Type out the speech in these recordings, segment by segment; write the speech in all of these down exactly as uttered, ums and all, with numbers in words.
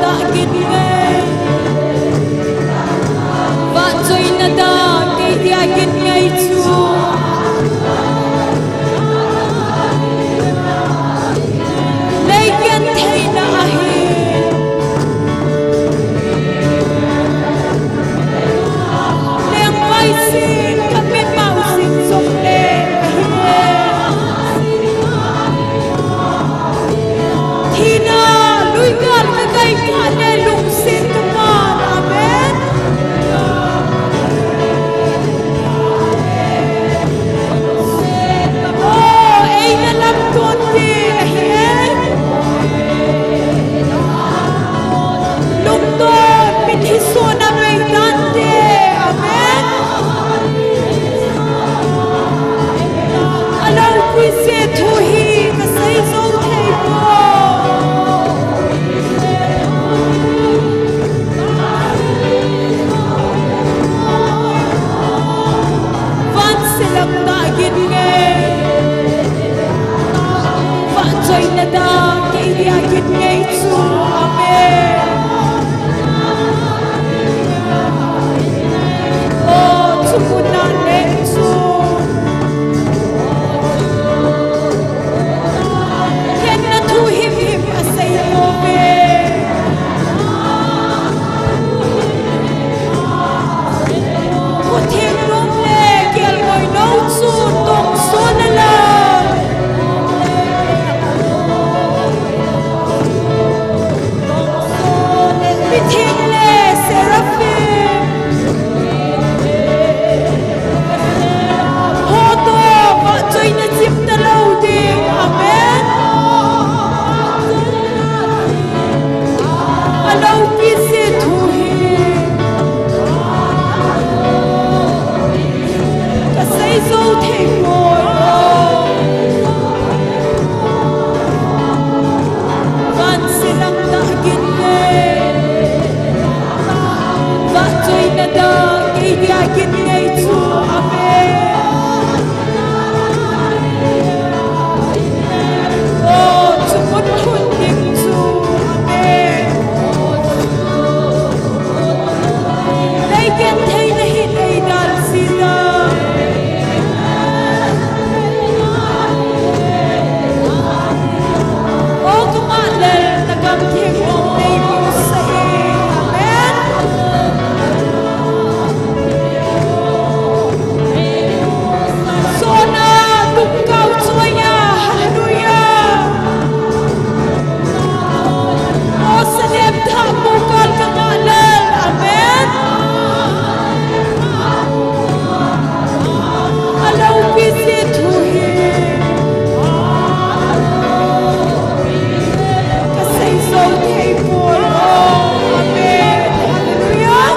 Dah gin ngei. Vahchoina dah kei dia gin ngei chu. Lei gentheina ahi. Lengvai sin ka mimal sin jong le ahi. Thina lui gal ka kai phat le lungset ka man. Amen. O, eina lamton te ahi e. Lungdon, mithi sona bei dan te. Amen. Alou pui se thu hi ka sei zo thei poi. Vanse lang dah gin ngei. Vahchoina dah kei dia gin ngei chu. Amen. O, chukuna le chu. Khenna thu himhim asei pove. Khutheng nom le kelngoi nou chu tongson a la. Mitheng le seraphim. Hotoh vahchoina chim talou ding. Amen. Alou kit se thu hi. Ka sei zo thei poi. Vanse lang dah gin ngei. Vahchoina dah kei dia gin ngei chu. Amen. O, chu mun hun ding chu. Amen. Lei gentheina hin eidalse ta. O, kama le na gam theng mong nei mong sa e. Amen. Sona tum kau choya. Hallelujah. O, salem tha mu kal ka ngah lel. Amen. Alou kit se thu hi. Ka sei zo thei poi. Amen. Hallelujah.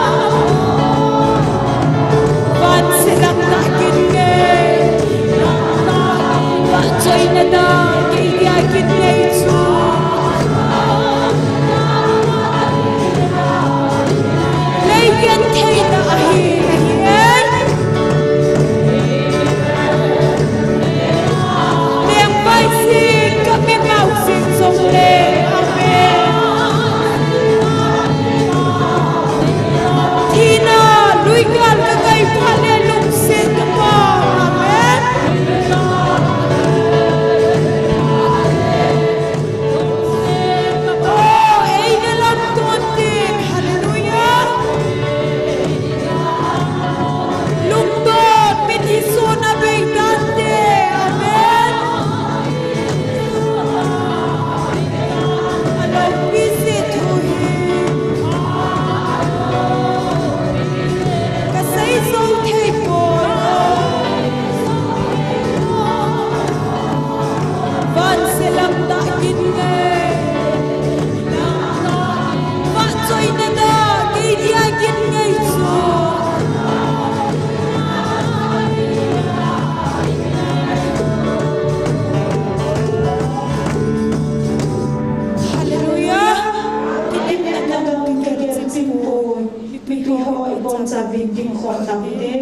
Vanse lang dah gin ngei. Vahchoina dah kei dia gin ngei chu. Lei gentheina ahi, ahi e. Lengvai sin ka mimal sin jong le. Amen. Thina lui gal ka kai phat le lungset ka man. Amen. O, eina lamton te. Hallelujah. Lungdon, mithi sona bei dan te. Amen. Alou pise thu hi. Ka sei zo thei poi. Vanse lang dah gin ngei. Vahchoina dah kei dia gin ngei chu. Hallelujah. Kinem na dong kei kei chim poi. Mipi ho ibon cha vin ding khom dam te.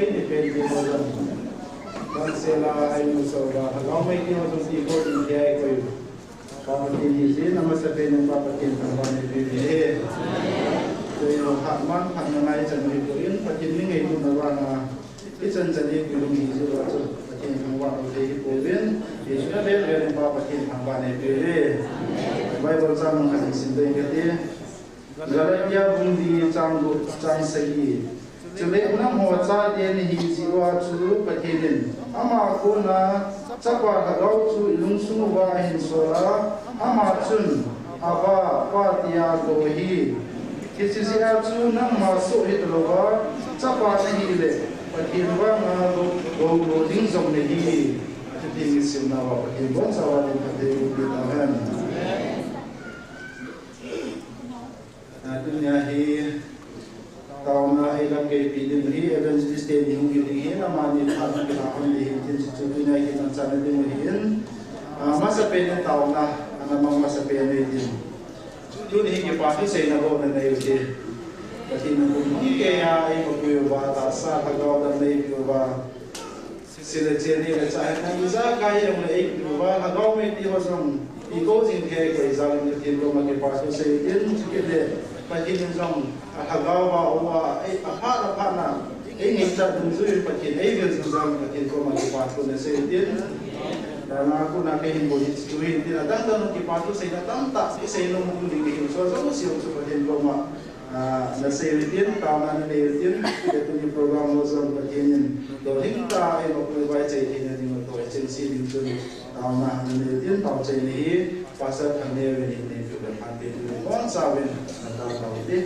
Ni pen ni ho jong. Kan sela ai nu so ba, ha, lhagao mei ti ho jong ti ko ni ti ai koi. Pa Pathen hi jin, amasa pen in Pa Pathen thangvah in eipeh uve. Koi ho hatman, hatna ngai chan hi ko in, Pathen mi ngailutna vanga. Hichan chan hi ko in hi jin va chu, Pathen thangvah lou thei hi ko in. Hi jin a vel vel in Pa Pathen thangvah in eipeh uve. Bible chang khat hin sim ding kati. Galatia bung li chang gup chang sagi. Chule nangho chate nahi jeh uva chu Pathen in ama kona Chapa Lhagao chu ilungsung uva ahin sol a, ama chun Abba, Pa tia kou ahi. Hiche jeh a chu nangma soh hita louva, chapa nahi le Pathen vanga lou, lou, lou ding jong nahi. Chuti isim nauva Pathen bon chauva ding Pathen in peh tahen. A, tunia hi taona eilamkeipi ding hi evangelist te ni hung hi ding hin, amani phat na kila hon ding hin tin chu tunia hi manchahna ding ahin. A, masapen in taona, ana mang masapen in tin. Tuni hi kipa thuseina bou nanei u hite. Pathen in kum hung keiya eimapui uva, tahsa lhagao dang neipeh uva. Sile cheni le cha hen, ijakai jong le eipeh uva, lhagao mei ti ho jong, iko jing thei koi jal in Pathen koma kipa thusei tin, chukit le Pathen in jong alhagao va uva, ei, aphat aphat na, eingaichat dungjui in Pathen, eivil jing jal in Pathen koma kipa thu nasei tin. Dana kona kei hin bol hi chu hin tin, adang dang kipa thuseina tamtah, isei nom ding hin, so jong si chu Pathen koma. A, nasei u hitin, taona nanei u hitin, tuni program ho jong Pathen in, dolhing tah a eimapui vaichai theina ding toh, chengse ding chun, taona nanei u hitin, taochaina hi, Pastor Thangneo in hin neipe u le phan pe tu, boncha uvin, natao tao hite.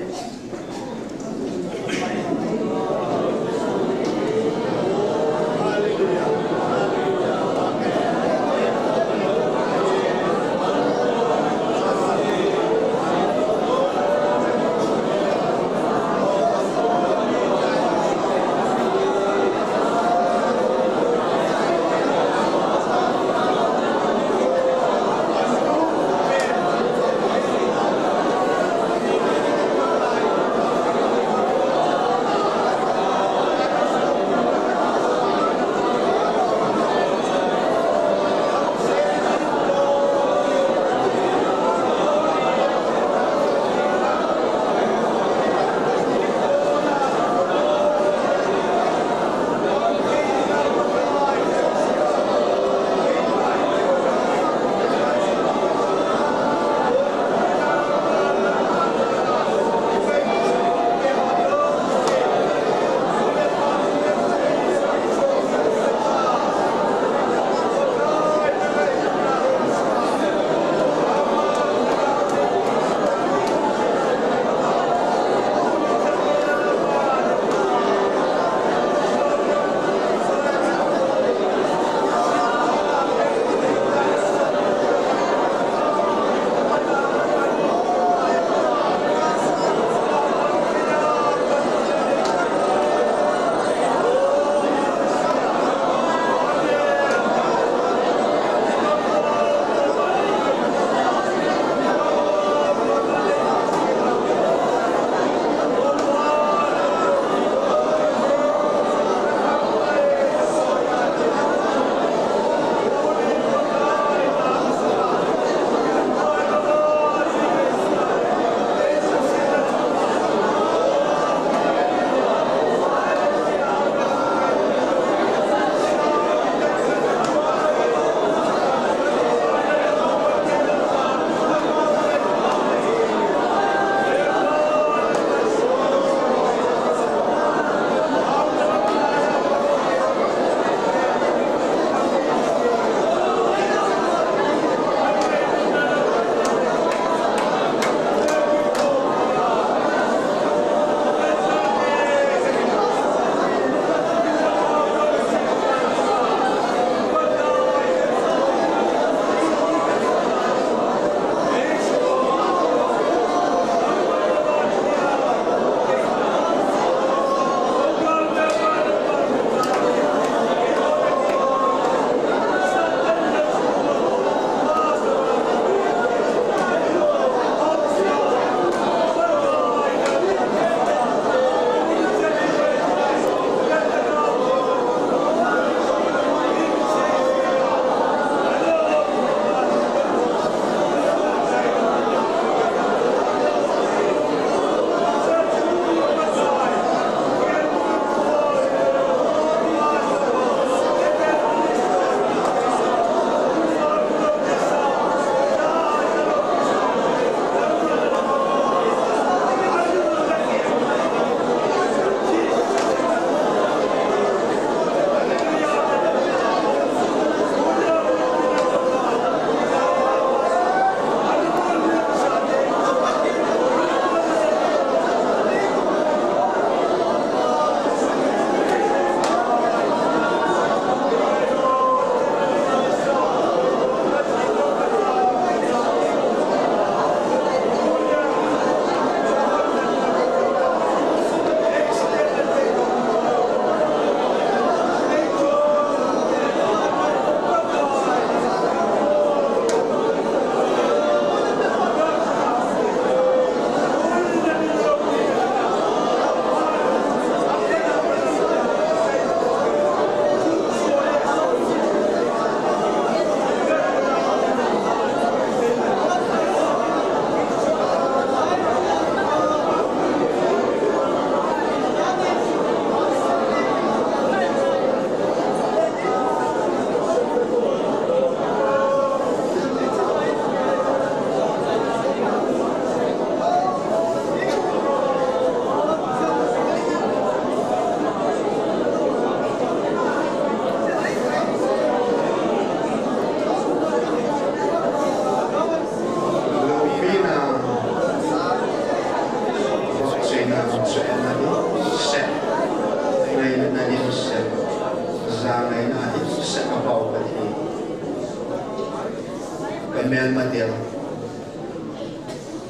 Melmatel.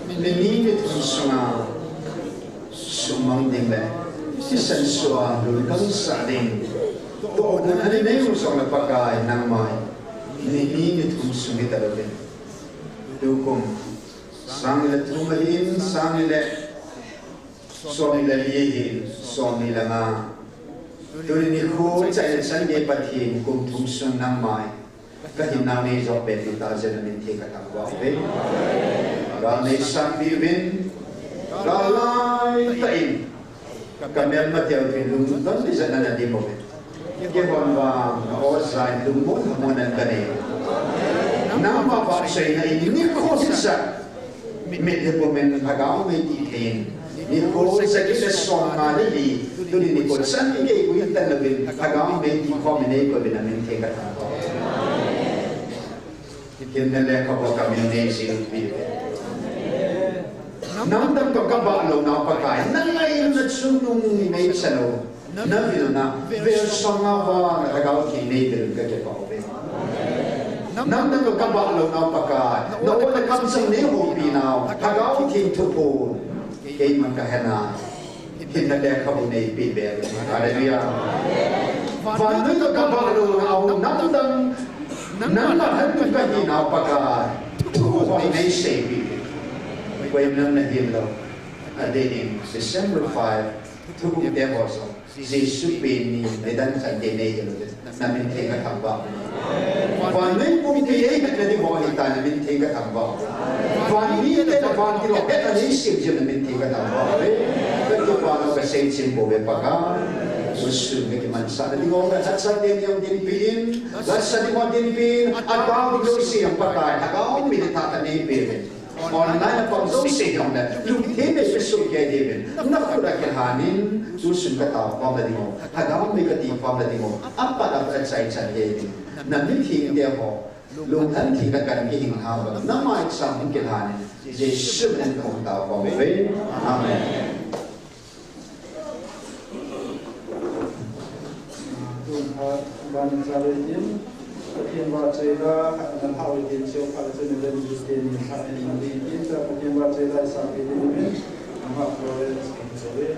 Ni ni ni thum sunga sumang ding le sisan sua lungdam sa ding. Tohgon ani nei u song le Pakai nangmai. Ni ni ni thum sung hi ta lo ding. Tukum sang le thum ahin, sang le som le li ahin, som le nga. Tuni nikho chai le chan gei Pathen kum thum sung nangmai. Ka hinnau nei jong pen ni ta jeh in na min theng ka thangvah uve. Gal nei sangpi uvin. Gal lai tah in. Ka melmatel uvin lungdon ni jat na na dim uve. Kei hon vang na o jai lungmon hamon an ka nei. Nangma vahchoina in nikho sisa. Mit le pum in Lhagao mei ti thei in. Nikho sagi le som nga le li. Tuni nikho chan gei gui tan louvin Lhagao mei ti khom in ei kouvin na min theng ka thangvah. Hinna lekhabu ka min nei jing pi. Namdang toh ka bah louna Pakai, na ngailutna chungnung nei cha lou. Na vilna, vel sanga vang Lhagao Theng nei vil ka kipah uve. Namdang toh ka bah louna Pakai, na o le kamchang nei houpi nau, Lhagao Theng thuphon. Keiman ka hena. Hinna lekhabu nei pe be. Hallelujah. Vannoi toh ka bah louna u namdang. Nangma thantung ka hinau Pakai. Thugup nei seipi. Koiman na hin lou. Adeh in December five. Thugup te ho so. Jesu pen ni, nidan chan te nei jeng uvin. Na min theng ka thangvah. Vannoi pumpi ei hetna ding ho ahi ta na min theng ka thangvah. Van mite le van gilou hetna nei sem jing na min theng ka thangvah. Ka kipah lou ka seichim pouve Pakai. Tusun ka kimansahna ding ho ka lhatsah te ni jong dinpi in. Lhatsah ding ho dinpi in. Atao ding jouse jong Pakai. Lhagao mei le tha tha nei pe uvin. Online a pang jouse jong le, lungthim mei pe soh kei diuvin. Na khut a kilhan in, tusun ka tao khom na ding ho. Lhagao mei ka ti khom na ding ho. Apat apat a chai chan kei diuvin. Na mitheng te ho. Lungthim theng ka kan kihing hao bang. Na maicham hung kilhan in. Jesu min in ka hung tao khom uve. Amen. Tun khat ban in cha le tin, Pathen vahchoila khat na lhau le tin, seo khat le chun le tin, tin khat in na le tin, cha Pathen vahchoila sa le tin, amen. Ama Florence Kingsolve.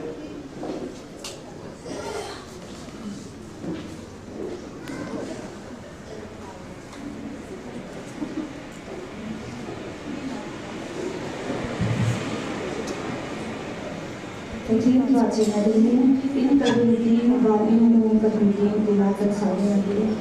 Pathen vahchoina dingin, in ka ding ding, van in mun ka ding ding, tina kan sa ding ding.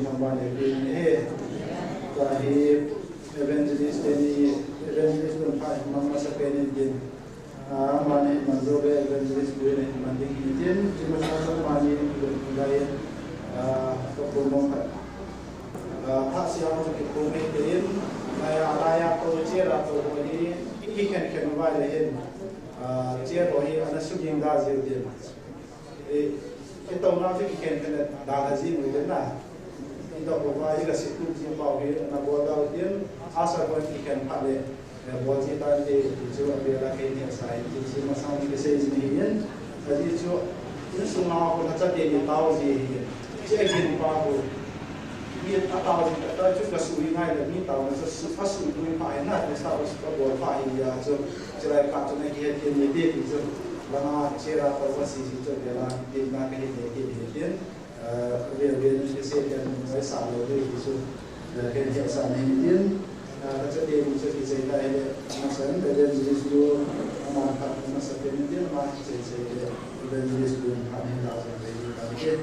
Thangvah in peh in ahi. Tua hi evangelist teni, evangelist tun pha hi mang masa pen in tin. Ah, amani man jou ve evangelist tuni man ding hi tin. Ti masa masa amani tun lai. Ah, to ko mong khat. Ah, pha sia chu kikhom e tin. Lai a, lai a to chair a to ho hi. Kikhen khen uva le hin. Ah, chair ho hi ana suging da jiu tin. Eh, kitouna chu kikhen khen le dalha ji nu den na. Kitouna va i ga si tu ji pau hi na bol dau tin, asa ko kikhen pha le, eh, bol ji tan te ti chu a bia la kei ni sa in ti chu masang ni kisei ji ni hin. A ji chu, insung a ko na cha te ni tau ji hin. Che kin pa ko. Mi a tau ji ta chu ka su hi ngai le mi tau na sa su, a su tu pa hin na, te sa ko su ka bol pa hin ya chu. Chulai kah chun a kihet ding ni ti ti chu, langa chair a ko va si si chu vela, ti na ka het ding ti ti tin, eh, vel vel ni se ken ni sa lo ti ti chu, eh, ken he sa ni tin, eh, ka cha te ni chu ki sei ta he le, ma san le vel ni chu, ama ka ma sa te ni tin, ma sei sei le, vel ni chu ka ni ta sa ni ta ke.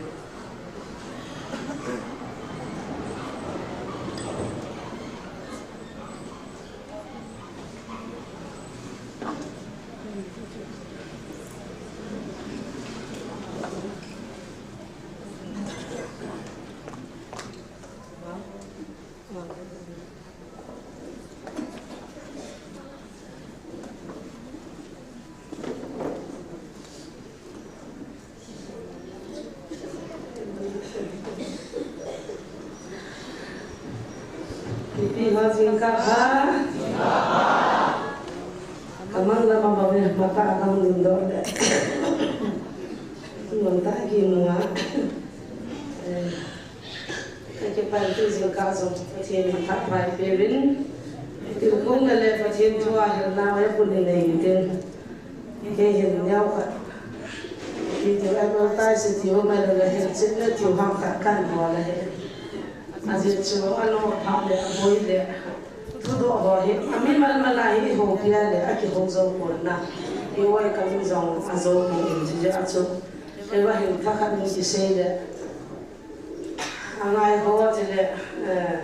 Ipi ho jingkah pha. Ka mang la ma ba ve ma ta ka hung ding doh le. Ngon ta ki nunga. Eh, ka kipan tu jingkah jong Pathen in thangvah in peuvin. Tilkhouna le Pathen thu a hilna a pun in nei tin. Kei hin neo khat. Kei tu advertise tiu mai le hin chin le tiu ham khat kan bol le hin. Ajeh chu anopha le aboi le thudoh ho hi amimal mal a hi ihoupi a le akihou jou pon na. Ioi ka min jong ajou pon in chu jeh a chu. Kei va hin thakhat in kisei le. Angai ho ti le, eh,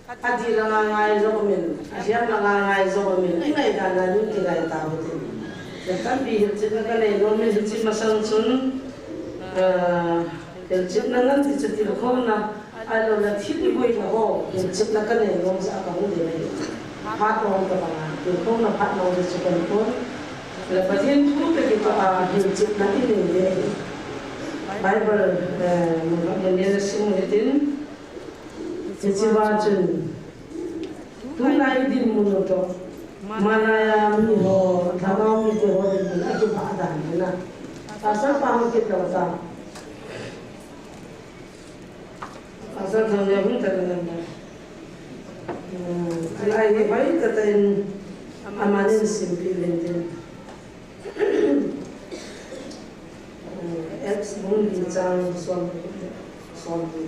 Adih langa ngai jong umin, ahiam langa ngai jong umin, ingaidan a nin kingai tau hite. Tampi hilchetna kanei nom in hiche masang chun, ah, hilchetna ngan ti chu tilkhouna, ahilou le thil iboina ho, hilchetna kanei nom jeh a kahung ding ahi. Phat nom tabang a, tilkhouna phat nom jeh chu kahin pon. Le Pathen thu toh kitoh a, hilchetna inei ding ahi. Bible, eh, mun khat len len nasim u hitin. Hiche va chun, tulai dinmun u toh, malai a mi ho, lhagao mite ho dinmun akibah dan hi na. Pastor pa hung kit lou ta. Pastor Thangnia hung ta na na. Hmm, lai hi hoitah tah in amanin simpeh uvin tin. Acts bung li chang som, som li.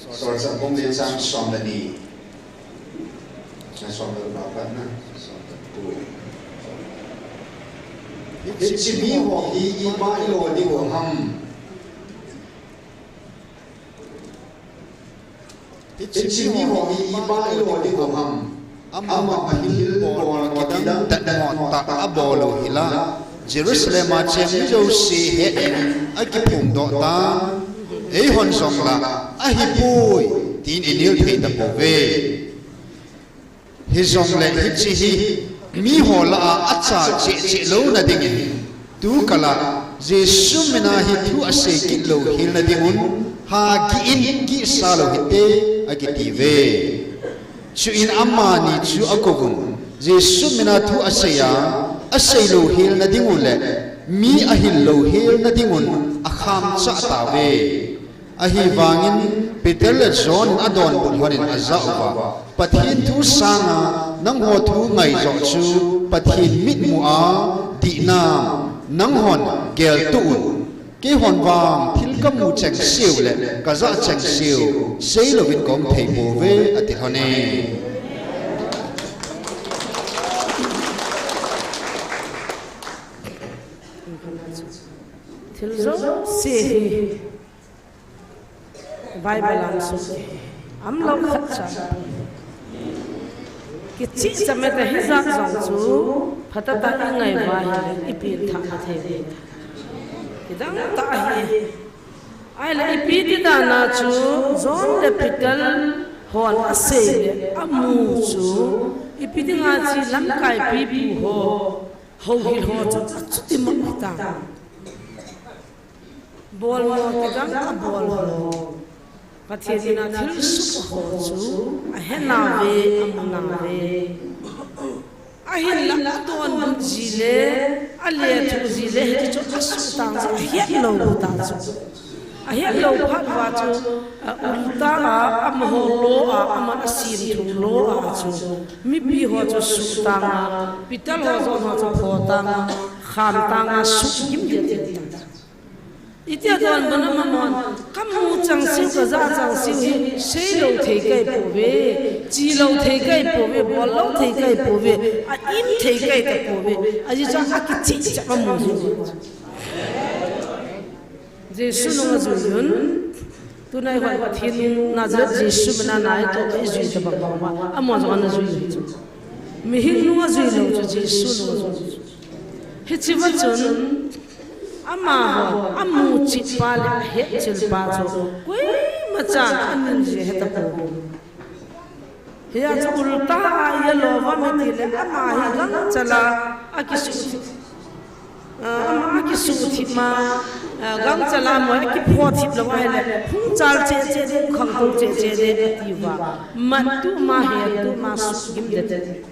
Acts bung li chang som le ni. Na som le pa pa na, som le tu. Hiche mi ho hi ipi a ilo ding u ham. Hiche mi ho hi ipi a ilo ding u ham. Ama thil bol kidang datmo tah abol u hila, Jerusalem a cheng mi jouse het in akiphongdoh tan, eihon jong la ahipoi tin inel thei tapouve. Hijongle hiche hi miho lah a achal cheh cheh louna dingin, tukal a Jesu mina hi thu asei kit lou helna dingun, ha gih in gihsa lou hite, akitiuve. Chuin amani chu akouvun, Jesu mina thu asei a, asei lou helna dingu le mi ahil lou helna dingun akham chah tauve. Ahivangin Peter le John in adonbut lhonin ajah uva, Pathen thu sanga nangho thu ngai joh chu Pathen mitmu a dihnam, nanghon geltoh un. Keihon vang thil kamu chengseu le kajah chengseu seilouvin kaum thei pouve, ati lhone. Thil jouse hi Bible a um sung. Amlou khat cha. Kichih cha mete hijat jong chu. Phatah tah a i ngai uva ahile i pengthah na thei. Kidang tah ahi. Ahile ipi ti dan a chu John le Peter hon asei le amu chu. Ipi dinga chi lamkai pipu ho. Houhil ho chu achuti mong ta. Bolmo kidang abol ho. Pathen in a thilsoh ho chu ahe nauve, amu nauve. Ahinla adonbut ji le, alethuh ji le, hichu asuhtang ji ahet lou ta chu. Ahet lou phat uva chu, a, ulta a, amaho lo a, aman asim thu lo a chu. Mipi ho chu suhtang a, Peter ho John ho chu photang a, khamtang a, suhgim ding ti ta chu. Iti adonbut na mamon, kamu changseh, kaja changseh hi, seilou thei kai pouve, chilou thei kai pouve, bollou thei kai pouve, a im thei kai ta pouve, ajeh chu akichih cha amu ji. Jesu nung ajui un, tunai hon Pathen Nazareth Jesu mina nai toh ijui tabang bang uva, amon jong ana jui un chu. Mihem nung ajui lou chu Jesu nung ajui chu. Hiche va chun, amaho, amu chih pa le ahet chil pa chu, koima chan amin ji ahe tapou. Hia chu ulta a alo uva miti le ama hi gangchal a akisuh thip. Ah, ama akisuh thip ma, ah, gangchal a mo akipho thip lou ahile, hung chal cheh cheh ding, khangtou cheh cheh ding ati uva. Mat tu ma, het tu ma, suhgim ding.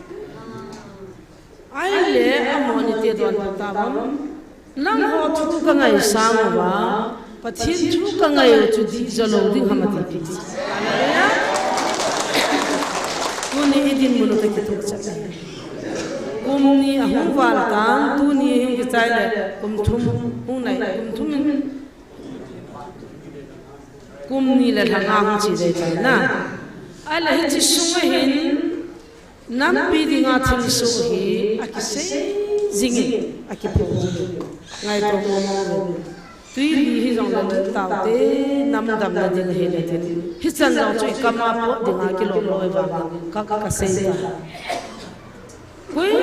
Ahile, amon iti adonbut tauvem. Nangho thu kangaisang uva, Pathen thu kangai u chu dih jo lou ding ham ati pi. Hallelujah. Tuni idinmun u toh kitoh chat. Kum ni ahung val tan, tuni hung kichai le, kum thum hung nai, kum thum in, kum ni le lha nga hung che ding ahi na. Ahile hiche sunga hin, Nampi dinga thilsoh hi akisei jingin, akipho jingin. Ngaito mo mo. Tui li hijongle lut taute, nam damna ding ahile tin. Hichan jong chu ikam a pot dinga kilom lou vangin ka, kasei ta. Koi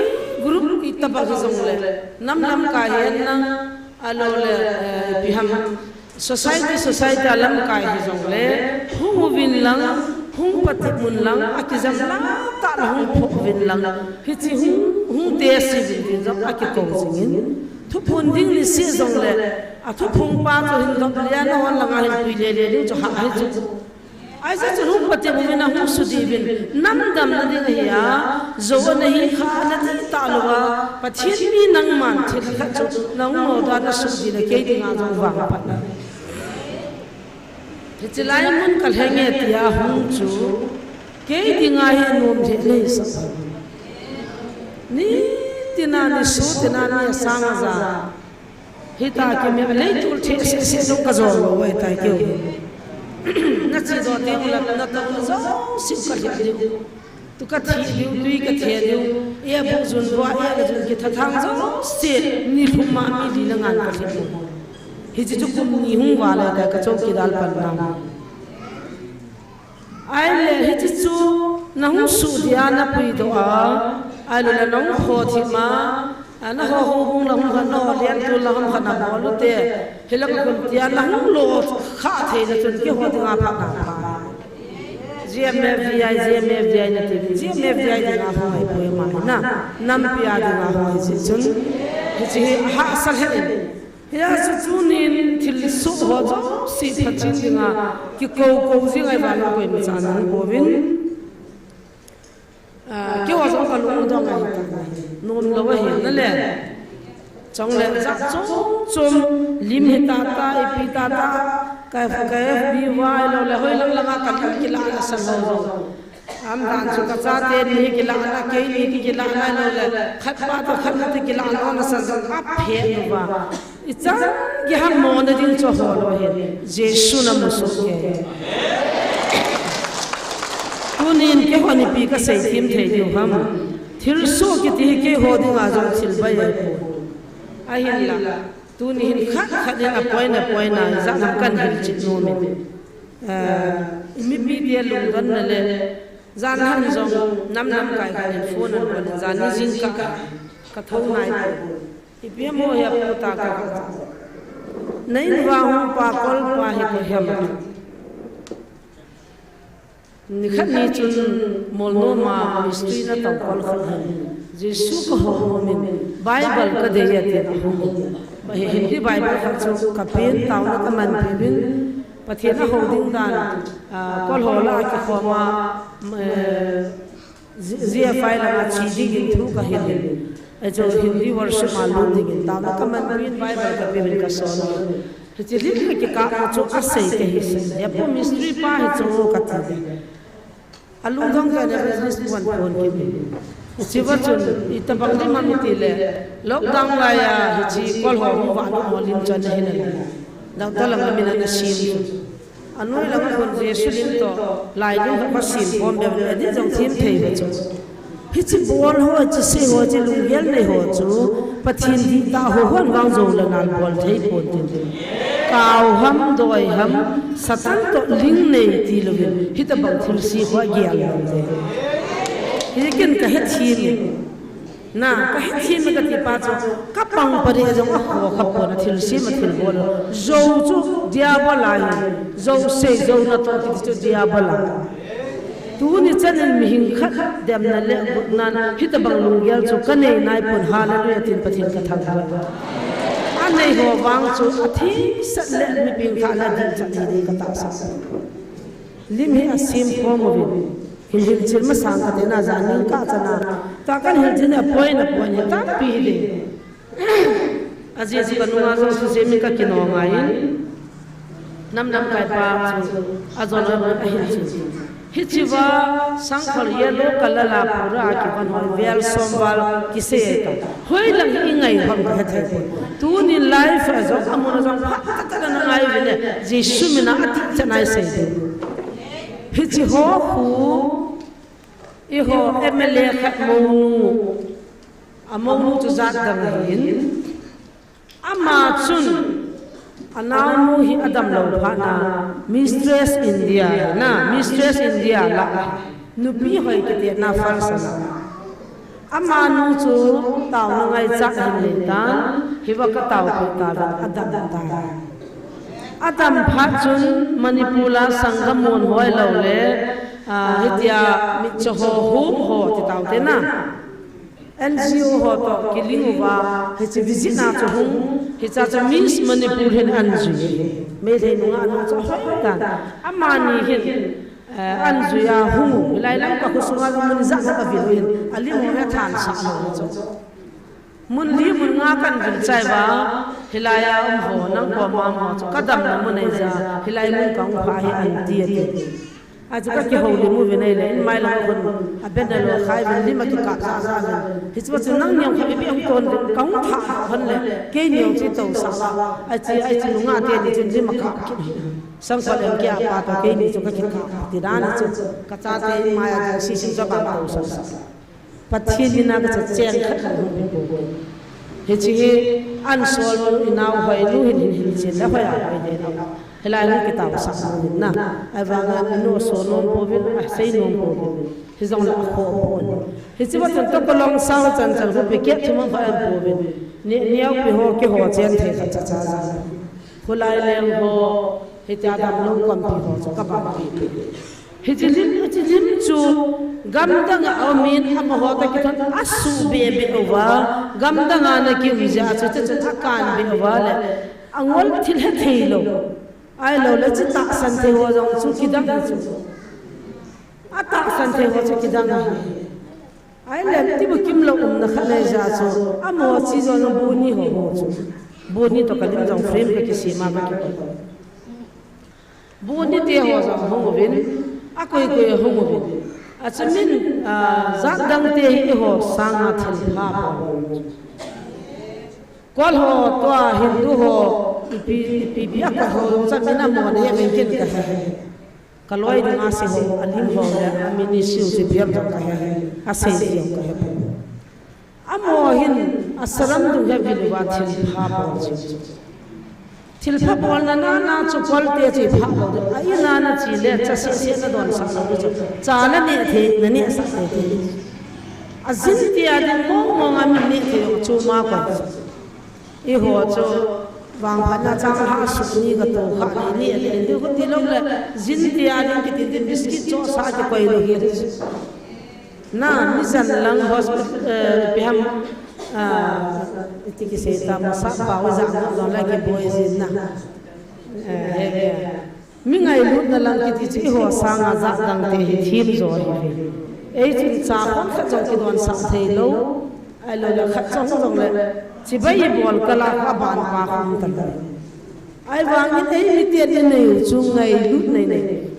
group itobang hijongle, nam lamkai hen lang, ahilou le, eh, ipi ham. Society, society a lamkai hijongle, hung uvin lang, hung patep un lang, akijam lang tah le hung phoh uvin lang, hiche hung, hung test uvin tin jong akikou jingin. Thuphon ding niseh jongle, athuphon pa chu hin dop le a nahon langa hin pui le le ding chu hah hi chu. Ajeh chu hung patep uvin, hung sudih uvin, nam damna ding ahi a, jou ana hi kha ana ti talou a, Pathen mi nangman thil khat chu nahung nodoh a nasudih le kei dinga jong vangphat na. Hiche lai mun kalheng e tia hung chu, kei dinga hi anom lheh nei sa. Nitina nisoh tina ni asang aja. Hita kimi a leitol thei seh seh jong kajou lou ahitai keu. Nache doh teng ula natoh jouse kalhep diu. Tu kathi diu, tui kathe diu. E bu jun bua, e ka jun kitha thang jouse. Ni lhum ma mi li na ngan kalhep diu. Hiche chu kum ni hung val ahitai kachou kidal pan na. Ahile hiche chu nahung sudih a napuidoh a, ahilou le nahung phothip ma, a, naho houbung lang hung khat, naho lentol lang hung khat nabol ute, hilanga khun tia nahung lo kha theina chun keiho dinga phatna pha. G M F D I, G M F D I nati, G M F D I dinga hung ahipoi ama hi na, nampi a dinga hung ahi jeh chun, hiche hi hahsa lheh in. Hijeh chun tunin thilsoh ho jouse phachen dinga kikou kou jing ahi vang koima chan ahung pouvin. Ah, keiho jong kalung dong ahi ta. Nom lou ahi nale. Chule jat chom chom lim hi tata, ipi tata. Ka, ka F B vai lou le hoi lang langa kalim kilah na san ho jong. Aum dan chu kachate ni kilahna, keini kilahna lou le, khat pa toh khat nati kilahna na san san aphe uva. Ichan gei ham mona ding chu holou ahi. Jesu namu soh kei. Tunin keihon ipi kasei them thei diu ham. Thilsoh kiti hi keiho dinga jong thil bai ahipoi. Ahinla. Tuni hin khat khat in apoina poina ijat ham kahin hilchet nom in. Eh, i mipi te lungdonna le, jan han jong nam lamkai khat in phone an call in, jan ni jingkah ka thou nai poi. Ipi ham o hia pu ta ka. Na in uva hung pa call pa hi koi ham. Nikhat ni chun Molnom a mistri natong call khat hin, Jesu ka hou nom in, Bible ka dei e, tin ahung. Hi Hindi Bible khat chu ka pen, taona ka manpi uvin, Pathen a hou ding dan, ah, call ho lah a kikhom a, eh, J-, JFI lang a che ding in thu ka hil in. Ahi chu Hindi worship a lut ding in taona ka manpi in, Bible ka pe uvin ka sol. Hiche lim ka kikap u chu asei kahi sah. Hia pu mistri pa hi chu ka ti. Alungdong kei in evangelist pu an phone kit in. Hiche va chun, itobang lim ham iti le, lockdown lai a hiche call ho hung vah lut ho lim chu ana hi nalai. Doctor lang a min ana sim chu. Anoi lang a kon Jesu lim toh, lai lim toh ka sim khom bep le, adih jong them thei ve chu. Hiche bol ho, hiche sei ho, hiche lunggel nei ho chu, Pathen dihtah ho hon vang jou le nal bol thei pon tin. Kau ham, doi ham, Satan toh link nei ti louvin, hitobang thilse ho agel lou te. Hiche ken ka hethem in. Na, ka hethem in ka ti pa chu, ka pang pa ding jong a ho kha pon a thilse ma thil bol. Jou chu diabol ahi, jou sei, jou natoh kiti chu diabol ahi. Tuni chan in mihing khat demna le gotnan, hitobang lunggel chu ka nei nai pon, hallelujah tin Pathen ka thangvah. Anei ho vang chu atheng sah le mi pengthah le dih chan hi ding ka tahsan. Lim hi asim khom uvin. Hin hilchil masang kate na jan ning kah chan a. Tua kan hilchil na point, a point hi tampi hi ding. Ajeh chu ka nunga jong suse mi ka kinong ngai in. Nam lamkai pa chu ajon a ahin chu. Hiche va sangkhol yellow colour a pura a kivon hoi vel som val kisei ta. Hoilang hi i ngai ham ka hethei pon. Tuni live a jong amun a jong phat tah tah a na ngai uvin e. Jesu min a atih chan a isei ding. Hiche ho khu, eiho MLA khat mounu, amounu chu jat dang ahin. Ama chun, anaonu hi adam lou phat na, Mistress India, na, Mistress India lah a, nupi hoi kitetna first a lah a. Amanu chu taona ngaichat ahin nei tan, hiva ka taopeh tauvin adam tai. Adam phat chun Manipur a Sangam mun hoi lou le, ah, hitia mitcho ho, hum ho ti tau te na. NGO ho toh kiling uva, hiche visit na chu hung, hiche chu Miss Manipur hin an jui. Meitei nungah nu chu hoi tan. Amani hin, eh, an jui a hung u, hilai Lamka khosunga mun ijat ham avil u hin, alim u hi athan sah lou chu. Mun li mun nga kan vil chai uva, hilai a um ho, nang koma um ho chu, ka damna mun ahi jeh a, hilai mun ka hung pha hi an ti ati. Achu ka kihoulim uvin ahile, in mai lang a khun, a banner lo khai uvin, lim akikap jahjah uvin. Hiche va chu nang neo kha ipi hung ton ding, ka hung thah hon le, keini jong chu tousah uva. Achi, achi nungah teni chun lim akap kit. Sangkhol em kia pa toh keini chu ka kikap ti dan chu. Ka chate in mai a ding sisi chu abang tousah sah. Pathen min a ka chacheng khat ka hung pe pou. Hiche hi an sol u inao hoi nu hin hin hin chen le hoi a hoi de na. Hilai hung kitaosah nu hin na. Ahivang a inu so nom pouvin, asei nom pouvin. Hijongle akhoh pon. Hiche va chun toh kalong sao chan chan khu pe kep thum hung kha em pouvin. Ni, niau pi ho kiho chen thei khat cha cha ja. Khulai leng ho, hitia damlou kampi ho chu ka bang pi pi. Hiche lim, hiche lim chu gamdang a um in amaho toh kithon asuh be be uva, gamdang a ana kium jeh a chu, chuche chun akan be uva le, angol thil hethei lou. Ahilou le, chu tahsan thei ho jong chu kidang chu. Atahsan thei ho chu kidang ahi. Ahile, tibukim lou umna khat nei jeh a chu, amaho chi jong buni ho ho chu. Buni toh ka lim jong frame ka kisem a ka kipui. Buni te ho jong hung uvin, akoi koi hung uvin. Achu min, ah, jat dang te hi eiho sanga thilpha bol. Kol ho tua Hindu ho ipi, ipi, ipi akoi ho jong chu min amon he vin kin ka he. Ka loi dinga sei ho, alim ho le, amin issue chu ipi ham jong ka he, asei jong ka he. Amaho hin, asalam dung hi avil uva thilpha bol chu. Thilpha bolna nana chu kolte chu ipha lou ding. A ina nache le cha sese nadonsah lou ding chu. Cha naneh thei, naneh sah thei thei. Ajin tia ding mong mong a min neh thei jong chu ma koi. Eiho chu vangphatna chang lha suk ni katoh kha ni ni a le, ti lou le, jin tia ding kiti ding biscuit chohsah kikoi lou hi. Na, mi jan lang hospital, eh, ipi ham, ah, iti kisei ta, masa pao ijat na jong le kiboi jin na. Eh, he, he. Mi ngailutna lang kiti chu eiho sanga jat dang te hi thim jo hi ve. Ei chun cha khon khat jong kidonsah thei lou. Ahilou le khat jong jong le chibai ibol kal a kha ban pa khum ta lou. Ahivangin ei miten inei u chu ngailutna inei.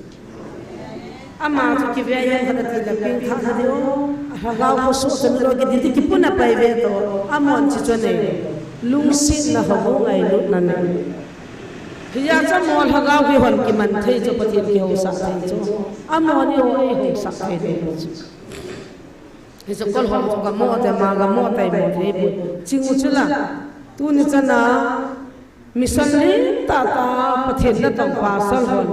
Ama chu kive a hung khat ati le pengthahna diu, lhagao khosoh chan lou kiti ti kipuna pai ve to, amahon chi chu anei. Lungsetna ho ngailutna nei. Hijeh chun amaho lhagao hi hon kiman thei chu Pathen kihousah thei chu. Amaho ni ho eihousah thei lou chu. Hiche kol ho chu kamo te, ama kamo te, mo thei poi. Ching u chu la. Tuni chana mission lim tah tah Pathen natong pastor hon.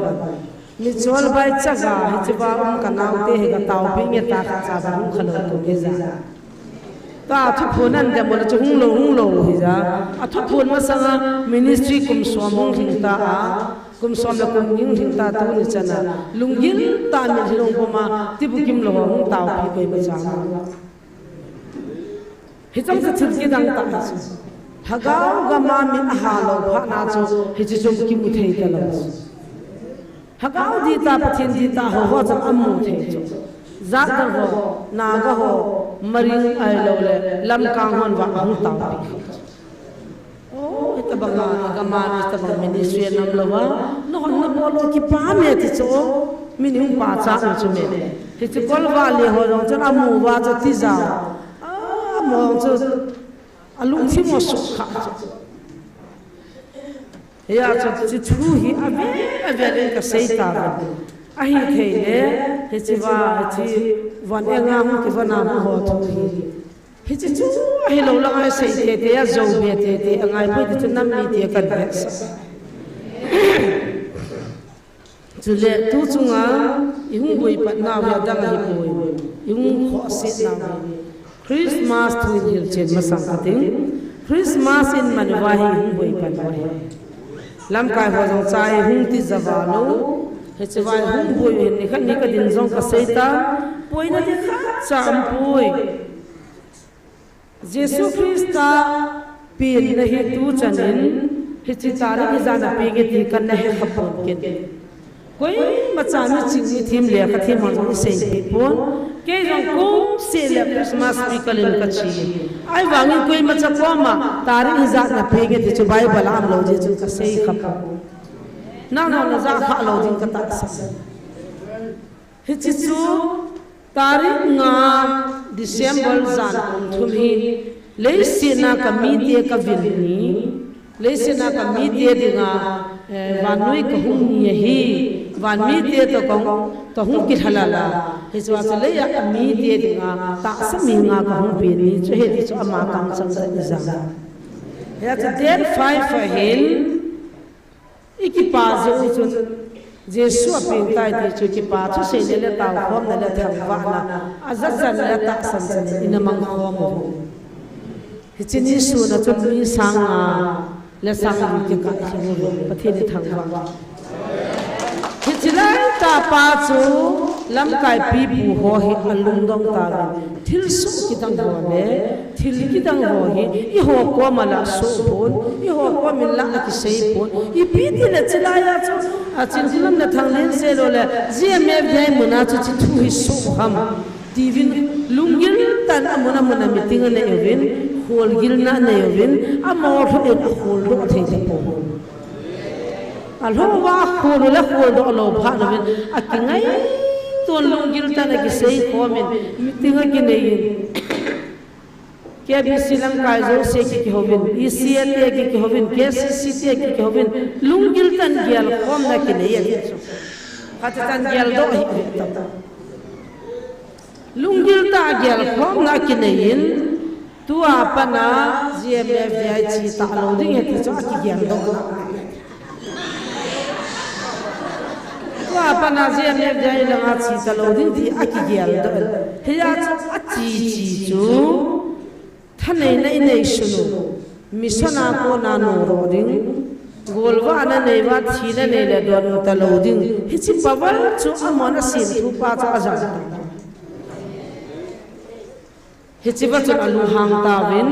Mi chol bai chaga hiche va um ka naote hi ka taopi nge ta khat cha va hung kha lou tum hija. Ta thuphon an dem u le chu hung lou, hung lou hija. A thuphon masanga ministry kum som hung lhing ta a. Kum som le kum ni hung lhing ta tuni chana. Lunggil tah a min lhing puma, ti bukim lou hung taopi koima cha. Hicheng chu thil kidang tah chu. Lhagao gam a min aha lou phat na chu, hiche chu kimu thei ta lou. Lhagao dih tah, Pathen dih tah ho, ho chun amu thei chu. Jat dang ho, Naga ho, Maring ahilou le, Lamkang hon va ahung taopi. O, hitabanga, gama, hitabang ministry anam louva, nahon nabol u kipah me ti chu, mi ni hung pachat u chu me. Hiche kol vale ho jong chun amu uva chu tijat. A, amu jong chu, alungthim u sukha chu. Hijeh chun, hiche thu hi avel, avel in kasei tauve. Ahithei le, hiche va, hiche von enga hung kivon a hung ho thu hi. Hiche chu ahilou lang a sei tete a, jou be tete a ngai poi ti chu nam mite kan vetsah. Chule tu chunga i hung boi pat nau hi adang ahi poi. I hung khohse nau hi. Christmas thu in hilchen masang kating. Christmas in man uva hi i hung boi pat uva hi. Lamkai ho jong cha hi hung tija val u. Hiche va i hung boi u hin nikhat ni kadin jong kasei ta. Boina ding khatcha umpoi. Jesu Christa penna hi tu chan in, hiche tarik ijat a peng e ti kana he kha pon kit. Koimacha miching mithem lekha them ho jong isei peh pon. Kei jong kum seh le Christmas speaker in kache. Ahivangin koimacha koma tarik ijat a peng e ti chu Bible a um lou jeh chun kasei kha pon. Nang jong naja kha lou ding katahsan. Hiche chu tarik nga December jan kum thum hi leiset a ka mite kavil ni, leiset a ka mite dinga, eh, vannoi kahung ni ahi, van mite toh kahung, kahung kilhalal a. Hichea chu lei a mite dinga tahsa mi nga kahung pen ni chu ahi ti chu ama kamchang tah in ijang. Hijeh chun date five ahin, I kipa jeh u chun, Jesu apeng tai ti chu kipa thusei le, le taokhomna le thangvahna, aja chan le atahsan chan in ina mang khom u. Hiche ni sun a chun mi sang nga le sang li kikah lhing uve, Pathen ithangvah. Hiche lai tah pa chu lamkai pipu ho hi alungdong tauvin, thilsoh kidang ho le, thil kidang ho hi, eiho koma la soh pon, eiho koma la akisei pon. Ipi ti le chulai a chu, a Chinkholam le Thanglen sei lou le, G M F D I mun a chu hiche thu hi soh ham. Tiuvin, lunggil tah in amun amun a meeting anei uvin, kholgilna anei uvin, amaho lhon in akholdoh thei tapon. Alhon uva khol u le kholdoh lou phat uvin, akingaito in lunggil tah in akisei khom in, meeting akinei in. K B C lamkai jouse ki, kihouvin, E C A te ki, kihouvin, K C C te ki, kihouvin, lunggil tah in gelkhomna kinei ahi chu. Khat tah in geldoh hi, hi ta. Lunggil tah a gelkhomna kinei in, tua pat a G M F D I che talou ding ahi ti chu akigeldoh na. Tua pana J N F D I langa che talou ding ti akigel doh. Hia chu ache che chu. Thaneina inei sun u. Mission a kona nungdoh ding. Golvahna nei uva thina nei le don talou ding. Hiche power chu amahon asemthu pa chu ajang ta. Hiche va chun alunghang tauvin,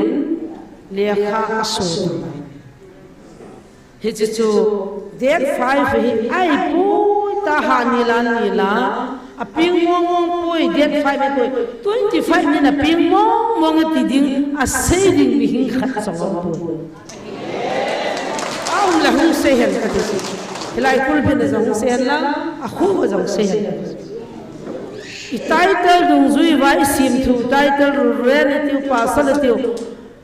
lekha aso ta. Hiche chu date five hi ahipoi, taha nila nila, apeng mong mong poi, date five ahipoi, twenty five nin apeng mong mong ati ding, asei ding mihing khat jong aumpoi. Aum le hung sei hen kati chu. Hilai pulpit a jong hung sei hen lang, akho a jong sei hen. I title dungjui uva, isemthu title, Reverend itiu, Pastor itiu.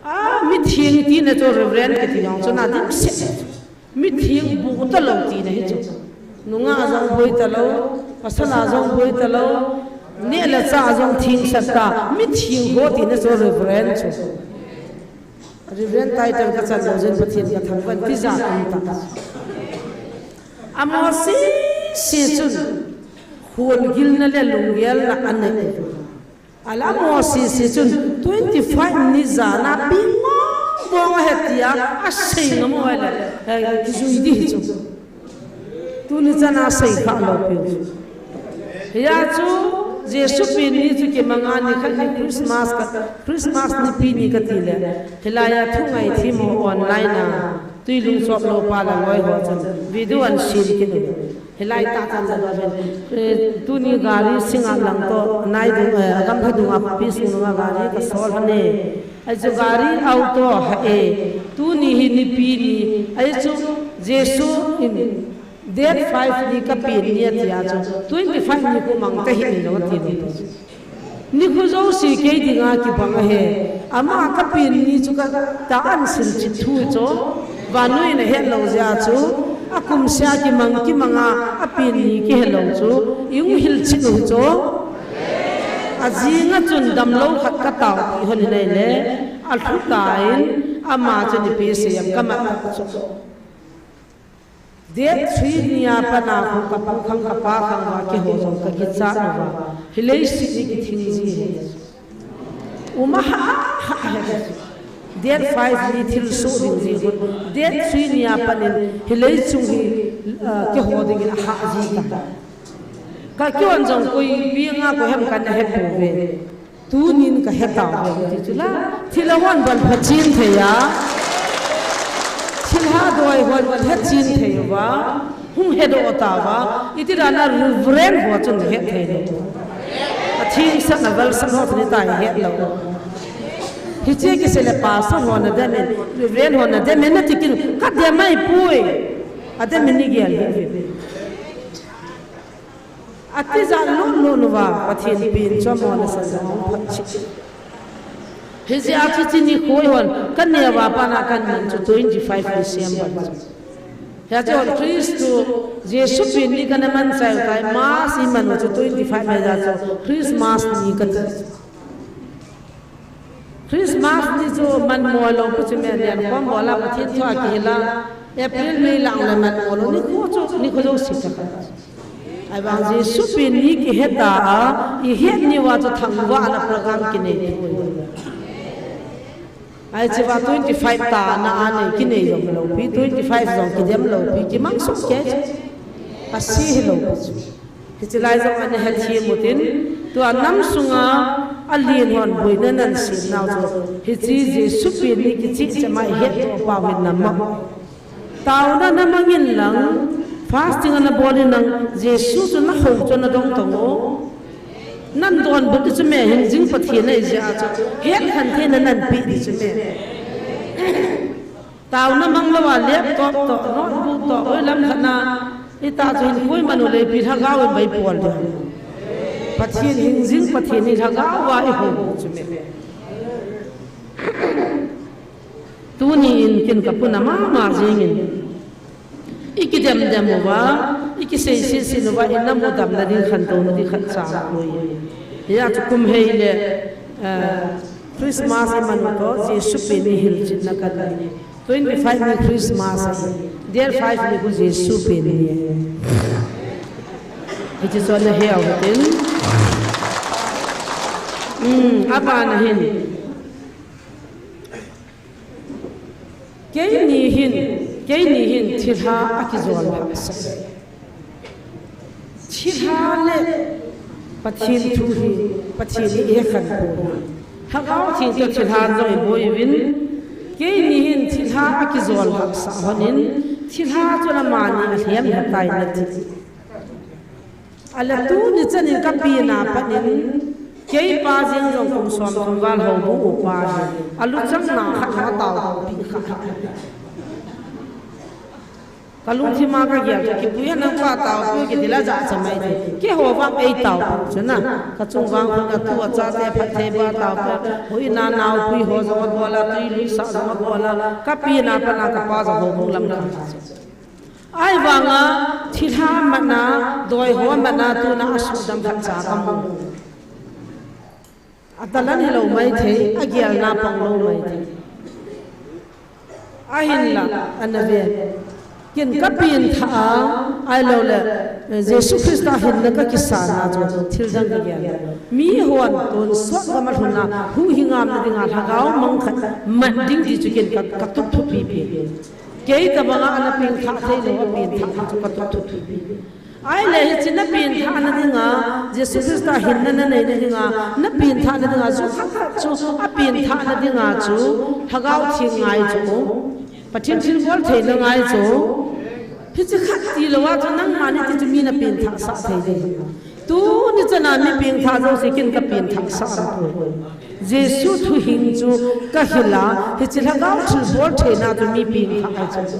A, mitheng tina chu Reverend kiti jong chu na dimset. Mitheng bu talou tina hi chu. Nungah jong boi talou, pasal a jong boi talou, neh le chah jong thengsel ta, mitheng ho tina chu Reverend chu. Reverend title kachan lou jeh in Pathen kathangvah in tijat um ta. Amaho sese chun, kholgilna le lunggelna anei. Ahile amaho sese chun twenty five ni jan a peng mong mong ahi tia asei ngam u ahile, eh, kijui ding hi chu. Tuni chan a sei kha lou piu chu. Hia chu Jesu pen ni chu kimanga nikhat ni Christmas ka, Christmas nipi ni kati le. Hilai a thungaithem ho online a Twilung Choplou pa le loi ho chun video ahin sem kit u. Hilai tah chan le, eh, tuni gari singa lang toh, nai dung, eh, agam lha dunga khopi sung dunga gari kasol hon e. Ahi chu gari auto ha e. Tuni hi nipi ni. Ahi chu Jesu in date five ni kapen ni ati a chu twenty five ni khu mang tahih in lou ati lou. Nikho jouse kei dinga kibang ahi. Ama kapen ni chu kata ahin sil cheh thu chu. Vannoi in ahet lou jeh a chu. Akum seh a kimang kimang a apen ni kihe lou chu. I hung hil cheh u chu. Ajing a chun damlou khat katao ti hon in ahile. Alhu tan ama chu nipi seh a kamat tah chu. Date three ni a pat a khu kapu khang kapa khang uva keiho jong kakichat uva. Hilai seh ni kithing ji ahi. Um a ha ha ha. Date five ni thilsoh ding ji khu. Date three ni a pat in hilai chung hi, ah, keiho dingin aha ji ta. Kakihon jong koi banga koi ham kana hepouve. Tunin kahe tauve ti chu la. Thilha hon bou phachen thei a. Thilha doi hon bou hechen thei uva. Hung hedoh tauva. Iti dan a Reverend ho chun het thei lou. Atheng sah na val sah ho chun ita het lou. Hiche kisei le pastor ho nadem in, Reverend ho nadem in nati kit u, kadem ahipoi. Adem in nagel hih un. Atijat lou lou uva, Pathen pen chu amona sa jong phat cheh. Hijeh a chu hiche nikho hon, kaneo a pat a kaman chu twenty five December. Hiche hon Christu, Jesu pen ni kana man chai u tai, Mass iman u chu twenty five ahi jeh a chu, Christmas ni kati. Christmas ni chu man mo lou pi chu me, lenkhom bol a Pathen thu a kihil a, April, May lang le man mo lou, nikho chu, nikho jouse chu. Ahivang Jesu pen ni kihe ta a, ihet ni uva chu thangvahna program kinei thei. Ahi chu va twenty five tah a na anei kinei jong lou pi, twenty five jong kidem lou pi, kimang soh kei chu. Ase hilou pi chu. Hiche lai jong ana hethem u tin, tua nam sunga alen hon boina nan sem nau chu, hiche Jesu pen ni kicheh cheh ma ihet doh pau hi nam ma. Taona namang in lang, fasting ana bol in lang, Jesu chu nahou chu nadong tong u. Nan donbut u chu me hingjing Pathen ahi jeh a chu, hetkhen theina nan pe ding chu me. Taona mang lou a laptop toh, notebook toh, oi lam khat na, ita chu hin koiman u le ipi lhagao in bai bol ding. Pathen hingjing Pathen hi lhagao a ihou chu me. Tuni in kin kapuna mama jing in. Ikidem dem uva, ikisei sin sin uva, inamu damna ding khantouna ding khat chang poi. Hia chu kum hei le, eh, Christmas iman u toh, Jesu pen ni hilchetna kati. Twenty five ni Christmas ahi. Date five ni khu Jesu pen ni ahi. Hiche chu ana he u hitin. Hmm, abana hin. Keini hin, keini hin thilha akijol hahsa. Thilha le Pathen thu hi, Pathen hi ihet khen poi. Lhagao Theng toh thilha jong iboi uvin. Keini hin thilha akijol hahsa honin, thilha chu amani alhem hetai nati. Ahile tuni chanin kapen a pat in, keipa jeng jong kum som thum val houbung upa hi, aluchang na khat ho ataopi kha. Kalungthim a kagel chu, kipui hen nangpa taopiu kiti le ajachat mai thei. Keiho vang eitaopiu chu na. Kachung vang khun atu achate phattheiboh a taopi. Houin a naopui ho jong abol a, tui luisah jong abol a. Kapen a pat a kapa jong houbung lam kha. Ahivanga thilha matna, doi ho matna tuna asudam khatcha kamu. Atalan hilou maithei, agelna panglou maithei. Ahinla, ana ve. Ken kapen tha a, ahilou le, Jesu Christa hinna kakisana chu, thildang kagel. Mihon tonsot gam a lhun a, huhhing ngamna dinga, lhagao mang khat mat ding ti chu ken ka, katup thupipi. Kei tabanga ana pengthah theilou, apen thah chu katup thupipi. Ahile hiche napen thahna dinga, Jesu Christa hinna nanei na dinga, napen thahna dinga, ju khat khat chu apen thahna dinga chu, Lhagao Theng ngai chu. Pathen thilbol theina ngai chu. Hiche khat tilou a chu nangma niti chu mi napen thahsah thei ding. Tuni chana mi pengthah jouse ken kapen thahsah poi. Jesu thuhing chu kahil a, hiche lhagao thilbol theina chu mi pengthah ahi chu.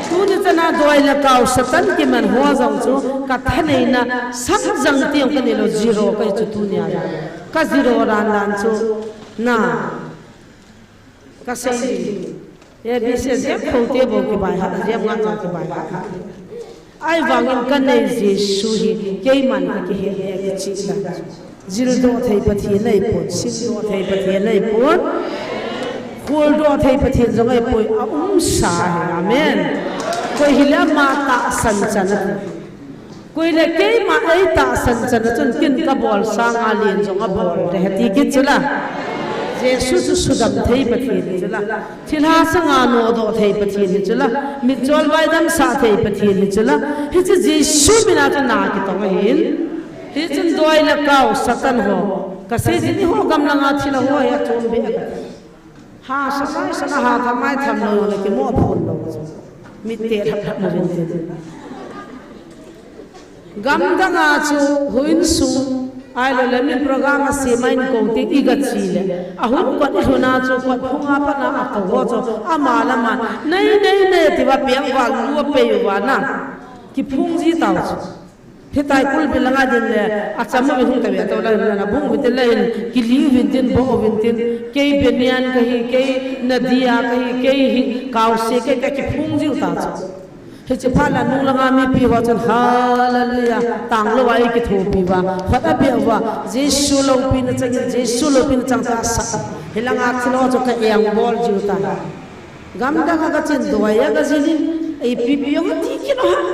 Tuni chana doi le kao Satan kiman ho jong chu kathaneina sap jang teng kanei lou zero kahi chu tunia. Ka zero dan dan chu na. Kasei ding. A B C jep khote bou kibai hat, jep nga jong kibai hat. Ahivangin kanei Jesu hi, keiman kakihe he kichih la. Jildoh thei Pathen ahipon, simdoh thei Pathen ahipon, kholdoh thei Pathen jong ahipoi, aumsa ahi. Amen. Koi hile ama tahsan chan ati. Koi le keima eitahsan chan a chun ken kabol sanga len jong abol ding ahi ti kit chula. Jesu chu sudam thei Pathen hi chula. Thilha sanga nodoh thei Pathen hi chula. Mitchol vaidam sah thei Pathen hi chula. Hiche Jesu mina chu na kitong ahin. Hichun doi le kao Satan ho. Kasei jin eiho gam langa thilha ho hi achom beh a kati. Ha, samai sana ha, thamai tham lou, na kimo phun lou. Mit te thap thap mo vin tin. Gamdang a chu, houin sung, ahilou le min program a sema in kou ting i gachi le. Ahung kot i lhun a chu, kot phung a pat a akou ho chu, ama le ama. Nei, nei, nei, tia peng val, lu a pei uva na. Kiphung ji tau chu. Hitia kulbi langa ding le, acham uvin hung tave tau lai na, bung uvin tin lai in, kili uvin tin, bo uvin tin, kei Benian kahi, kei Nadia kahi, kei hi, Kaose kahi, kakiphung jiu ta chu. Hiche phat la nung langa mipi ho chun, Hallelujah, tanglou a eikithopi uva, phat abeh uva, Jesu loupina chang in, Jesu loupina chang ta sa. Hilanga thil ho chu ka engbol jiu ta. Gamdang a kachin doi a kajil in, ipi pi jong ati kit lou ham.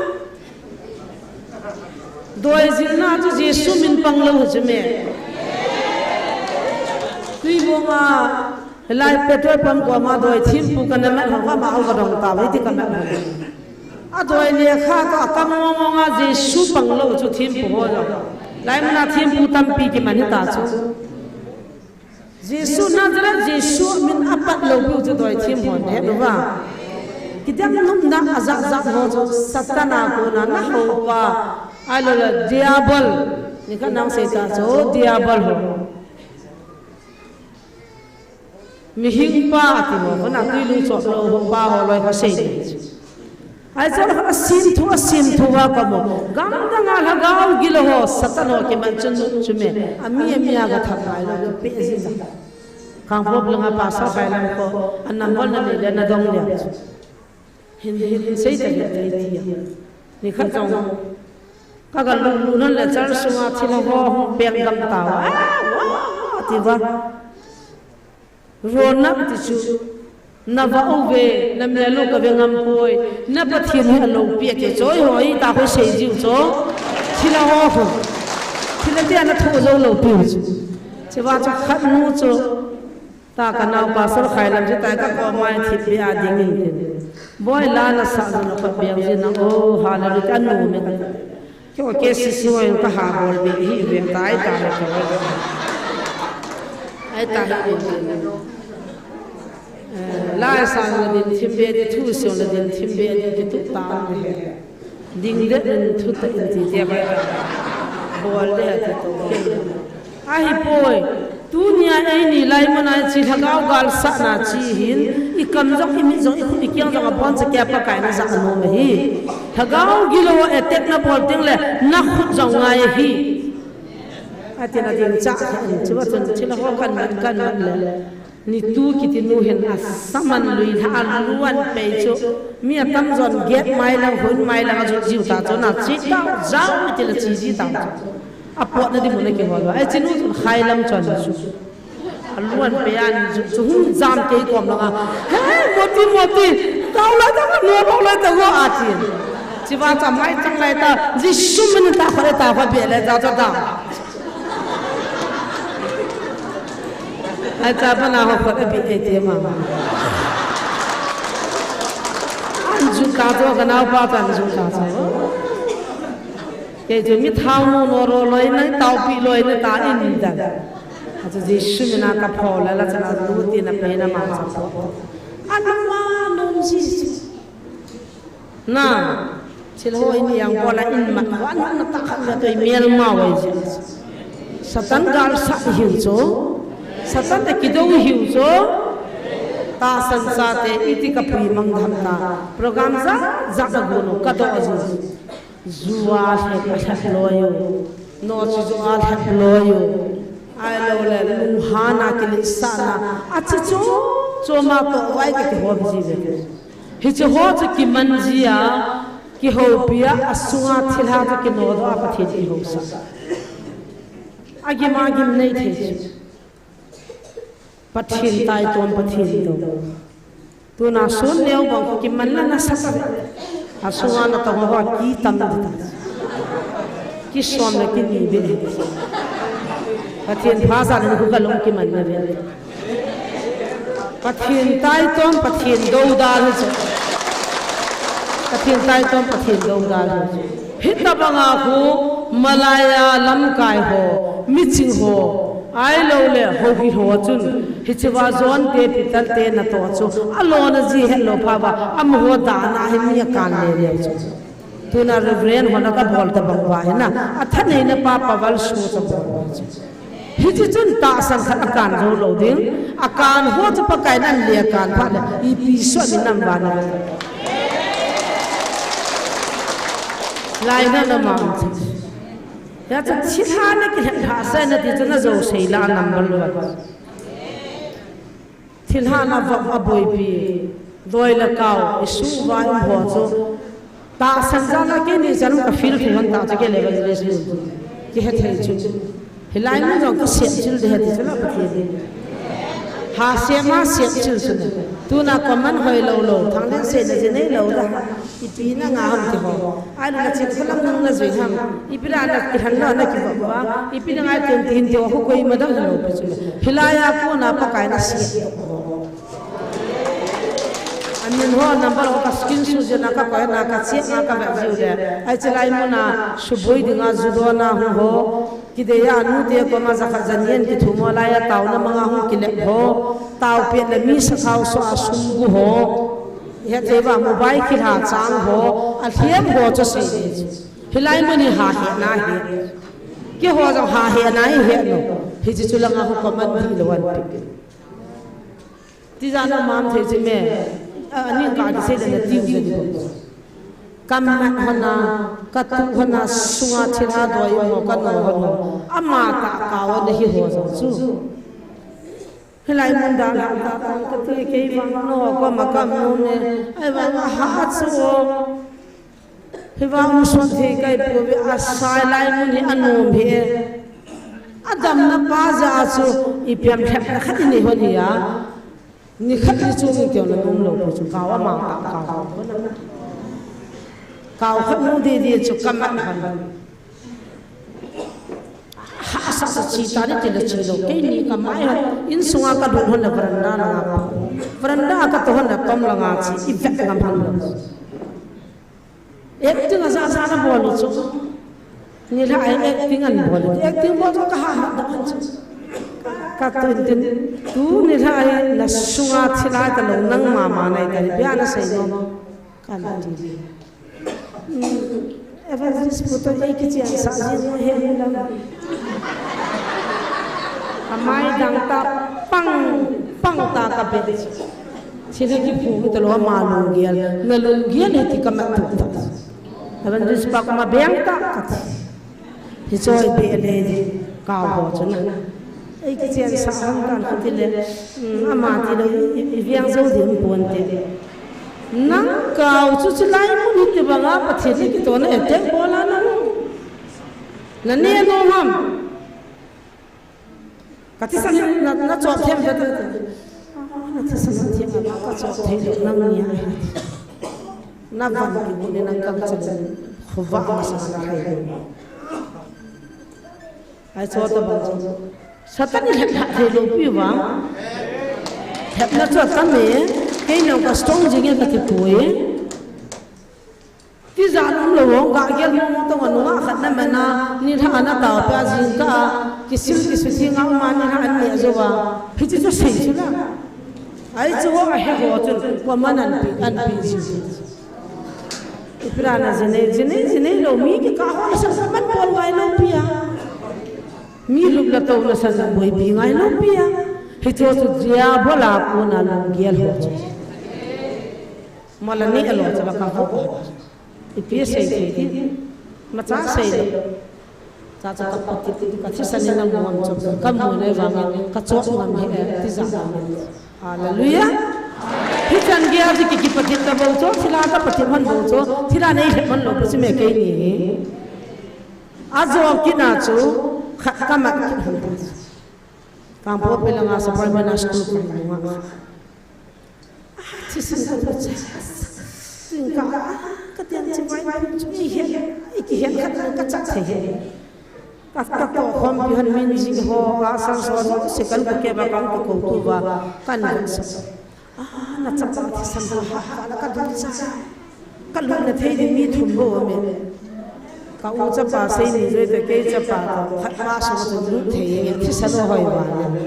Doi jilna chu Jesu min pang lou chu me. Tuibong a, lai petrol pump koma doi thempu kana mat ho kama ho kadong tave ti kana mat ho. Adoi lekha ka kam mong mong a Jesu pang lou chu thempu ho lou. Lai mun a thempu tampi kiman hita chu. Jesu Nazareth, Jesu min apat lou bou chu doi them hon, het uva. Kidem nopna ajat jat ho chu Satan a kona na houpa, ahilou le Diabol, nikhat nang sei ta chu Diabol ho. Mihing pa ati ho, kona tuilung chot lou ho pa ho loi kha sei ni. Ahi chun asim thu, asim thu va kamo. Gamdang a lhagao gilou ho, Satan ho kiman chun chu me. Ami, ami a gathap ngai lou, pe ji ja. Kangpokpi langa pastor Khailam ko, anam bol na nei le nadong le. Hin, hin, hin sei ta le, le ti a. Nikhat jong. Ka galut lut non le church sunga thil ho hung peng gam tau. Ah, wa, wa, ti va. Rona ti chu, na va uve, na mel u ka ve ngam poi, na Pathen hi aloupi a ti chu, hoi, hoi, ta hoi sei jiu chu. Thilha ho khu. Thilha tia na thu zo lo pi chu. Chua chu khat nu chu. Ta ka nau Pastor Khailam chu tai ka ko mai thip bia ding in tin. Boi la na sa zo na khat bia ji na o hallelujah ka nu me ka. Kyo ke si si hoi ka ha bol be hi ve tai ta le ko. Ai ta hi. Eh, lai sa na din thim be di thu si na din thim be di ki tu ta ni he. Ding de din thu ta in ti te bai ta. Bol de ha ti to ke. Ahi poi. Tunia eini lai muna chi lhagao gal sa na chi hin. I kam jong i mit jong i khut i kiang jong a bon cha kia Pakai na ja no ma hi. Lhagao gilo attack na bol ting le na khut jong ngai hi. Ati na ding cha hin chu ba chun chi la ho kan mat kan mat le. Nitu kiti nu hin a saman lui lha a luan pei chu. Mi a tam jon get mai lang hun mai lang a jut jiu ta chu na chi ta jao mi ti la chi ji ta chu. A pot na di mun a ki hol. Ai chi nu chun Khailam chun chu. A luan pei an jut chu hung jam kei kom lang a. He moti moti. Tau lai ta ka nu lo lai ta go a ti. Chi ba cha mai chang lai ta. Ji sum min ta kho le ta kho be le ja cha ta. Ai cha pa na ho khot a bi ei te ma. An ju ka to ka nau pa ta an ju ka to. Kei chu mi thau nu no ro loi nai tau pi loi na ta in da. A chu Jesu mi na ka pho la la cha na lu ti na pe na ma cha pho. An ma nom Jesu. Na, thil ho in yang bola in mat ho, an na ta khan na toi mial ma wai ji. Satan gal sa hiu chu. Satan te kido hiu chu. Ta san sa te iti ka pui mang dham ta. Program za, za ka gu no, ka do ji. Ju a lhep, a lhep lo yo. No chu ju a lhep lo yo. Ai lo le, lunghan a kili sa na. A chi chu, chu ma to wai ka ki ho ji ve. Hiche ho chu kiman ji a, kihoupi a, a sunga thilha chu kinodoh a Pathen kihousa. A gim a gim nei thei chu. Pathen taitom, Pathen dou. Tuna sun neo bang khu kiman la na sa sa. A sunga na tong ho kitam di ta. Kisom le kini be. Pathen pha sa le khu ka long kiman na be. Pathen taitom, Pathen dodal hi chu. Pathen taitom, Pathen dodal hi chu. Hitabanga khu Malaya lamkai ho, miching ho, ai lo le ho hi ho chun. Hiche va jon te pital te na to chu. A lo na ji het lo pha va, am ho da na hi mi a kan le le chu. Tuna Reverend hona ka bol ta bang va hina. A thanei na pa pa val su ta bol va chu. Hiche chun tahsan khat a kan zo lo ding. A kan ho chu Pakai nan le a kan pha le. Ipi so mi nam va na. Lai na na ma chu. Ya chu thilha na kilhen pha sa na ti chu na zo sei la number one. Thilha na va a boipi. Doi le kau, i su va i ho chu. Tahsan ja la kei ni jan ka feel thei hon ta chu kei le evangelist ni. Ki he thei chu. Hilai mun jong ka siam chil de he ti chu la Pathen. Ha siam a siam chil chu ne. Tuna comment hoi lo lo, thang len se na je nei lo da. Ipi na nga ham ti ho. Ai na chin khalam nung na jui ham. Ipi la na ki han lo na ki ba ba. Ipi na ngai ten tin ti ho koi ma dang lo pi chu. Hilai a ko na Pakai na siam. Amin ho number ho ka skin su je na ka koi na ka che na ka ba jiu le. Ai che lai mo na suboi dinga judo na hu ho. Kidei a nu te koma jakhat janien kithumo laiya taona manga hung kilep ho, tao pet le mi sakhao so a sum gu ho. Hethei va mobile kilha chang ho, alhem ho chu sei ding. Hilai mun hi ha hena hi. Keiho jong ha hena hi he no. Hiche chu langa ho comment di lo an pi. Tijat na mam thei chi me. A, ani ka kisei le na tiu je di bom. Ka mat hona, ka tu hona, sunga thilha doi mo ka no hon ho. Ama ta ka hon hi ho jong chu. Hilai mun da la ta ta ka ti kei vang no ko ma kam no ne. Ai vang a ha chu o. Hi vang mu son thei kai pu ve a sai lai mun hi a nom hi e. A damna pa ja chu i piam thlep khat i nei hon hi a. Ni khat ni chung in keu na nung lo pu chu kau ama kau kau. Kau khat nu di di chu ka mat han. sa sa chi ta ni ti le chi lo. Keini ka mai ho. Insunga ka lut hon le veranda langa. Veranda ka to hon le tom langa chi. I vet ngam hon lo. Acting a ja ja na bol u chu. Nilhah a acting an bol u. Acting bol chu ka ha ma da chu. Ka tun tin. Tuni lhah a na sunga thilha ka lo nang mama nai ta ni. Bia na sei nom. Kan ti. Hmm, Evangelist pu to ei kichian sa jin he lam. Amai dang ta pang, pang ta ka be. Thilha kiphong ta lo ama lunggel. Na lunggel he ti ka mat tu ta. Evangelist pa koma beng ta ka ti. Hiche hi be le di ka ho chu na. Ei kichian sa ham kan kati le, um, ama ti lo i, i, i viang jo di um pon te. Nang kau chu chu lai mun hi ti banga Pathen ni kito na e te bola na. Na ne no ham. Ka thisan na, na chop them da da. Na thisan na them da ka chop thei lo nang ni a. Na van ki bu ni nang kam chan. Khuva ma sa na thei lo. Ai cho ta bang cho. Satan ni lhep lhep thei lou pi vang. Lhepna chu atam e. Kei nang ka strong jing e ka ti poi. Tijat um lou vang ka gel mo mo tong a nunga khat na mena ni lha na tao pa jing ka kisil kisil thi nga ma ni lha an ne jo va. Hichi chu sei chu la. Ai chu ho a he ho chun ko man an pi an pi ji. Ipi ra na jinei, jinei, jinei lou mi kikah ho na san man bol ngai lou pi a. Mi lupna touna san boipi ngai lou pi a. Hicho chu diabol a kona lunggel ho chu. Mala ni alo chala ka ho. Ipi sei thei ti. Macha sei lou. Cha cha ka pati ti ka thisan in na muan chom ka mu le vang ka chok ngam he ti ja ngam. Hallelujah. Hichan gei a ji ki ki pati ta bou cho, thila ka pati man bou cho, thila nei le man lou pa si me kei ni. A jo kina chu khat ka mat kit hon ta. Kangpokpi langa Saparmeina school ka hi nunga. Ah, thisan ka tu cha. Tin ka, ah, ka tian chi vai chu i hen, i ki hen khat ka cha thei hen. Ka, ka to khom pi han min ji ho, ka sang so, se kan ka ke ba kan ka ko tu ba, kan sa. Ah, na chapa thisan ho ha, ka la ka du cha. Ka lutna thei ding mi thum bou aum e. Ka u chapa sei ni joi te kei chapa to khat pa so to lut thei nge thisan hoi ba ne.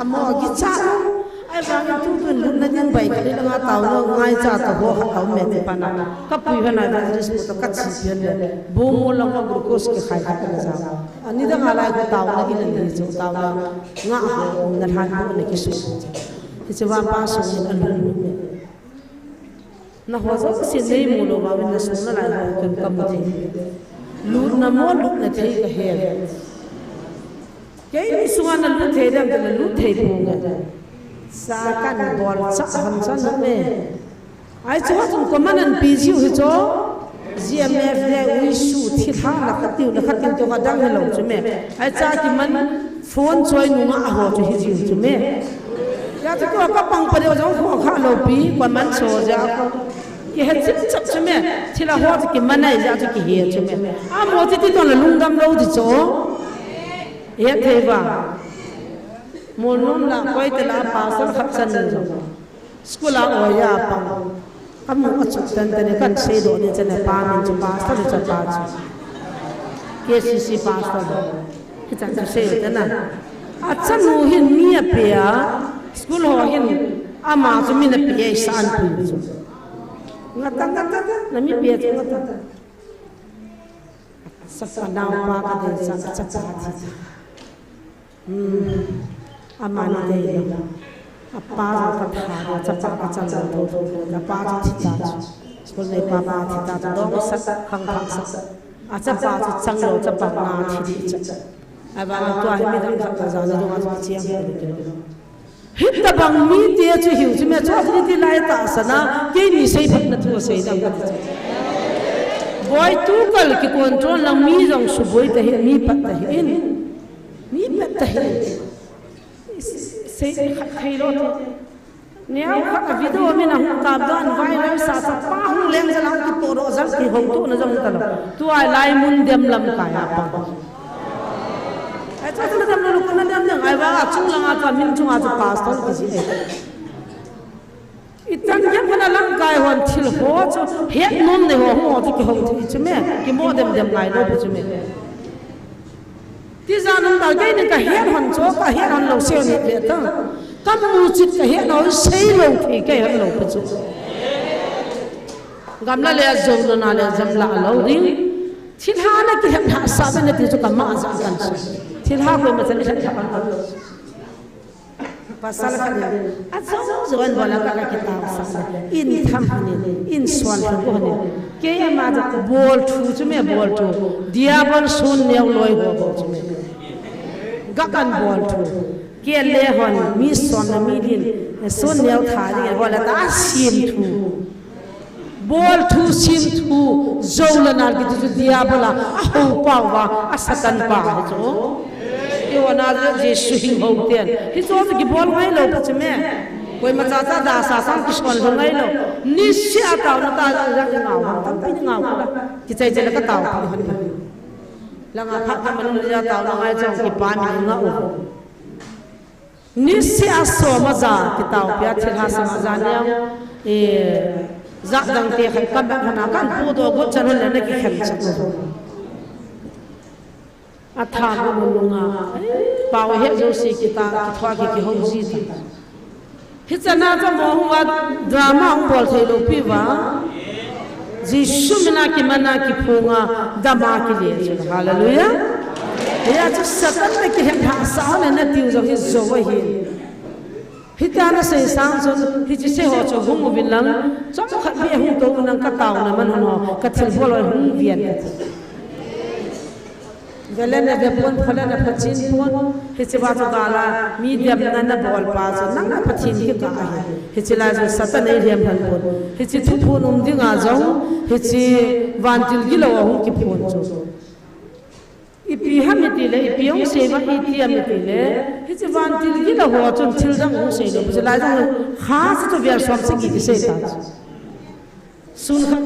Amo gi cha. Ai ba nge tu tu lutna ding bai ka le nga tao lo ngai cha to ho ha ka um e ti pa na. Ka pui ha na evangelist pu to ka chi pian le. Bu mo lang ka glucose ki khai ka na ja. Ani dang a lai ko tao na i le ni jo tao na. Nga ho na lhan ko ne ki su. Ti che wa pa so ni a lu. Na ho jouse nei mu lou vangin na suna lai ho kan ka mu thei. Lutna mo lutna thei ka he. Keini sunga na lut thei dem ka na lut thei pon ka. Sa kan bol cha ham cha na me. Ai chu ha chun ko man an pi jiu hi cho. G M F le ui su thi tha na ka tiu na ka tiu to ka dang hello chu me. Ai cha ki man. Phone choi nunga a ho chu hi jiu chu me. Ya chu ko ka pang pa deu jong ho kha lou pi, ko man so ja ko. Ki he chip chap chu me. Thila ho chu ki man ai ja chu ki he chu me. A mo ti ti to na lungdam lou di cho. He thei ba. Mo nun la koi te la pastor khat chan ni jo. School a oi a pang. Amu a chuk tan tan kan sei do ni chan pa min chu pastor chapa chu. K C C pastor. Hi chan chu sei tan na. A chanu hin mi a pe a. School ho hin ama chu min a pe a san pu chu. Nga ta nga ta na mi pe chu nga ta. Sa pa nau pa ka de sa chapa thi. Hmm. Ama ni dei lo. A pa jong ka tha lo, chapa ka chang lo tho tho lo. A pa chu thi ta chu. School nei pa pa thi ta chu. Dong sa, khang khang sa. A chapa chu chang lo, chapa na thi thi cha. A ba tua hi mi dang khat ka ja na dong a chu chiang ko lo. Hita bang mi te chu hiu chu me chu ni ti lai ta sa na. Keini sei phat na thu sei dam ka ti chu. Boi tu kal ki control na mi jong su boi ta hi mi pat ta hi in. Mi pet ta hi. Sei khat thei lo. Neo khat a video min a hung kap dan viral sa sa pa hung leng jal a hung kipoh doh jal ki hou to na jong ta lo. Tua lai mun dem lamkai a pang. Ai Pastor na dem lou, kona dem dem, ahivang a chung langa chu, min chunga chu pastor kiji e. Ichan gei khat a lamkai hon thil ho chu, het nom nei ho, ho chu kihou thei chu me, kimo dem dem ngai lou chu me. Tijat um ta, keini kahet hon chu, kahet hon lou sei hon het ve ta. Kamu chit kahet lou, sei lou thei kei hon lou pu chu. Gamla le jou lona le jam la lou ding. Thilha na kihet hahsa ve nati chu kama ja kan chu. Thilha koima chan het ha. Pasal khat in, ajou jou in bol a ka, ka kitao sah le, in tham hon in, in suan hon in. Keima ja bol thu chu me bol thu. Diabol sun neo loi ho bol chu me. Ga kan bol thu. Kei le hon, mi som na mi din, sun neo tha ding, bol a ta sim thu. Bol thu, sim thu, jou le nal kiti chu Diabol a, ahou pa uva, a Satan pa hi chu. Keiho na Jesu hing hou ten. Hichu chu kibol ngai lou pu chu me. Koima cha cha da sa sang kisol lou ngai lou. Niseh a taona ta ja ja ngau, tampi ngau la. Kichai chai la ka tao pi hon. Langa phat ka man ja taona ngai chong kipa mi ngau. Niseh a som a ja kitaopi a thilha sang a ja niam, eh, jat dang te khat ka bek hana kan pu do got chan hon le na kikhen chan. A tha gu lunga, pau he jouse kita, kithoa ki, kihou ji ta. Hichan a cha mo hung va drama hung bol thei lou pi va. Jesu mina kimana kiphunga dama kile chu. Hallelujah. Hia chu Satan le kihet hahsa le na tiu jong hi jou ahi. Hitia na sei sang chun hiche sei ho chu hung uvin lang. Chomkhat beh hung tou nang ka taona man hon ho. Ka thilbol ho hung ven ka ti. Vele na ve pon, phale na phachin pon, hiche va chu gala, mi demna na bol pa chu, nang na Pathen hi ka ahi. Hiche lai chu Satan ei lhem lhan pon. Hiche thuphon um dinga jong, hiche vantil gilou a hung kiphon chu. Ipi ham iti le, ipi hung sei va iti ham iti le, hiche vantil gilou ho chun thil dang hung sei lou. Hiche lai jong, ha chu chu vel som sagi kisei ta chu. Sun khat.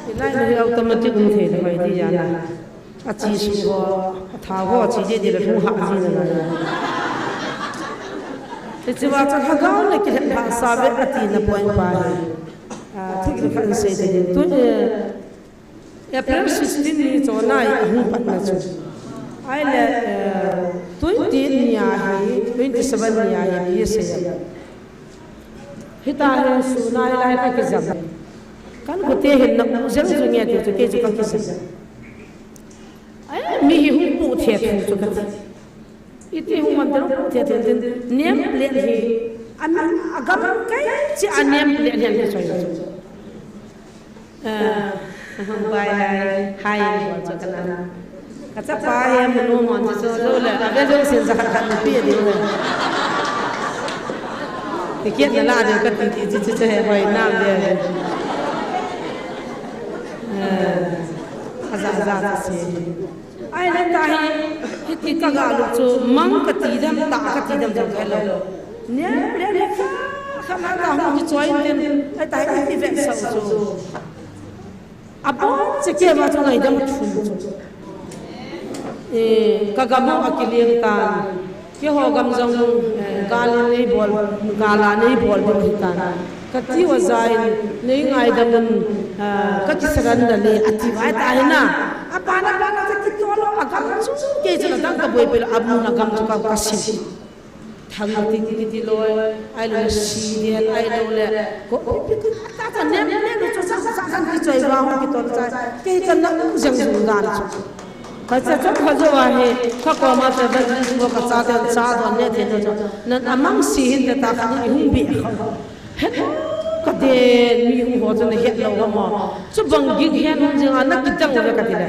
Hilai na hi automatic um thei lou mai ti jana. Achi su ho, atha ho, achi dede le hung ha ji na na. Hiche va cha lhagao na kihet hahsa ve ati na point pa hi. Ah, thil khat sei te tu, eh, April sixteen ni chonai ahung patna chu. Ahile, eh, twenty ni ahi, twenty seven ni ahi, P S A. Hita hi suna hilai ka kijam. Kan kote hin na u jeng ju nge ti chu kei chu ka kijam. Ai, mi hi hung pu the thu chu ka ti. Iti hung man te hung pu the the tin name plate hi. An, agam kai chi a name plate hian hi choi chu. Ah, bai hai, hai, bol chu ka na. Ka chapa hi munu mon chu chu le, a ve jo sin za khat khat pi di le. Ti kiet na la de ka ti ti chu chu he bai na de. Ah, a za za chu si. Ai le ta hi, hiti ka ga lu chu, mang ka ti dem, ta ka ti dem jong ka lo. Nia, le le ka, ka na ta hung ki choi tin, ai ta hi, i ve sa chu. A bon che ke ma chu ngai dem thum chu. Eh, ka ga mo a ki liang ta. Keiho gam jong, eh, gal nei bol, gal a nei bol ding hi tan. Ka ti uva jai, nei ngaidam un, ah, ka kisaran na le, a ti vai ta hi na. A pa na pa na ka ti to lo, a gam chu, kei chu na dang ka boi pe lo, a bu na gam chu ka, ka si. Thang ting ki ti lo, ai lo si den, ai lo le. Ko, pi, pi, pi, ta, ta, nem, nem, chu sa, sa, sa, ki choi va, ki to sa. Kei ka na u jang jung dan chu. Ka cha chok kha jo a hi, ka koma te evangelist mo ka cha te cha don ne te no cho. Nan amang si hin te ta kha ni hung bi kha. He. Ka den mi hung ho chu na het lou ham? Chu bang gik hen hung jing a na kidang ve ka ti le.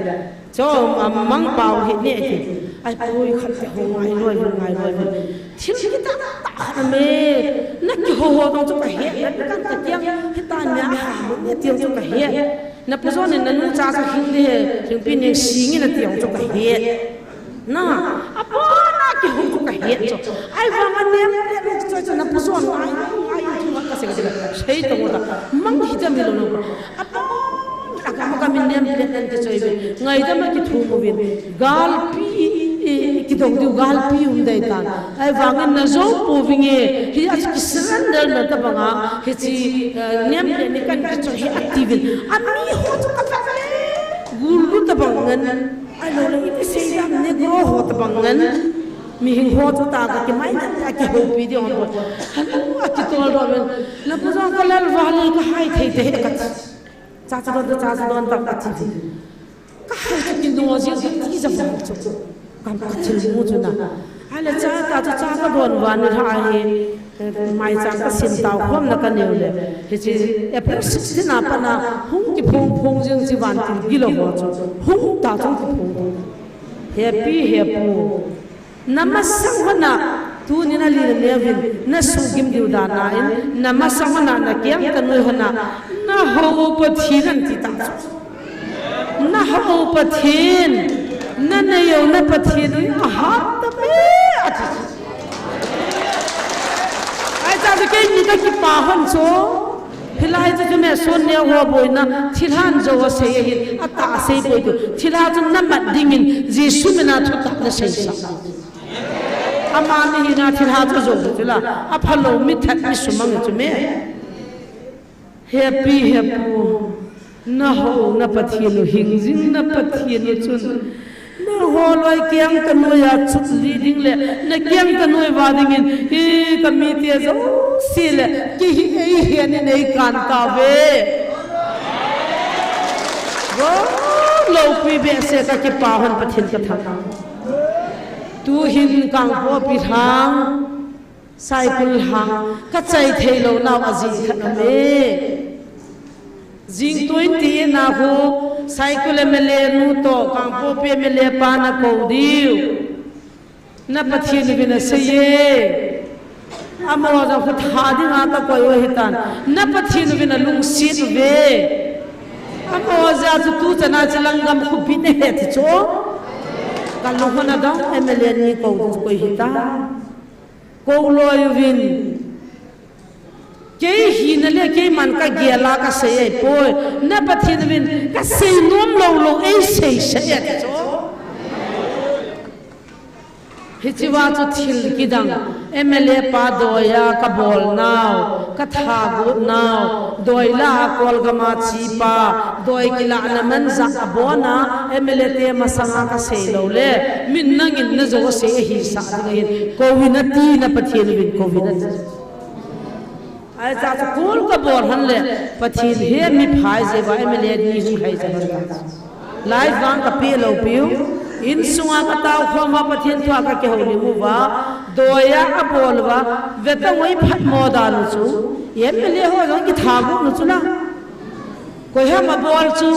Chu, um, mang pau hi ne ti. Ai poi khat te ho ngai loi ve, ngai loi ve. Thil kidang tah khat me. Na kiho ho tong chu ka het, na kan ka tiang, hita nia ha, ne tiang chu ka het. Na pu John in na nu cha chu hing de he, hing pi ne sing in na tiang chu ka het. Na, apa na kiho chu ka het chu. Ai vang a nem le ni chu chu na pu John ngai, ngai chu ka se ka se. Sei to ta. Mang hi ta mi lo lo. Apa, a ka ma ka min nem le nan ki choi ve. Ngai ta ma ki thu mo vin. Galpi, eh, kidong diu galpi um dai tan. Ai vangin na jou pouvin e, hi a chu kisurrender na tabang a, hichi, eh, nem le ni kan kichoi hi ati vin. Ami ho chu ka ve ve. Gulu tabang ngan. Ahilou le ipi sei dam Negro ho tabang ngan. Mihing ho chu ta ka kimai na a kihoupi diu ham. Hanu a kitol do vin. Na pu John ka lal va le ka hai thei te he ka. Cha cha don ta, cha cha don ta ka ti. Ka hai chu kino jing ka ti ja vang chu. Kam ka thil mu chu na. Ahile cha ta chu cha ka don van ni ha hi. Eh, mai cha ka sin tau khom na ka neu le. Hichi April sixteen a pat na hung kiphong phong jing chi vantil gilo ho chu. Hung ta chu kiphong. Happy, happy. Na masang hon a, tuni na li na neuvin, na sugim diu dan a in, na masang hon a na kiang ka noi hon a, na hou Pathen an ti ta chu. Na hou Pathen, na nei u na Pathen u a hat ta me a ti. Ai cha chu kei ni ka kipa hon chu. Hilai chu chu me son neo ho boina, thilhan jo a sei ahin, a ta sei boi tu. Thilha chu na mat dingin, Jesu mina thu ta na sei sa. Ama ni hi na thilha chu jo chu la, a phalo mi that mi sumang chu me. Happy, happy. Na hou na Pathen u hing jing na Pathen u chun. Na hou loi kiang ka noi a chut li ding le, na kiang ka noi va dingin, hi ka mi te jouse le, ki hi ei hi ani nei kan ta ve. Ro, lo pi be se ka kipa hon Pathen ka thang. Tu hin kang po pi thang. Saikul hang, ka chai thei lou nau a jing khat a me. Jing twenty na hu, Saikul M L A nu to, Kangpokpi M L A pa na kou diu. Na Pathen u vin a sei e. Amo ja khu tha ding a ka koi u hitan. Na Pathen u vin a lungset u ve. Amo ja chu tu chana chi langgam khu bit na he ti chu. Ka lung hon a dong M L A ni kou ding koi hitan. Kou loi uvin. Kei hina le keiman ka gel a ka sei ahi poi. Na Pathen uvin ka sei nom lou lou ei sei sei a ti chu. Hichi va chu thil kidang M L A pa doi a ka bol nau, ka tha got nau, doi la a Kolgam a chi pa, doi kila na man ja a bon a, M L A te masang a ka sei lou le, min nangin na jo sei ahi sa ding ahin. Kou vin a ti na Pathen uvin kou vin a ti. Ai cha cha kul ka bol han le Pathen he mi phai je va M L A ni hu hai je va. Lai vang ka pe lou piu. Insunga ka tau khom va Pathen thua ka kihoulim u va. Doi a a bol va. Ve ta ngoi phat mo da nu chu. M L A ho jong ki tha gu nu chu la. Koi ham a bol chu.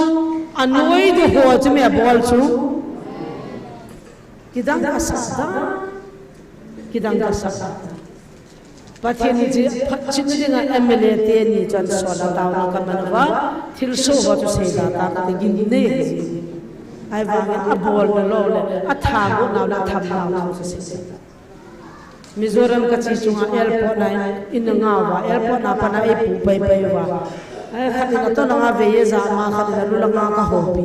A noi du ho chu mi a bol chu. Kidang ka sa da. Kidang ka sa da. Pathen in chi phat chin dinga M L A te ni chan sol a tau na ka man va, thil so ho chu sei da ta ka te gin nei. Ai vang a bol na lou le, a tha gu nau le, a tham nau chu sei. Mizoram ka chi chunga airport na in, in nga va, airport na pa na ei pu pai pai va. Ai khat in a to na nga ve ye ja ma khat in a lu la nga ka ho pi.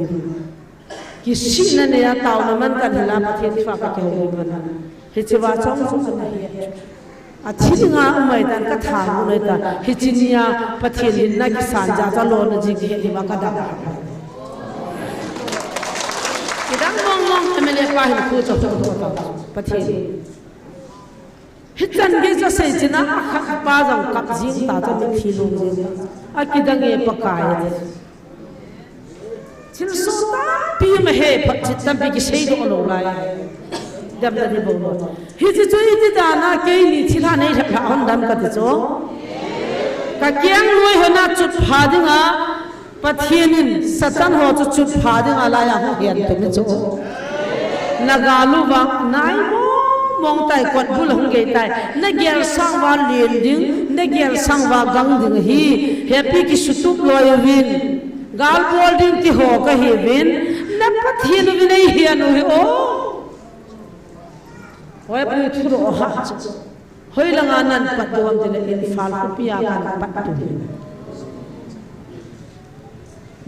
Kisihna nei a taona man kan hila Pathen thua ka kihoulim man. Hichi va chong chong kan hi. A thil nga umai tan ka tha mu noi ta. Hichi nia Pathen hinna kisan ja cha lona jing hi hi va ka dang. Kidang mong mong M L A pa hin khu cha khu ta. Pathen. Hichan gei cha sei china a khat pa jong kap jing ta cha mitlhi lung jing ta. A kidang e Pakai. Thil so tampi ma he phat chit tampi kisei doh lou lai. Damna di bou lou. Hichi chu iti dana keini thilha nei lhep lha hon dam kati chu. Ka keng noi hon a chutpha dinga, Pathen in Satan ho chu chutpha dinga laiya hung hen tum chu. Na gal u vang nai mong mong tai, kot bul hung gei tai. Na gel sang uva len ding, na gel sang uva gang ding ahi. Hepi kisutup loi uvin. Gal bol ding ti ho kahiuvin. Na Pathen uvin eihen u hi o. Hoi pu thu ro ha chu. Hoilanga nahin pat diu ham tile Imphal khopi a kahin pat diu.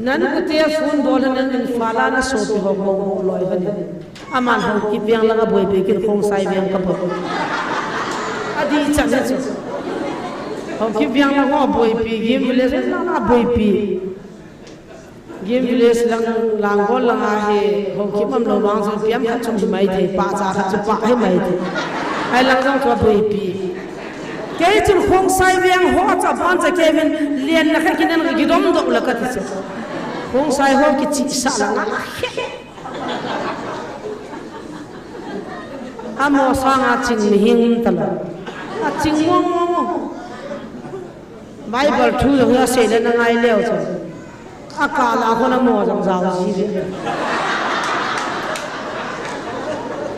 Nangho te phone bol hen, Imphal a nasopi ho kong loi hen. Aman Haokip veng langa boipi, ken Khongsai veng kaboi. Adih chan hi chu. Haokip veng langa boipi, Gim Village langa boipi. Gim Village lang, Langgol langa hi, Haokip umlou vang chu, piam khat chung hi maithei, pahcha khat chu pah hi maithei. Ahi lang jong chu aboipi. Kei chun Khongsai veng ho chu abon cha kei vin, lenna khat kinen kidom doh le kati chu. Khongsai ho kichihsah langa. Amo sanga ching mihing talou. Aching mong mong mong. Bible thu jong asei le na ngai leu chu. Akal a khun amo jong jao ji ve.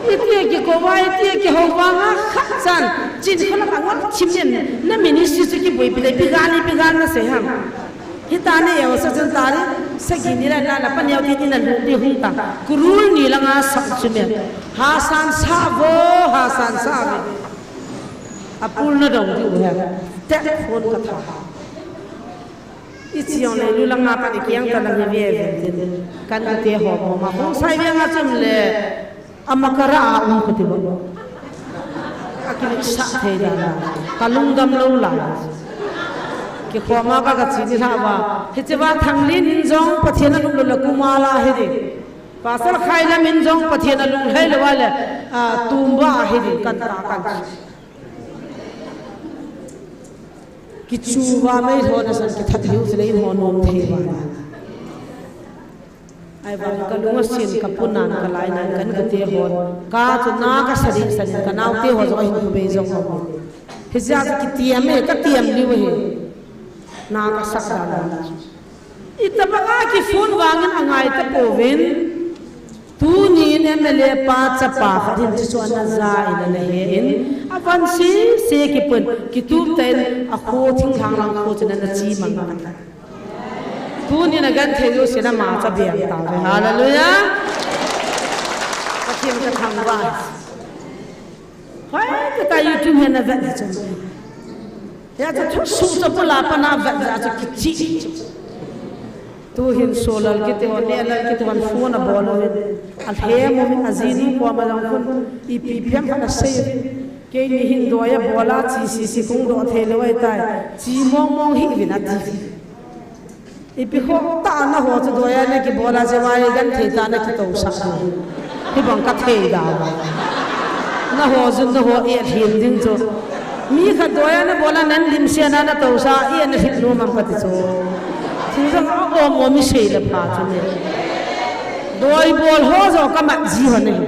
Itia kikou va, itia kihou vanga khat chan. Chin khula ka ngol chim nen. Na ministry chu kiboipi le, ipi gal, ipi gal nasei ham. Hita ni eu sa chun tari, sagi ni la na, na pa neo ti ni na lu ti hung ta. Kurul ni langa sa chu me. Hasan sa vo, hasan sa ve. Apul na dong diu he. Tek phone katha. Ichi jong le lu langa pat ikeng ta lang hi ve ve tin. Kan te ho mo ma Khongsai veng a chun le. Amakara a um kati ba. Akiletsah thei dan a. Kalung dam lou lai. Kikhoma ka kachi ni lha ba. Hiche va Thanglin in jong Pathen alunglhai lou le Kumala hi ding. Pastor Khailam in jong Pathen alunglhai lou le, a, Tumba hi ding kan ta kan. Kichu va mei ho nasan kithat hiu chule in ho nom thei va. Ahivang kalung asin, kapun nan, kalai nan, kan kate hon. Ka chu na kasa ding san, kanaote ho jong ahin khu bei jong aum. Hijeh a chu kitiam e, katiam diu ahi. Na kasa dan. Itobang a kiphone vangin angai tapouvin. Tunin M L A pa chapa khat hin chuchu ana ja in ana he in. Avan sese kipun, kitup tah in akho thinglhang lang kho chun ana che mang ta. Tunin agenthei jouse in ama chu abeng tauve. Hallelujah. Pathen kathangvah. Hoitah a YouTube hi navet hi chun. Hijeh chun thusoh chu pula pat navet jeh chun kichih. Tuhin Solal kiti ho, Nehlal kiti hon phone abol uvin. Alhem uvin, ajinu koma jong khun ipi iphem khat asei uvin. Keini hin doi abol a che sese kong doh thei lou ahitai. Che mong mong hih uvin ati. Ipi khoh tah a naho chu doi a nakibol a jeh a genthei tah a nakitousah diu. Hibang kathei da uva. Naho jun naho e lhin ding chu. Mi khat doi a nabol a nahin limsen a natousah a, e nalhit nom am kati chu. Thil jong aum um isei le pha chu ni. Doi bol ho jong kamat ji hon ahi.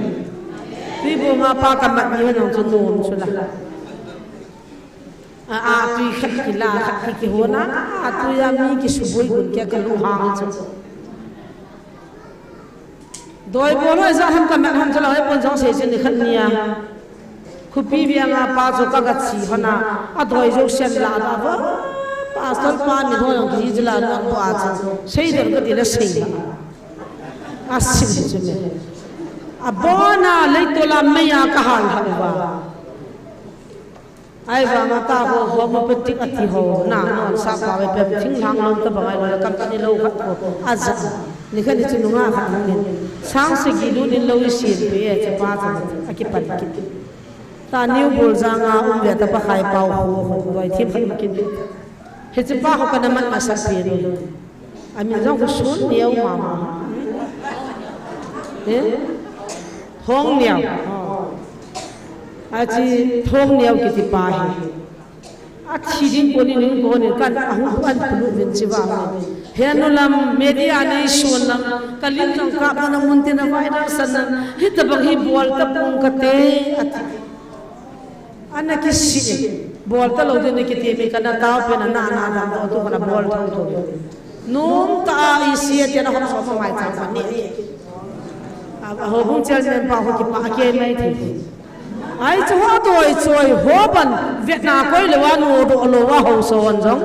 Tuibong a pa kamat ji hon jong chu nom chu la. A, a, tui khat kila, khat ki, kihona, a, tui a mi kisuboi gun kia kalunghang chu. Doi bol ho ijat ham kamat ham chu la, hoi pon jong sei chu nikhat nia. Khopi veng a pa chu ka, kache hon a, adoi jousen la la va. Pastor pa min ho jong kihi chu la la va chu. Seidoh kati le sei la. Asim chu me. Abon a leitol a mei a kahal lhah uva. Ahivang a ta ho, homeopathic ati ho, na, non, sap kave pem, thinglhang lou tabang ahilou le, company lou khat ho, aja. Nikhat ni chu nungah khat hung in. Sang sagi lut in lou isin peh e, chapa cha, akipan kit. Ta New Boljang a um ve ta Pakhai Pao ho, ho, doi thim khat um kit. Hiche pa ho kana mat masat pen e. Amin jong khu Sun Neo mama. Eh? Thong Neo. Oh. Achi Thong Neo kiti pa hi. Athi ding kon in kon in kan ahung pan pulu vin chi va. Henu lam media nei sun lam kalim jong kap na mun tin a viral san na. Hitabang hi bol tapong kate ati. Ana kisi. Bol talou ding ni kiti mi kana tao pen a na na dam to tu kana bol thou thou. Nom ta a i sia tia na hop so ma mai chang pa ni. A, a houbung chairman pa ho kipa a kei mai thi. Ai chu ho doi choi ho ban vetna koi le wa no do lo wa ho so hon jong.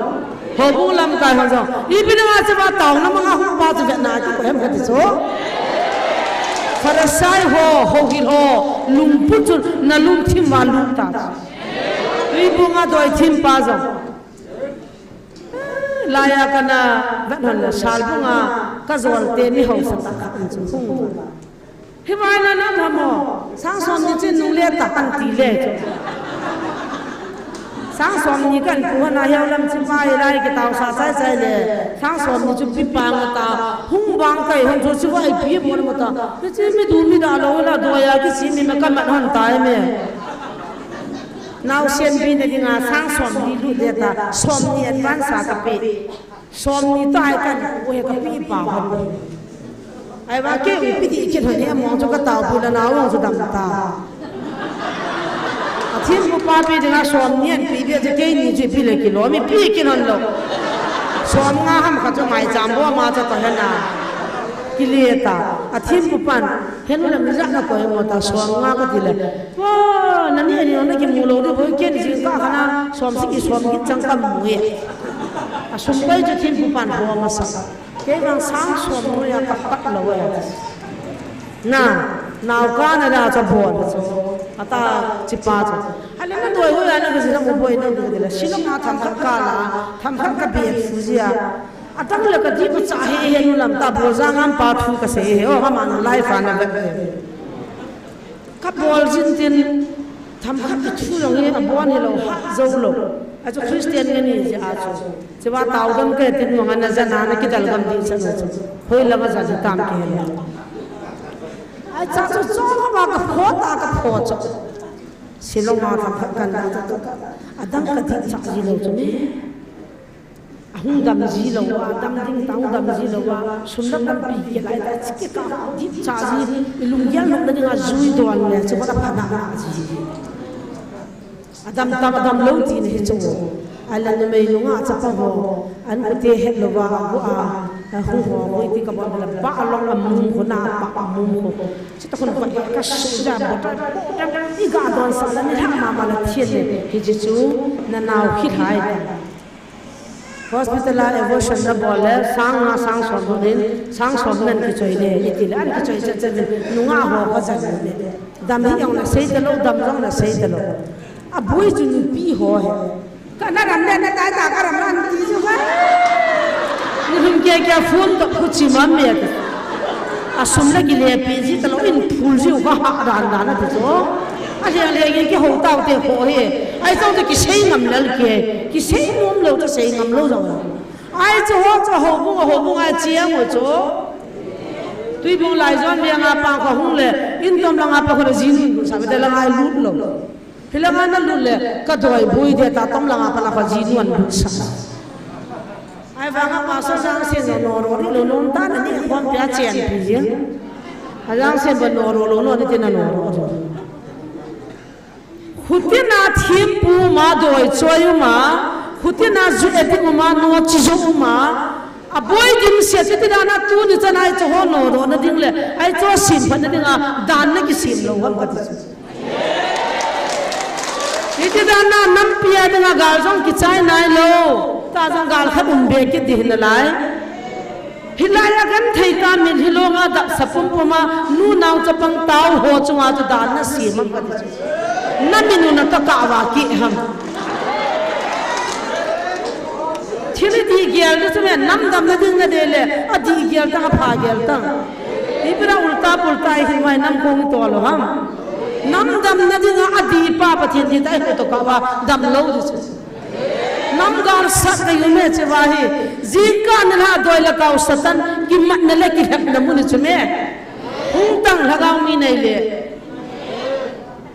Houbung lamkai hon jong. I bin ma chu wa tao na ma nga ho pa chu vetna ki ko hem ka ti chu. Pharisai ho, ho gil ho, lungput chun na lungthim wa lung ta. Tuibung a doi thim pa jong. Laiya kana vet hon le salbung a ka jol te mi hausa ta kha an chu hung. Hi vai na nam ha mo. Sang som ni chin nung le ta kan ti le chu. Sang som ni kan pu hana hiau lam chin vai lai ki tau sa sai sai le. Sang som ni chu pi pa nga ta. Hung bang kai hon chu chu vai pi mo mo ta. Ni chi mi du mi da lo la do ya ki si mi ma ka mat hon tai me. Naosen pi na dinga sang som ni lut le ta, som ni advance a ka pe. Som ni ta ai kan u he ka pi pa hon. Ai va kei u pi di kin hon he mong chu ka tao pi la na wang chu dam ta. A thim pu pa pi dinga som ni an pi be chu kei ni chu pi le kilo mi pi kin hon lo. Som nga ham kha chu mai cham bo ma cha ta he na. Ki le ta. A thim pu pan. He nu le mi ja na ko he mo ta som nga ka ti le. Wa, nani ani na kimu lo de boi ken jing ka khana som si ki som ki chang ka mu e. A sum pai chu thim pu pan ho ma sa. Kei vang sang som no ya ka tak lo e. Na, nau ka na da cha bol. Ata chi pa cha. Hale na doi ho ya na ka jira mo boi na de la. Silo ma tham kha ka la, tham kha ka bi fu ji ya. Atang le ka di pa cha he he nu lam ta bol ja ngam pa thu ka se he. O ha ma na lai fa na be. Ka bol jin tin, tham khat ka thu jong hi a bon hi lo ha jo lo. A chu Christian nge ni ji a chu. Chi wa tau dam ke tin mo nga na ja na na ki dal gam di sa na chu. Hoi la ma ja ji tam ke la. Ai cha chu cho ma ka pho ta ka pho chu. Silong ma tham khat kan na chu. A dang ka di cha ji lo chu ni. A hung dam ji lo a, dam ding ta hung dam ji lo a, sum le pai pi ke lai ta, chi ke ka di cha ji, i lunggel nok na ding a jui don le, chu ba ta pha na na ji. A dam tam, a dam lo ti na hi chu. A la numei nunga chapa ho, an u te het lo va, a gu a, a hu ho, hu ti ka ba la ba a long a mum ko na pa a mum ko. Chi ta kon pa ka su ja ba ta, i ga don sa la ni ha ma ma la thien le, hi ji chu, na nau hi hai ta. Hospital a abortion na bol le, sang nga sang som ho din, sang som nan kichoi le, iti le, an kichoi chet chet din, nunga ho ho jan le. Dam hi jong na sei ta lo, dam jong na sei ta lo. A boi chu nupi ho he. Ka na ram le na tai ta ka ram ram ti ju ka. Ni hum ke ke phone to khu chi mam me. A sum le ki le pi ji ta lo in phul ji ka ha dan dan na ti chu. A le le ke ho tau te ho he. Ai chu te ki sei ngam lel ke. Ki sei nom lo chu sei ngam lo jong. Ai chu ho chu ho bu ho bu ai chiang ho chu. Tuibung lai jon ve nga pa ka hung le. In tom la nga pa ko ji nun sa be la nga lut lo. Hi la nga na lut le ka doi bui de ta tom la nga pa la ka ji nun lut sa. Ai va nga pa so jang se no no ro ri lo lo ta na ni khom pia chen pi ji. A jang se ba no ro lo no ni ti na no ro ro. Khutina thimpu ma doi choi uma, khutina ju eti uma no chi jo uma, a boi dim se ti ti dana tu ni chan ai cho ho no ro na ding le, ai cho sim pha na ding a, dan na ki sim lo ham ka ti. Iti dana nampi a ding a gal jong ki chai nai lo, ta jong gal khat um be ki ti hin lai. Hilai a genthei ta min hilong a dap sa pumpum a, nu nau chapang tau ho chunga chu dan na sim am ka ti chu. Na min u na ta ka wa ki ham. Thil i dih gel na chu me, nam dam na ding na de le, a dih gel tang, a pha gel tang. I pira ulta pulta i hin mai nam kong to lo ham. Nam dam na ding a, a dih pa Pathian dih ta i ko to ka wa dam lo di chu. Nam gal sat ka yu me che va hi. Jingkah na la doi la kau Satan kimat na le kilhep na mun chu me. Hung tang lhagao mi nei le.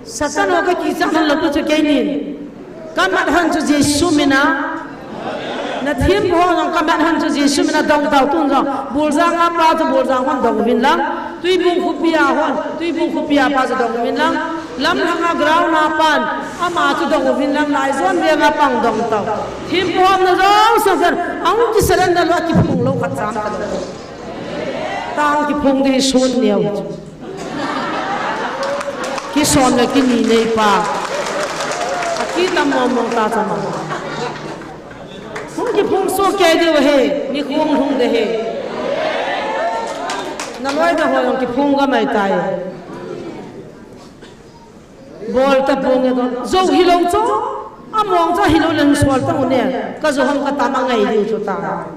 Satan ho ka kichah hon lo chu kei nin. Ka mat hon chu Jesu mina. Na thim ho jong ka mat hon chu Jesu mina dong tau tun jong. Buljang a pa chu Buljang hon dong vin lang. Tuibung khupia hon, Tuibung khupia pa chu dong vin lang. Lamlhanga ground a pan, ama chu dong uvin lang lai zon veng a pang dong tau. Thempu hom na jong sang san, ahung kisurrender lou, akiphong lou khat jam talou. Tang kiphong ding sun neo. Kisom le kini nei pa. Akitam mong mong ta chama. Hung kiphong soh kei diu ahi, nikho hung lhung ding ahi. Naloi nahoi hung kiphong gamai tai. Bol ta pong e ko. Jou hilou chu. Among chu hilou leng sol ta u ne. Ka jou ham ka tam angai diu chu ta.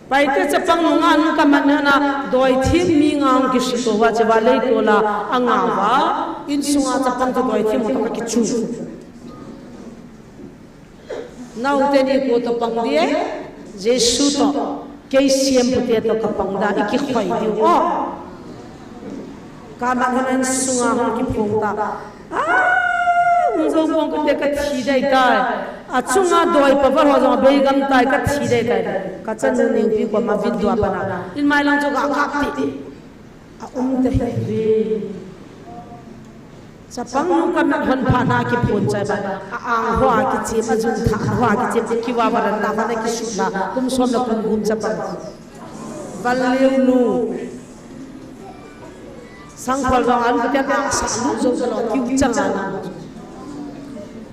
Paite chapang nunga nu ka man na doi thim mi nga hung kisuto va che va lei ko la anga va. Insunga chapang chu doi thim mo to ka kichu. Naote ni ko to pang dia, Jesu to, kei siam pute to ka pang da, i kikhoi diu o. Ka man hon insunga hung kiphong ta. Ah, hung jou pong kate ka thi dai tai. Achunga doi pa va ho jong bei gam tai ka thi dai tai. Ka chanu Nengpi ko ma vin dua pa na. In mai lang chu ka kap ti. A um ta hi ve. Chapang nu ka mat hon pha na kiphon chai ba. A ang hoa kichim, a jun tha hoa kichim, kiva varan ta na kisut na. Kum som na kum gum chapang. Val liu nu. Sangkhol jong an kutian a sa lu jong ka lo kiu chang a na.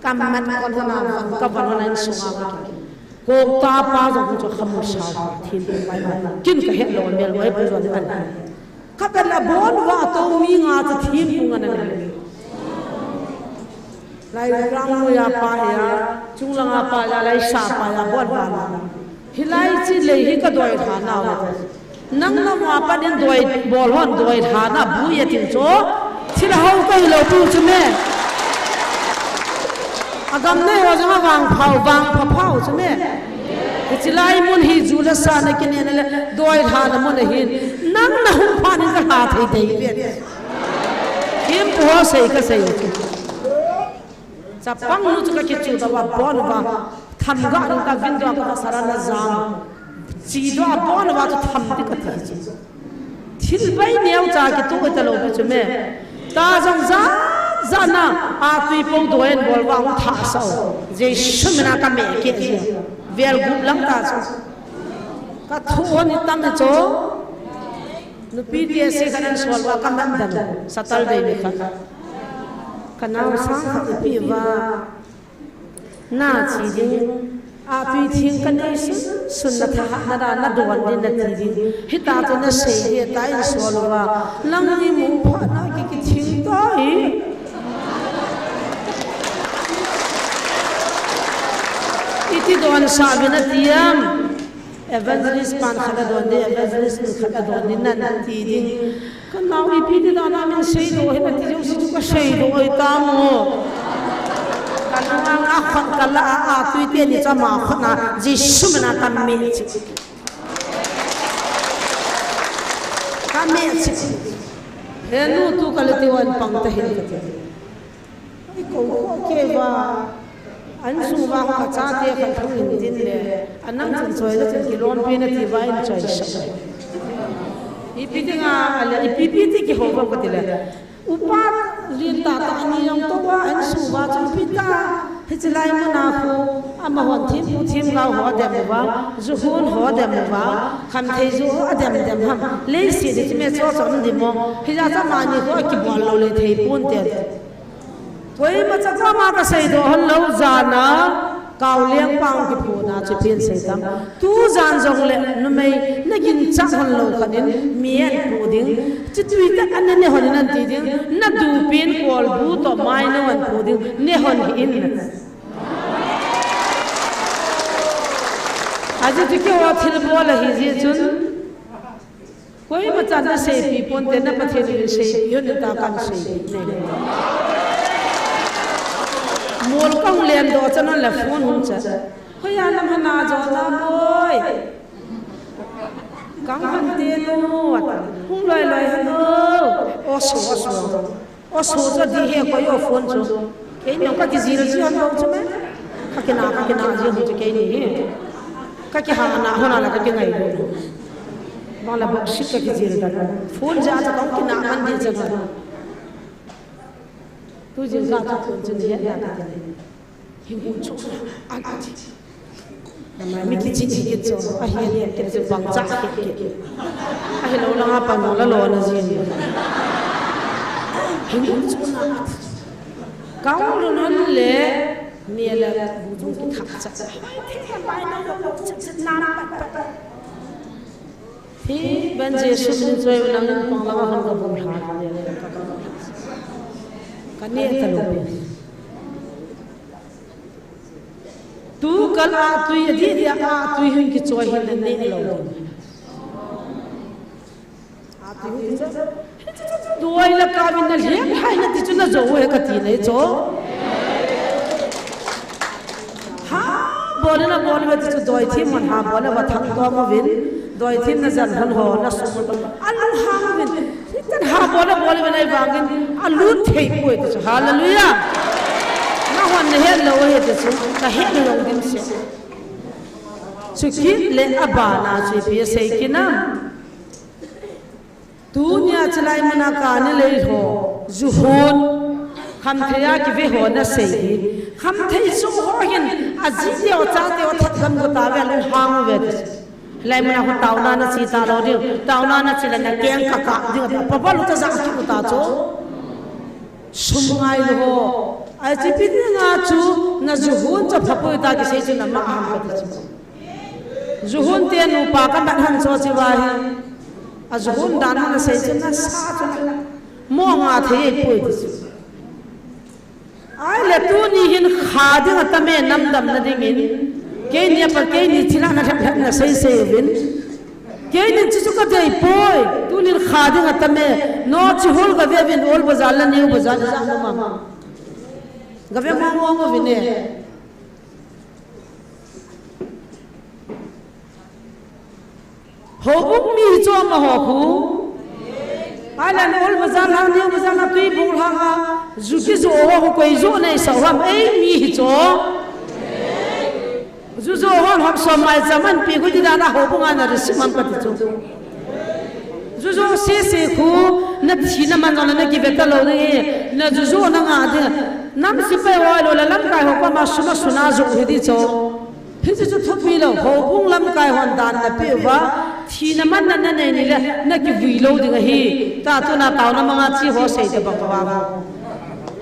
Ka mat kon hon a van ka van hon a insunga ka ki. Kok ta pa jong chu khamu sao. Thin pai ma. Kin ka het lo mel wai pu jong an. Khatvei la bon va to mi nga chu thim pu ngan ani. Lai rang mu ya pa ya, chung lang a pa ya, lai sa pa ya, bon va la. Hilai chi lei hi ka doi tha na wa. Nang na wa pa din doi bol hon doi tha na bu ya tin cho. Thil hau ka hi lo pu chu me. Agam nei ho jong a vang phau, vang pha phau chu me. Hichi lai mun hi ju la sa na kine na le, doi tha na mun a hin. Nang na hung pha nin ka tha thei thei pen. Thempu ho sei ka sei. Chapang nu chu ka kichu ta va bon va. Tham ga nu ka vin do ka va sara na jam. Chi do a bon va chu tham ti ka ti chi. Thil bai neo cha kitoh ta lo pi chu me. Ta jong ja, ja na, a tui po do en bol va hung tha sao. Jesu mina ka me ke ji. Vel gup lang ta chu. Ka thu hon i tam e cho. Nupi ti a si ka nan sol va ka man dan. Saturday ni khat. Ka nau sang khat i pi va. Na chi ding, a tui thing ka nei sun, sun na tha na da na don din na ti ding. Hita chu na sei dia ta in sol va. Nang ni mu pha na ki ki thing ta hi. Iti don sa vi na ti am. Evangelist pan khat a don ding, evangelist nu khat a don ding nan ti ding. Ka nau ipi ti dan a min sei do hi na ti jong si chu ka sei do oi ta mo. Ka nang a khon ka la a, a tui te ni cha ma khon a, Jesu mina ka me chi. Ka me chi. He nu tu ka le ti wan pang ta hin ka ti. Ai ko ko ke va. An sung va ka chate ka thu in tin le. An nang chun choi le chun kilom pi na ti va in choi sa. Ipi ti nga ale ipi pi ti ki ho va ka ti le. Upa lin ta ta ani yong to va an sung va chun pi ta. Hichi lai ma na khu ama hon thim pu thim gau ho dem va. Zu hun ho dem va. Kham thei zu ho dem dem ham. Lei si de chi me cho cho di mo. Hi ja cha ma ni ko ki bol lo le thei pun te. Koima cha koma ka sei do hon lo jana, kau leng pang ki phuna chu pin sei tam. Tu jan jong le numei na gin chang hon lo khan in mi an pu ding. Chi tui tak an ne hon in an ti ding. Na du pin kol bu to mai na wan pu ding. Ne hon hi in. Aji tu ki ho thil bol a hi ji chun. Koima chan na seipi pon te na Pathen in seipi hon ta kan seipi ne. Mol kong len do chan le phone hung cha. Hoiya lam hana jo na boi. Kang han te no. Hung loi loi hano. O so o so. O so cho di he ko yo phone cho. Kei nong ka kijil ji hon lo cho me. Ka kina ka kina ji hon cho kei ni he. Ka kihana hona la ka kingai lo. Bang la bok sit ka kijil da. Phone ja cha kong kina man di cha. Tu jingkah chu khun chun hian na ka ti. Hing hung chu an ti. Namai mi kichi chi ki chu a hian hian ki chu bang cha ki ki. A hi lo la nga pa no la lo na jin. Hing hung chu na. Kang lo nan le mi la bu jung ki thak cha. Hai the bai na lo cha cha na na pa pa. Hi, ban Jesu min choi u nang in pang lama hon ka bul ha, ka ne ta lo. Tu kal a tui, a di di a tui hin ki choi hin na ne lo. A tui hin ki choi. Duai la ka vin na lhem hai na ti chu na jo he ka ti nei cho. Ha, bol na bol ve ti chu doi thim man ha bol na va thang to ma vin. Doi thim na jan han ho na su. A lu ha ma vin. Tan ha bol na bol ve nai vang in. A lu thei poi ti chu. Hallelujah. Na hon na het lo he ti chu. Ka het lo din se. Chu kit le a ba na chu pi sei kinam. Tunia chulai muna kani lei ho, juhon, khamthei a kive ho na sei hi. Khamthei chu ho hin, a ji teo, cha teo, that gam ko ta ve, a lung hang ve. Lai muna ho tauna na chi ta lo ding, tauna na chi le na keng ka ka ding, pa pa lu ta za ki ta chu. Sum ngai lo ho. Ai chi pi ni nga chu, na juhon cha pha poi ta ki sei chu na ma ham ka ti chu. Juhon te nupa ka mat han cho chi va hi. A juhon dan na sei chu na sa chu na. Mo nga thei poi ti chu. Ai le tuni hin kha ding a ta me nam dam na ding in. Keini a pa keini thina na thap thap na sei sei vin. Keini chu chu ka dei poi. Tuni hin kha ding a ta me. No chi hol ka ve vin ol bazar la new bazar za no ma. Ka ve mo mo mo vin e. Houbung mi hi chu ama ho khu. Ai la na ol bazar la, new bazar la, Tuibung la ha. Ju kijo ho khu koi jo nei sa ham ei mi hi chu. Ju jo ho ham so mai cha man pi khu ti da na houbung a na ri si man ka ti chu. Ju jo se se khu na thi na man jong na ki ve ta lo ni. Na ju jo na nga di. Nam si pe ho lo la lamkai ho pa ma su na su na jo hi di chu. Hichu chu thupi lo, houbung lamkai hon dan na pe uva, thina man na na nei ni le, na kivui lo ding ahi. Ta tuna tauna manga chi ho sei te bang uva.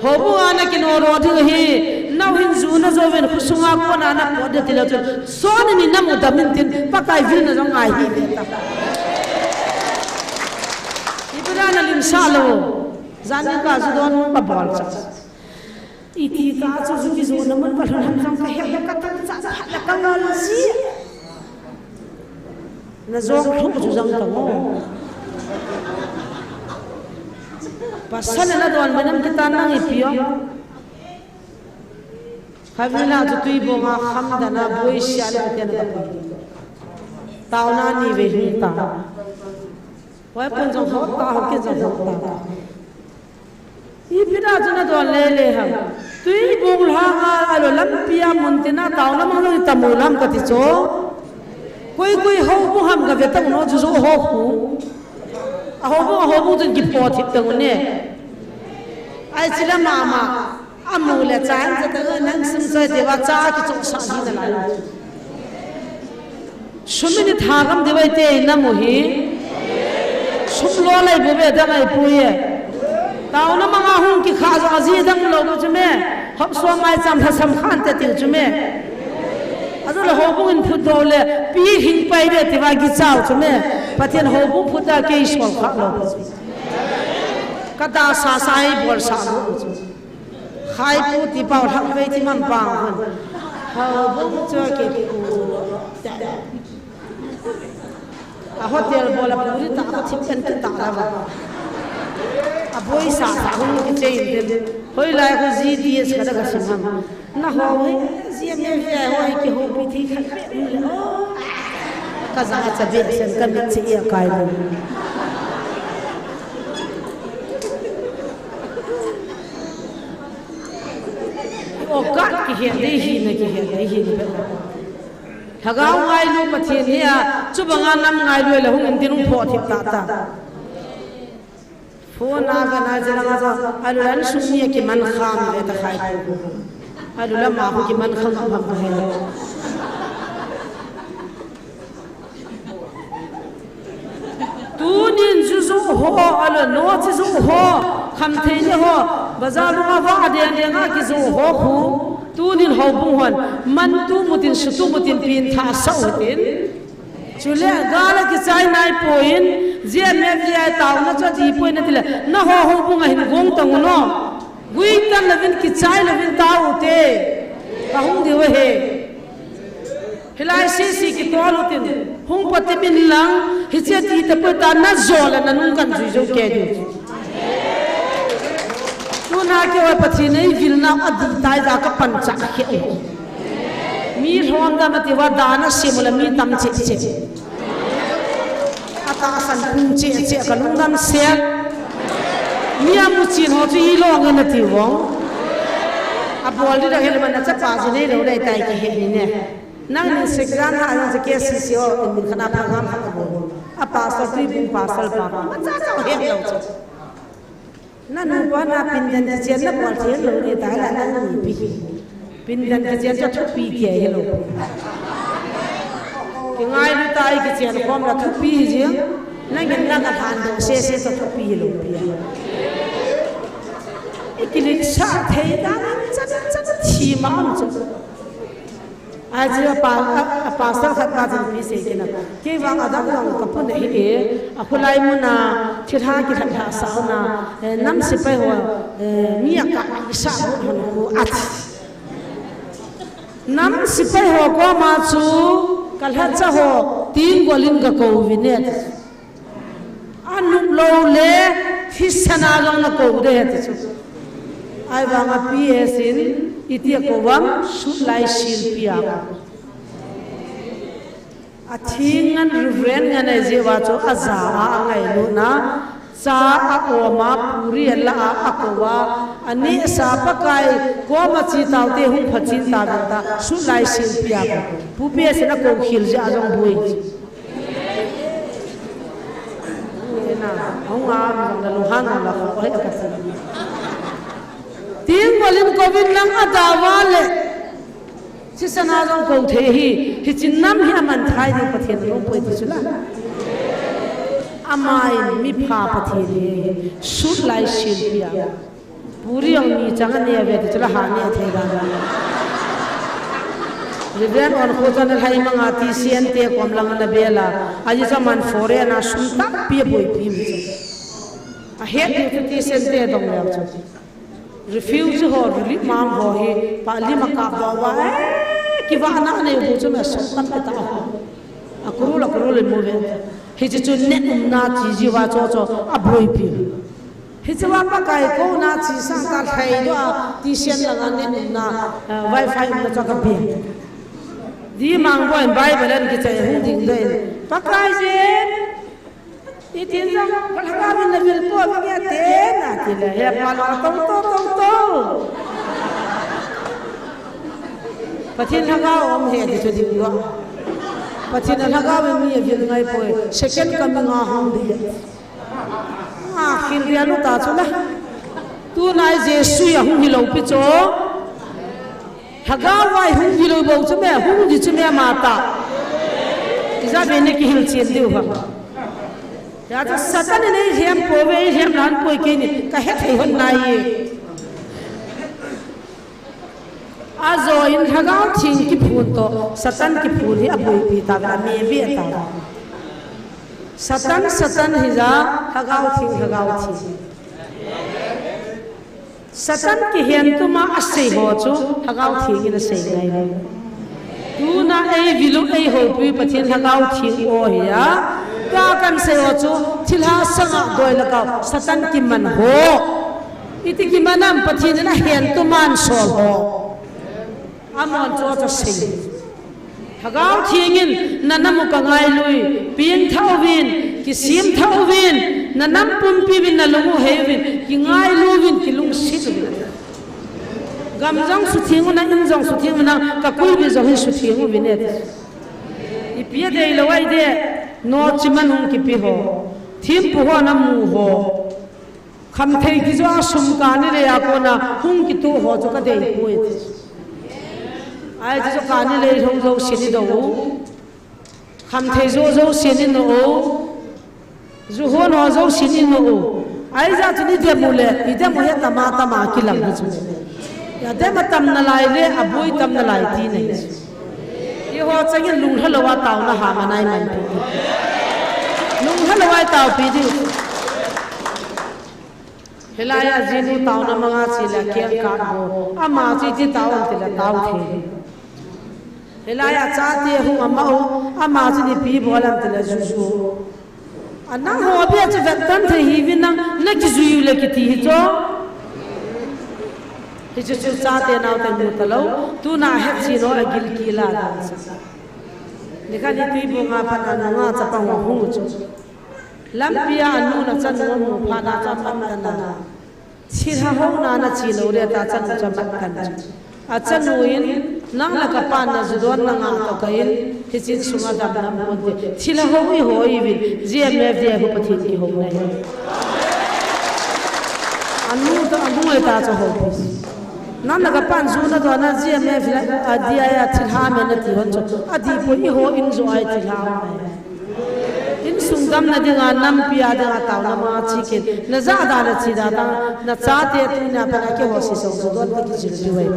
Houbung a na kino ro ding ahi, nau hin ju na jo vin, khusunga kona na pot de ti lo chu, soni ni na mu dam in tin, Pakai vil na jong ngai hi ve ta. Ibrana lim sa lo, jan ni ka ju don ka bol cha. Iti ka chu ju kijo na mun pa lhon ham jong ka het ka tang cha cha la ka ngal ji. Na jong lhon chu jong ka mo. Pasal na don manam kita nang ipi o. Khavila chu Tuibung a kham dana boi sia le ten ka pi. Tauna ni ve hin ta. Wai pun jong ho ta ho ke jong ho ta. Ipi da chu na don le le ham. Tuibung lhanga a lo lampi a mun tina tauna mang lo ta mu lam ka ti chu. Koi koi houbung ham ka ve ta no chu jo ho khu. A houbung a houbung chun ki po thip ta ne. Ai chi la mama. A mu le cha an cha ta nang sum soi te va cha ki chu sa ji na la. Sum ni tha gam di vai te na mu hi. Sum lo lai bu ve da ngai pu ye. Tauna manga hung ki kha jo a ji dang lo bu chu me. Hop so mai cham tha sam khan te tiu chu me. A jo le houbung in phut do le pi hing pai ve ti va gi chau chu me. Pathian houbung phut da ke sol kha lo bu chu. Ka da sa sa i bol sa lo bu chu. Khai pu ti pau lhak vei ti man pang hun. Houbung chu ke pu. A hotel bol a puri ta ko thip kan ki ta la va. A boi sa sa hun ki chei din. Hoi lai ko G T S ka da ka sim ham. Na ho hoi G M F A hoi ki ho pi thi khat pe un le. Ka za cha be sen ka mit chi ya kai lo. O ka ki he dei hi na ki he dei hi ni pe. Lhagao ngailu Pathen hi a, chubanga nam ngailu le hung in din hung pho thip ta ta. Phone a kana jela nga jo, alu lan sum ni kiman kham le ta khai ko. Alu lama ko kiman kham kham hai. Tunin juju ho, alu no juju ho, kham thei ni ho, bazar lunga va de de nga kijo ho khu. Tunin ho bung hon, man tu mutin su tu mutin pin tha sa utin. Chule, gala kichai nai poin, G M F G I tauna chu ati poin atile, na ho ho bunga hin gong tang uno. Gui tan lavin kichai lavin tau te. Ka hung diu he. Hilai sisi kitol utin. Hung pati min lang, hiche ti ta poi ta na jo la na nung kan jui jo ke diu. Tuna keiho Pathen in eivilna a dih tai ja ka panchah khe u. Mi lhom dam ati uva dan a sem u le mi tam cheh cheh. A tahsan pung cheh cheh ka lungdam sel. Mi a mu chin ho chu hi lo nge na ti vong. A bol di da hel man a chapa ji nei lo dai tai ki he ni ne. Nang ni sek jan ha jong chu K C C o, min khana program khat a bol. A pastor tu bung pastor pa. Ma cha cha he lo chu. Na nupa na pindan kichen na bol thei lou ni ta la nang ni pi. Pindan kichen chu thupi kei hilou. Kingailu tai kichen khom la thupi hi jing. Nangin na ka than do se se chu thupi hilou pi. I kilit sa thei ta na chan chan thi ma am chu. Aji a pa, a, a pastor khat pa jin pi sei kina. Kei vang a dang vang ka pun hi e, a khulai muna, thilha kilha lha sa na, eh, nam sipai ho, eh, mi a ka i sa bu hon khu a ti. Nam sipai ho koma chu, ka lhacha ho, ting golin ka ko vin e. A nop lou le, thisan a jong na ko de ti chu. Ahivanga P S in, iti a ko vang, sut lai silpi a. A thing ngan Reverend ngan a jeh uva chu a ja a, a ngailutna, cha a om a, puri a la a, a ko a, a nehsa Pakai, koma chi tau te hung pha chin ta vin ta, sut lai silpi a ko. Pu P S in a ko khel jeh a jong boi. Ena, hung a, hung la lunghan la, hoi ka ti. Ting golin ko vin lang a da va le. Thisan a jong ko thei hi, hiche nam hi aman thai ding Pathen alung poi ti chu la. Amain mi pha Pathen hi, sut lai silpi a. Puri jong ni chang a ne ve ti chu la ha ne thei dan dan. Reverend on kho chan a lhai manga T C N te kom lang a na bel a. Aji cha man foreign a sum tampi a boipi mi chu. A het diu chu T C N te dong leu chu. Refugee ho, relief mang ho hi, pa lim a kap doh uva, eh, kivahna anei u chu me sum tampi ta ho. A kurul, a kurul i mu ve. Hiche chu net umna chi ji uva chu chu a boipi. Hiche uva Pakai kouna chi sang ta lhai doh a, T C N langa net umna, eh, wifi umna chu ka bia. Di mang boi Bible an kichai hung ding dei. Pakai jin. Itin jong, ka lhagao in na vil po, ka nge te, na ti le, he pa lo, to, to, to, to. Pathen lhagao um he, ti chu ding lo. Pathen lhagao in mi a vil ngai poi, second coming a hung di. A, khel dia lu ta chu la. Tunai Jesu a hung hi lou pi chu. Lhagao vai hung hi lou bou chu me, hung di chu me ama ta. Ija be ni kihil chen diu ha. Ya chu Satan in ei lhem po ve, ei lhem nan poi kei ni, ka he thei hon nai e. Ajo in Lhagao Theng kiphun toh, Satan kiphun hi aboipi ta ve, ame ve ta ve. Satan, Satan hi ja, Lhagao Theng, Lhagao Theng. Satan kihen tuma asei ho chu Lhagao Theng in asei ngai le. Tuna ei vil u ei houpi u Pathen Lhagao Theng o hi a. Tua kan sei ho chu thilha sanga doi lhagao Satan kiman ho. Iti kiman am Pathen in ahen tuma asol ho. Amon chu chu sei. Lhagao Theng in na nam u ka ngailui, pengthah uvin, kisemthah uvin, na nam pumpi uvin, na lung u hei uvin, kingailu uvin, kilungset uvin. Gam jong sutheng u na, in jong sutheng u na, ka kuibi jong hin sutheng uvin e. Ipi a deilou ahi de, no chiman hung kipe ho. Thempu ho na mu ho. Khamthei kijo a sum kani lei a kona hung kitoh ho chu kadei poi. Ahi chu kani lei ho jouse nei dou u. Khamthei jo jouse nei noh u. Ju hon ho jouse nei noh u. Ahi jeh chu nei dem u le, nei dem u hi tama tama kilang hi chu. Adem atam nalai le, aboi tam nalai tina hi chu. Eiho changin lunglha lou a taona ham anei man pi. Lunglha lou a taopi diu. Hilai a jinu taona manga che le akeng kat bou. Ama chu iti tao am tile tao thei. Hilai a chate hung ama u, ama chu ipi bol am tile juju. Anang ho bia chu vetton thei hiuvin nang, nakijui u le kiti hi chu. Hichu chu chate naote mu talou, tuna hetchen u agil kila dan sa. Nikhat hi Tuibuong a pat a nungah chapang ho hung u chu. Lampi a anu le achanu amu phat a chu amat tan a. Thilha hou na nache lou le ta achanu chu amat tan chu. Achanu in, nang le kapan na ju don nangah toh kahin, hiche insunga damna umponte. Thilha hou iho iuvin, G M F D I a hu Pathen kihouna hi. Anu toh, anu le ta chu houpi. Nang le kapan ju nadon a G M F le, a, D I a thilha amen nati hon chu. Adih poi, eiho in joh a thilha amen. Insung damna dinga, nampi a dinga, taona manga che kit. Najah dan a che da ta, nachate tunia pat a keiho sesang ju don kakijil diu ahi.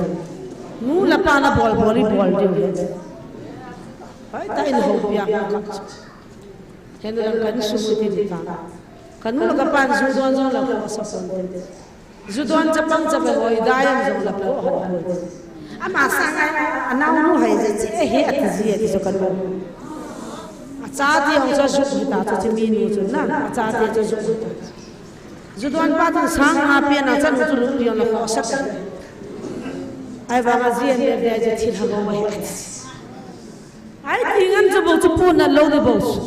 Nu le pa nabol bol ibol diu ahi. Hoitah in houpi a hung kap chu. Henu lang ka insung u ti ding ta. Kanu le kapan ju don jong le khoh asa ponte. Ju don chapang chapang hoi dai am jong le khoh hon poi. Ama sanga anaonu hai je che he ati ji ati jo kanu. Achate jong chu ajuh hita chu, cheminu chu na, achate chu ajuh hita. Ju don pa chun sang nga pen a achanu chu lungpi jong le khoh asa ta. Ahivanga G M F D I a chu thilha hou ahi. Ahi ti ngen chu bou chu puna lou di bou chu.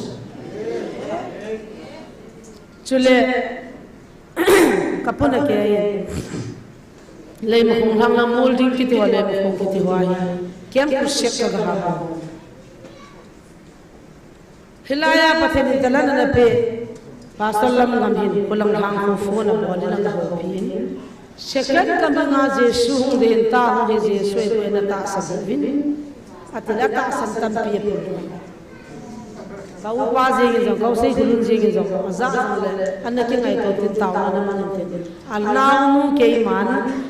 Chule, kapuna kei. Leimakhong lhang lang Molding kiti ho, Leimakhong kiti ho ahi. Camp crusade ka gaha. Hilai a Pathen in talent ana pe. Pastor Lamngam hin, khulang lhang khu phone abol in ana houpi in. Second coming a Jesu hung ding ahi, tua hung hi Jesu ahi, koiin atahsan uvin. Ati le atahsan tampi apun. Ka upa jeng in jong, ka u Seikhulun jeng in jong, ajah jong le, ana kingaito tin taona ana man in tin. Anaonu keiman,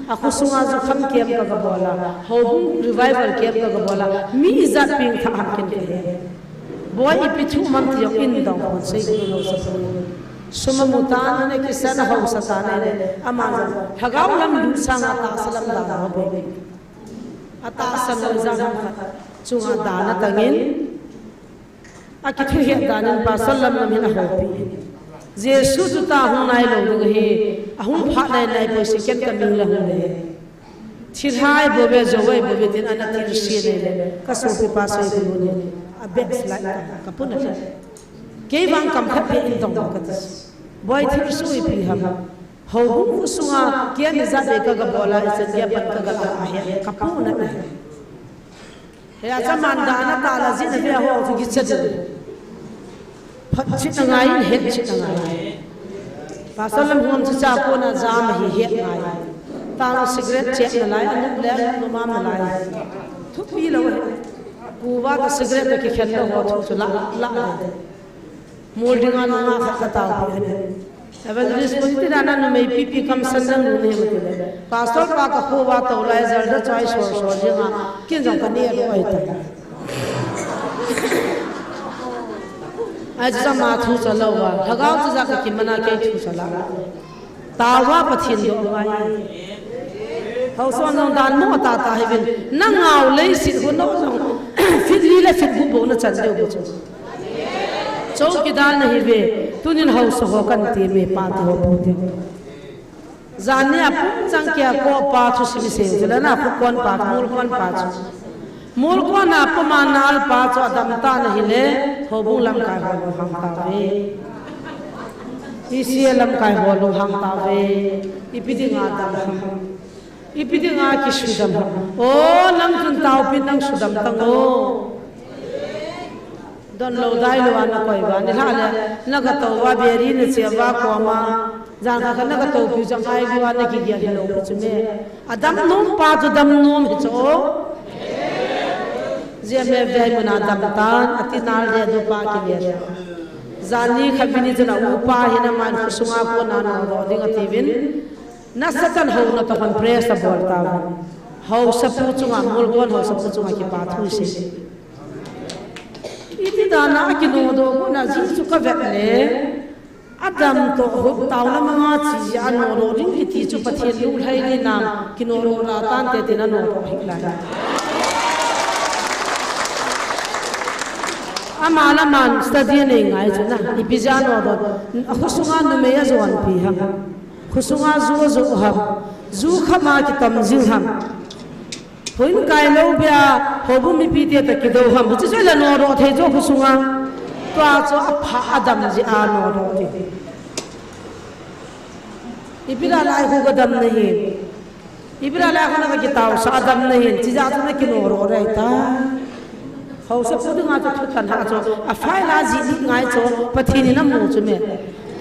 akhosunga jukham camp ka gabol a, houbung revival camp ka gabol a, mi ijat pengthah ham ken kahe. Boi ipi thu um am ti jong in dong pon Seikhulun haosapu. Sum amu tan, ana kisan haosa tan ahile, aman jong, lhagao lam lut sanga tahsa lam dan ho bou. Atahsan lou jat ham khat chunga dan atang in, akithuhet dan in Pastor Lamngam hin ahoupi. Jesu tuta hung nailou ding ahi, ahung phat nai nai poi, second coming la hung le. Thilha ahi bouve, jou ahi bouve tin ana tilse nai le, ka sopipa Seikhulun in, a backslide ka, kapuna le. Kei vang kam khat beh in dong kati. Boi, thilsoh ipi ham. Houbung khosunga, camp ijat bep ka gabol a, ichan gei a pan ka gala ahi, kapuna ahi. Hia chu aman dan atah la jin a ve a ho chu kicha ding. Phat chit angai, het chit angai. Pastor Lamngam chu cha kona jam ahi het ngai. Tang cigarette chep nalai, anop le anop mam nalai. Thupi lou ahi. Kuva toh cigarette toh kikhen lou ho thu chu la, la le. Molding a nungah khat ka taopi ahi. Evangelist Punti dan a numei pipi kamsan dang nu nei mati le. Pastor pa ka kho uva tou lai jal da chai sor sor jing a. Ken jong ka neh lou ahi tai. Ahi chu ama thu cha lou va. Lhagao chu ja ka kiman a kei thu cha la. Taova Pathen doh ngai. Haosa jong dan mo tah tah hiuvin. Na ngau leiset hu nau jong. Feet li le feet gup bou na chan diu bou chu. Chowkidar nahiuve, tunin haosa ho kan ti me pa ti ho pu ti. Jan nia pum chang kia ko pa chu sim se, chu le na khu kon pa, mul kon pa chu. Mul kon a pum a nal pa chu adam ta nahile, houbung lamkai ho lunghang tauve. E C A lamkai ho lunghang tauve. Ipi dinga dam ham. Ipi dinga kisudam ham. O, nang chun taopi nang sudam tang o. Don lou dai lou a na koi uva, nilhah le, na ka tou uva, beri na che uva, koma. Jan khat khat na ka topiu chu angai lua na kigel hilou pi chu me. Adam nom pa chu dam nom hi chu. Jia me vei mun a dam tan, ati nal de du pa kile. Jani kha vini chun a upa hi na man khu sunga ko na na do ding ati vin. Na Satan ho na to hon press a bol ta vin. Ho sa pu chunga mul kon ho sa pu chunga ki pa thu se. Iti dana a kinodoh na ji chu ka vet le. Adam toh hut taona manga chi ji a nodoh ding kiti chu Pathen lunglhai ni nam kinodoh la tante tin a nodoh hi lai. Ama la man study nei ngai chu na, ipi ja nodoh, a khusunga numei a jon pi ham. Khusunga ju a ju ham. Ju khama kitam jing ham. Hun kai lou bia, houbung mipi te ta kidou ham. Hichu chu la nodoh thei chu khusunga. Tua chu apha adam ji a nodoh ding. Ipi la lai khu ka dam na hi. Ipi la lai khu na ka kitao sa adam na hi. Chi ja chu na kinodoh dei ta. Hausa pu dinga chu thutan ha chu. A file a ji ni ngai chu. Pathen in a mu chu me.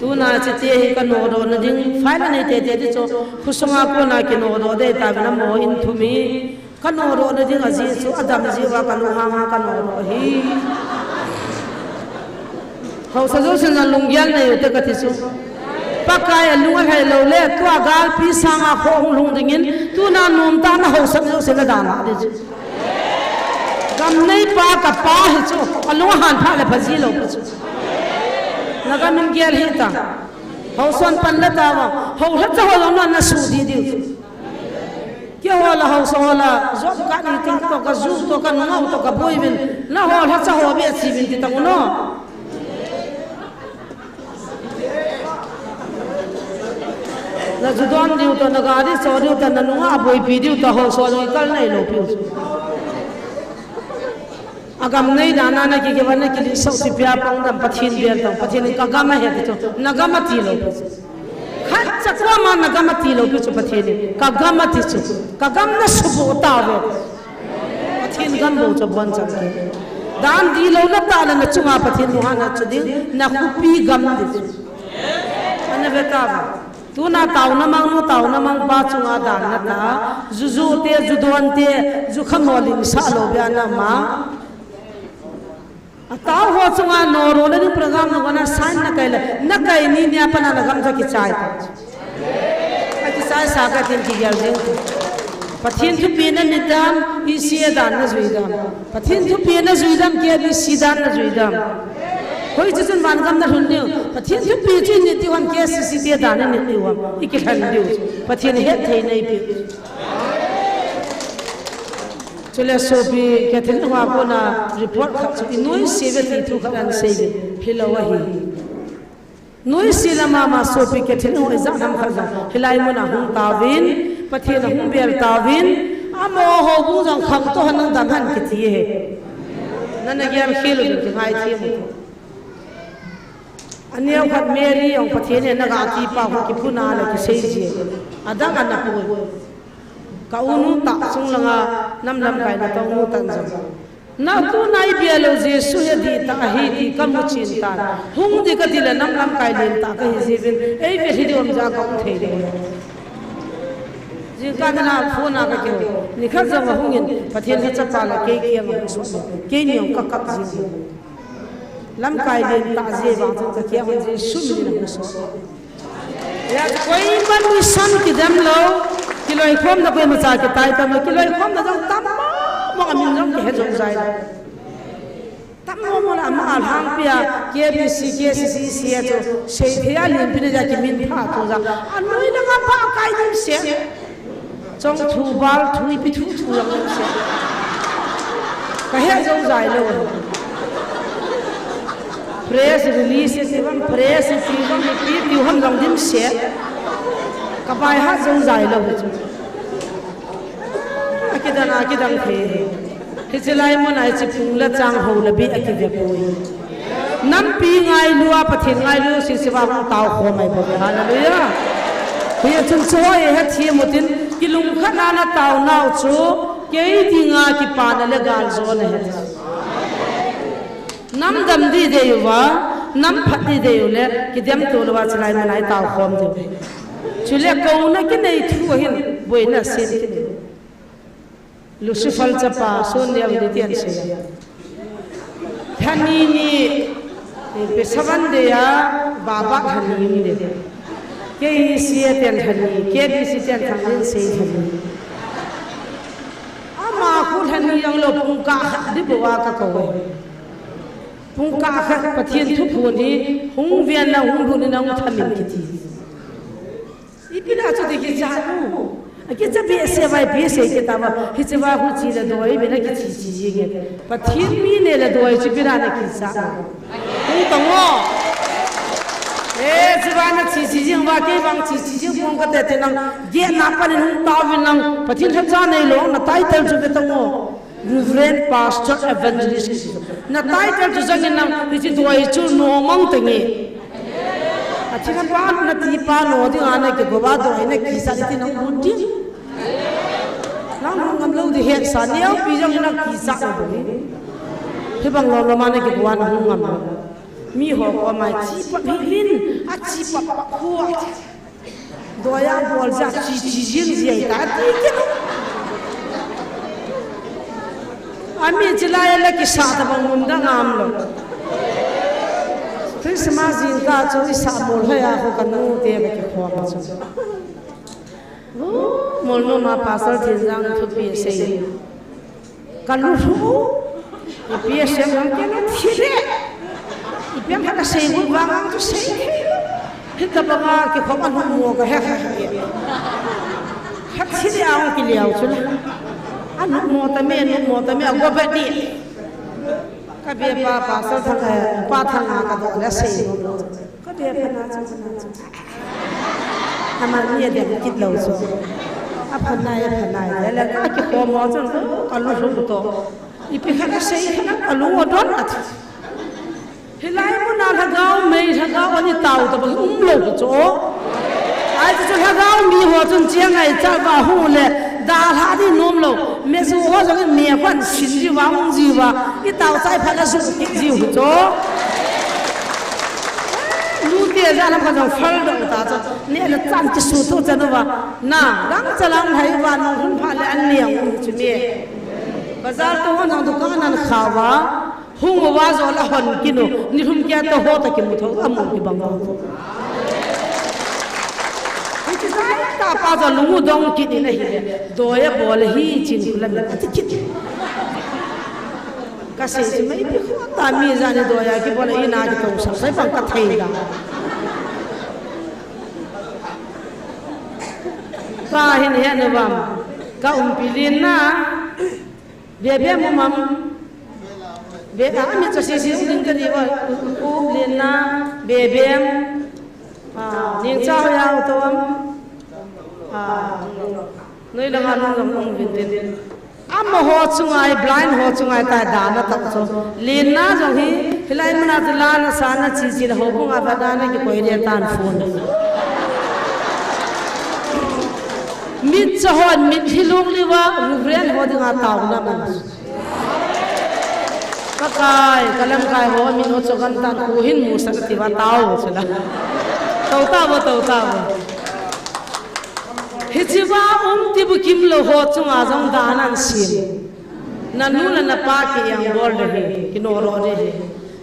Tuna chi te hi ka nodoh na ding. File a nei te te di chu. Khusunga ko na kinodoh dei ta na mo in thumi. Ka nodoh na ding a ji chu, a dam ji uva ka lunghang a ka nodoh hi. Hausa jousen jong lunggel nei u te ka ti chu. Pakai a lung alhai lou le, tua galpi sanga kho hung lhung dingin, tuna nomtah na hausa jousen na dan a di chu. Gam nei pa ka pa hi chu, a lung a han pha le pha ji lou pi chu. Na gam in gel hi ta. Hausa hon pan la ta vang, hou lha cha ho jong na na su di diu chu. Keiho la hausa ho la, job card ni ting toh ka ju toh ka nungah toh ka boi vin, na ho lha cha ho be chi vin ti tang u no. Na ju don diu toh, na gari cho diu toh, na nungah boipi diu toh, hausa ho jong kal nei lou piu. A gam nei dan a na kikivah na kilih sah u ti pia pang dam Pathen bel tang, Pathen in ka gam a he ti chu, na gam a ti lou pi chu. Khat cha koma na gam a ti lou pi chu Pathen in, ka gam a ti chu, ka gam na subu ta ve. Pathen gam bou chu bon chang ke. Dan di lou na ta la na chunga Pathen mu ha na chu ding, na khupi gam di chu. Ana ve ta va. Tuna taona mang nu, taona mang pa chunga dan na ta, ju ju te, ju don te, ju kha mo lim sa lou bia na ma. A tao ho chunga nodoh na ding program na kona sign na kai le, na kai ni nia pa na na gam ja kichai. A kichai sa ka tin kigel ding. Pathen thupi na ni dam, E C A dan na jui dam. Pathen thupi na jui dam, K B C dan na jui dam. Hoi chu chun van gam na lhun diu. Pathen thupi chu ni ti hon K C C te dan ni ti hon. I kilhen diu. Pathen het thei nei pi. Chule sopi Catherine hoa kona report khat chu i nuisi ve ti thu khat an sei ve. Hilou ahi. Nuisi lama ma sopi Catherine ho ijat ham khat jong hilai mun a hung tauvin, Pathen a hung bel tauvin, amaho houbung jong khangtou hen nang dam hen kiti e. Nana gel khel u kingai them u. Aneo khat Mary jong Pathen in na ga ti pa ho kipuna le kisei ji. Adang ana pui. Ka unu tah chung langa nam lamkai na tong nu tan jong. Na tu nai bia lou Jesu hi adih tah ahi ti ka mu chin tan. Hung ding ka ti le nam lamkai lentah ka hi jiuvin. Ei ve hi ding um ja ka um thei ding. Jingkah na phone a ka kihou. Nikhat jong ahung in Pathen lhachapa le kei kiang ahung soh. Keini jong ka kap jing. Lamkai lentah ji vang chun ka kiang ahung Jesu min in ahung soh. Ya, koiman mission kidem lou, kiloikhomna koima cha kitai tam lou, kiloikhomna jong tam mo, mo amin jong kihe jong jai lou. Tam mo mo la ama alhangpia, K B C, K C C, C H O, seithei a limpi na ja kimin pha thu ja. Anoi langa pa kai dim se. Chong thu bal thu ipi thu thu jong dim se. Ka he jong jai lou. Press release ti bang, press ti bang, ipi ti hon jong dim se. Ka bai ha jong jai lou chu. Akidan, akidan the. Hiche lai mun a hiche phung le chang ho le beh a kive poi. Nampi ngailu a Pathen ngailu sese va hung tao khom ahi bou ve. Hallelujah. Hijeh chun chu hoi he thi mutin kilungkhat na na tao nau chu kei dinga kipana le galjona ahi. Nam dam ding dei uva, Nam phat ni dei u le, kidem to lou a chilai mun a i tao khom diu. Chule kouna kinei thu a hin, boina sin kinei. Lucifer chapa, Sun Neo ni tian sei. Thani ni, eh, Pesawan de a, Baba thani ni de. K E C a tian thani, K B C tian thani sei thani. Ama khu thani jong lou pung kah khat di bou a ka kou e. Pung kah khat Pathen thuphon hi hung ven lang hung lhun in lang thamin kiti. Ipi na chu ti kicha nu. A kicha behseh vai behseh kita va. Hiche va hu chi le doi be na kichi chi jing e. Pathen mi ne le doi chu ipi na na kicha. Hung tong o. Eh, hiche va na chi chi jing va kei vang chi chi jing pong ka te te nang. Ge na pa ni hung ta vin nang. Pathen tha cha nei lo na title chu be tong o. Reverend Pastor Evangelist. Na title chu jang in nang, hiche doi chu no mang te nge. A thina pa na ti pa no ding a na ke go ba doi na kisa ti nang bun ding. Nang nang ngam lo di het sa neo pi jang na kisa na bun. Hi bang lo lo ma na ke go na hung ngam lo. Mi ho ko mai chi pa hi lin, a chi pa pa ko. Doya bol ja chi chi jing jia ta ti ke no. Ami chilai la kisa ta bang mum da ngam lo. Christmas jing ka chu i sa mol hai a ko ka nu te ka ki khom chu. Mol no ma pasal jin jang thupi sei. Ka lu thu. Ipi a sem ang ke na thi le. Ipi ang ka sei bu vang ang tu sei. Hi ka ba nga ke khom a nu mo ka he he he. Khat thi le ang ki liao chu la. A nu mo ta me, nu mo ta me, a go ba di. Ka be pa, pa sa thang, eh, pa thang a ka do la sei mo. Ka be pa na chu, na chu. Ama ni a dem kit lo chu. A phan nai, a phan nai. Le, le, ka ki khom mo chu, ka lu thu to. Ipi khat a sei khat a lu o don a thi. Hilai mun a lhagao mei, lhagao ani tao ta bang um lo chu. Ai chu lhagao mi ho chun chiang ai cha va hu le da lha di nom lo. Me su ho jong me kwan sin ji va hung ji va. I tao chai pha la su ki ji hu chu. Lu te ja lam ka jong fal do ta chu. Ne la chan ki su tu chan va. Na, gang cha lang hai va nong hun pha le an liang chu me. Bazar to ho nang dukan an kha va. Hung uva jol a hon kinu, ni lhum kia to ho ta kimu tho, a mu kibang tho. Hiche jai ta pa jol lungu dong kit in ahi le, doya bol hi chin kula mi ati kit. Ka sei chi mai pi kho ta mi ja ni doya kibol a ina kitong sa, sai bang ka thei da. Ka hin he na vam, ka umpi lin na. Bebem um am. Be, a, mi cha si si um ding ka di va. U, u, lin na, bebem. A, ning cha ho ya u to am. A, noi la nga nung jong um vin tin. Amaho chunga i blind ho chunga i tai da na tak chu. Lin na jong hi, hilai mun a chu la na sa na chi chi la ho bunga va da na ki koi le tan phone. Mit cha hon mit hi lung liu va, Reverend ho dinga tauna man. Ka kai, ka lamkai ho, min ho chu kan tan khu hin mu sak ti va tao chu la. Tao tao, tao tao. Hiche va um ti bu kim lo ho chunga jong dan an sim. Na nu le na pa ki yang bol de hi, ki no ro de hi.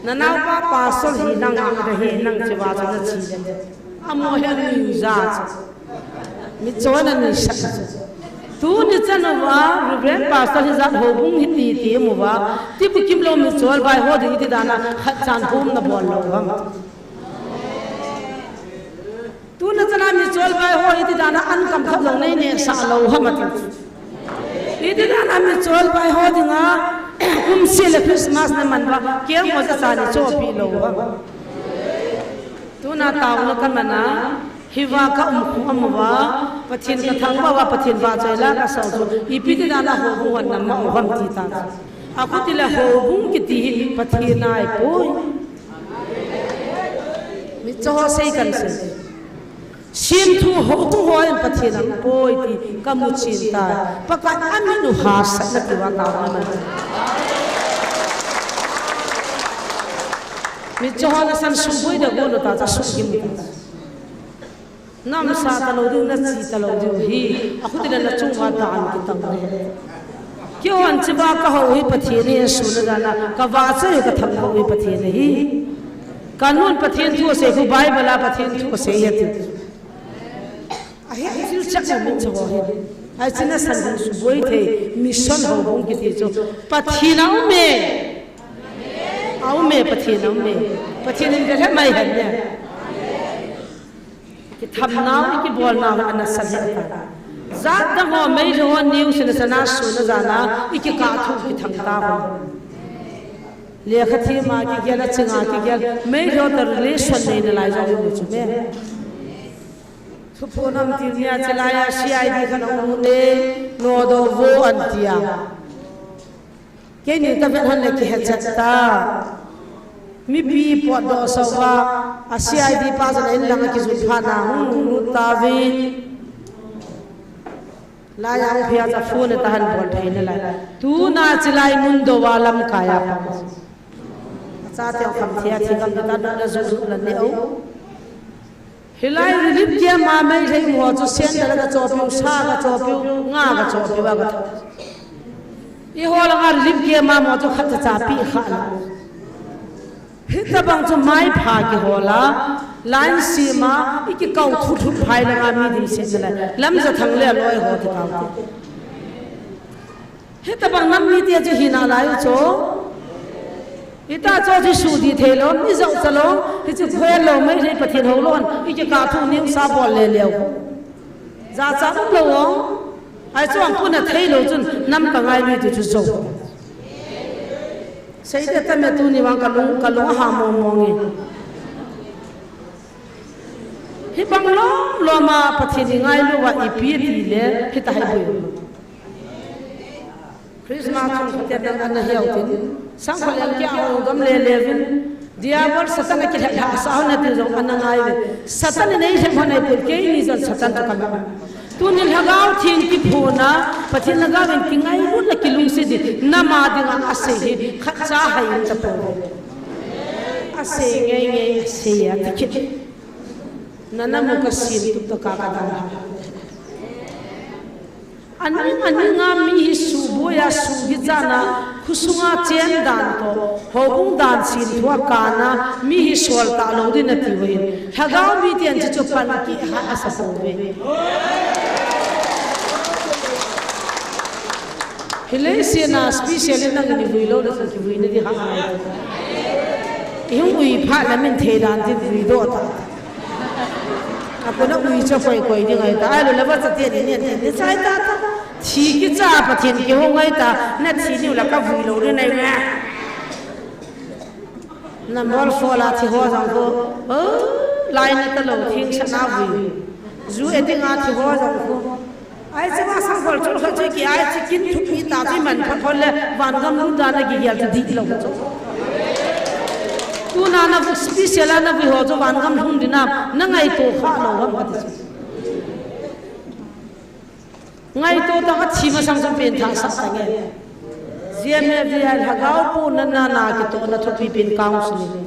Na nau pa pastor hi nang a de hi, nang chi va chu na chi de. Amo he ni ja chu. Mi chon a ni sa. Tuni chan uva, Reverend Pastor hi jat houbung hi ti ti mu va. Ti bu kim lo mi chol vai ho ding ti dan a khat chan hum na bol lo ham. Tuni chan a mi chol vai ho hi ti dan a an kam khat jong nei ne sa lo ham ati. Hi ti dan a mi chol vai ho dinga um si le Christmas na man va. Kiang mo sa sa ni cho pi lo ham. Tuna tauna ka man a, hi va ka um khu am va, Pathen ka thangvah va, Pathen vahchoi la ka sao chu, ipi ti dan a houbung hon na ma u ham ti ta. A khu ti le houbung kiti hi Pathen a i poi. Mi cho ho sei kan sei. Sim thu houbung ho in Pathen a i poi ti ka mu chin ta. Pakai a min u hahsatna ti va tauna man. Hiche ho nasan suboi da go lou ta, cha sukim ta. Namsa talou diu, nachi talou diu hi, akhuti le nachung uva dan kitang le. Keihon chiva kahou hi Pathen ahi, suna jana, kavahchoi u kathangvah u hi Pathen ahi. Kanun Pathen thu asei khu Bible a Pathen thu asei ahi ati. Ahi, thil chak u min cha ho hi. Ahi chuna san ding suboi thei, mission houbung kiti chu. Pathen aume. Aume, Pathen aume. Pathen in ve lheh mai hen ne. Kithamnau, ikibolnau, ana sa lheh ta. Jat dang ho, Meitei ho, news in asana suna jana, ikikah thu kithang ta ho. Lekha thema kigel, achinga kigel, Meitei ho toh relation nei nalai jong imu chu me. Thuphon um ti nia, chulai a C I D khat ahung lut e, nodoh vo antia. Keini kavet hon le kihet chet ta. Mipi potdoh sa uva, a C I D pa jong in lang a kijot phat na hung lunglut tauvin. Lai a hung pia cha phone ta han bol thei nalai. Tuna chulai mun dou a lamkai a pang. Chate kham thia thi gam ta na ju ju la ne o. Hilai relief camp a Meitei ho chu sandal kachopiu, sa kachopiu, nga kachopiu a katho. Eiho langa relief camp a mo chu khat cha cha pi kha la. Hitabang chu maipha kihol a, line sema, ikikau thut thut phai langa mi dimset nalai. Lamjathang le aloi ho ti kau te. Hitabang nam mite chu hi nalai u chu. Hita chu chu sudi thei lou, mi jao cha lou, hichu khoel lou, Meitei Pathen hou lou, ikikah thu news a bol le leu. Jachat um lou o. Ahi chu ampuna thei lou chun nam kangai mi ti chu jo. Seite tame tuni vang kalung, kalung aha mong mong e. Hibang lom lom a Pathen ingailu uva ipi ti le, hita hi boi. Christmas chung khaten ana hiau tin, sangkhol em kia hung dom le le vin, Diabol Satan a kilhep lhah sa hon a tin jong ana ngai ve. Satan in eilhep hon a ipun, keini jong Satan chu kama. Tuni Lhagao Theng kiphona, Pathen Lhagao in kingailutna kilungset ding, nama dinga asei hi, khatcha hai um tapou ve. Asei ngei ngei, asei a tikit. Nana mu kasim tup tah a kadang. Aning, aning a mi hi suboi a, sugi chana, khosunga chen dan toh, houbung dan sinthu a kana, mi hi sol talou ding nati uvin. Lhagao miten chuchu pan kihah asa pouve. Hilai sena special nangin ivui lou le kivui nadi ha. Ihung ui phat le min thei dan tin vui doh ta. Akona ui cha koi koi ding ahi ta. Ahilou le vacha te ni ni ni chai ta ta. Thi kicha Pathen kihou ngai ta. Nathi niu le kavui lou ding ahi ve. Number four la thi ho jong khu. Oh, lai na talou thing sa na vui. Ju e ding a thi ho jong khu. Ahi chu va sangkhol chul khat chu ki ahi chu kin thupi ta chu iman phat khol le vangam lut dan a kigel chu dihlou chu. Tuna navui special a navui ho chu vangam lhung ding a nangaito kha lou ham kati chu. Ngaito tah a thi masang chu pengthah sah tange. G M F D I Lhagao pu nana na kitohna thupi pen counseling.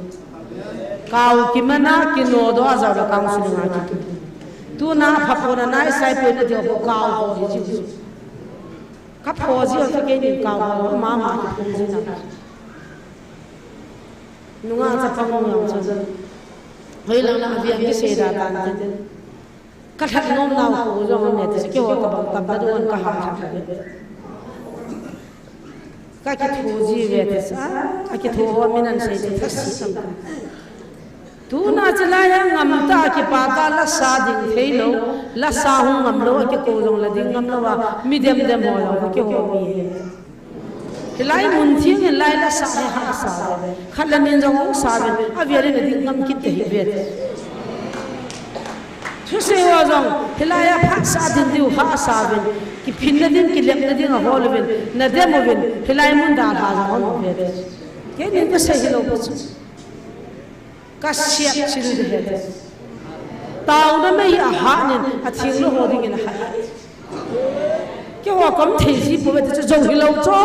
Kau kimana kinodoh a jao le counseling a kipe. Tuna phaphona naisai pena diu ho kau ho hi jiu. Kapho jiu chu keini kau ho mama kiphong jiu na. Nunga chapang nunga chu. Hoilang na aviang kisei da tan tin. Kalhat nom nau khu jong ne ti keiho tabang tam na dong kaha lhat le. Kakitho ji ve ti sa, akitho ho min an sei ti thasi tam. Tuna chulai a ngam tah a kipah tah a lasa ding thei lou, lasa hung ngam lou, akikou jong la ding ngam lou a, mi dem dem ho jong keiho mi hi. Hilai mun theng in lai lasa hi hahsa ve. Khat le nin jong hung sa ve, avel in ading ngam kit ta hi ve. Thusei ho jong, hilai a phat sa ding diu hahsa ve. Kiphinna ding, kilemna ding ahol uvin, nadem uvin, hilai mun dalha jong hung ve. Keinin kasei hilou pu chu. Kasiat chil de he. Taona mei ahat nin, atheng lou ho dingin ahat. Keiho kom thei ji pou ve ti chu jou hilou chu.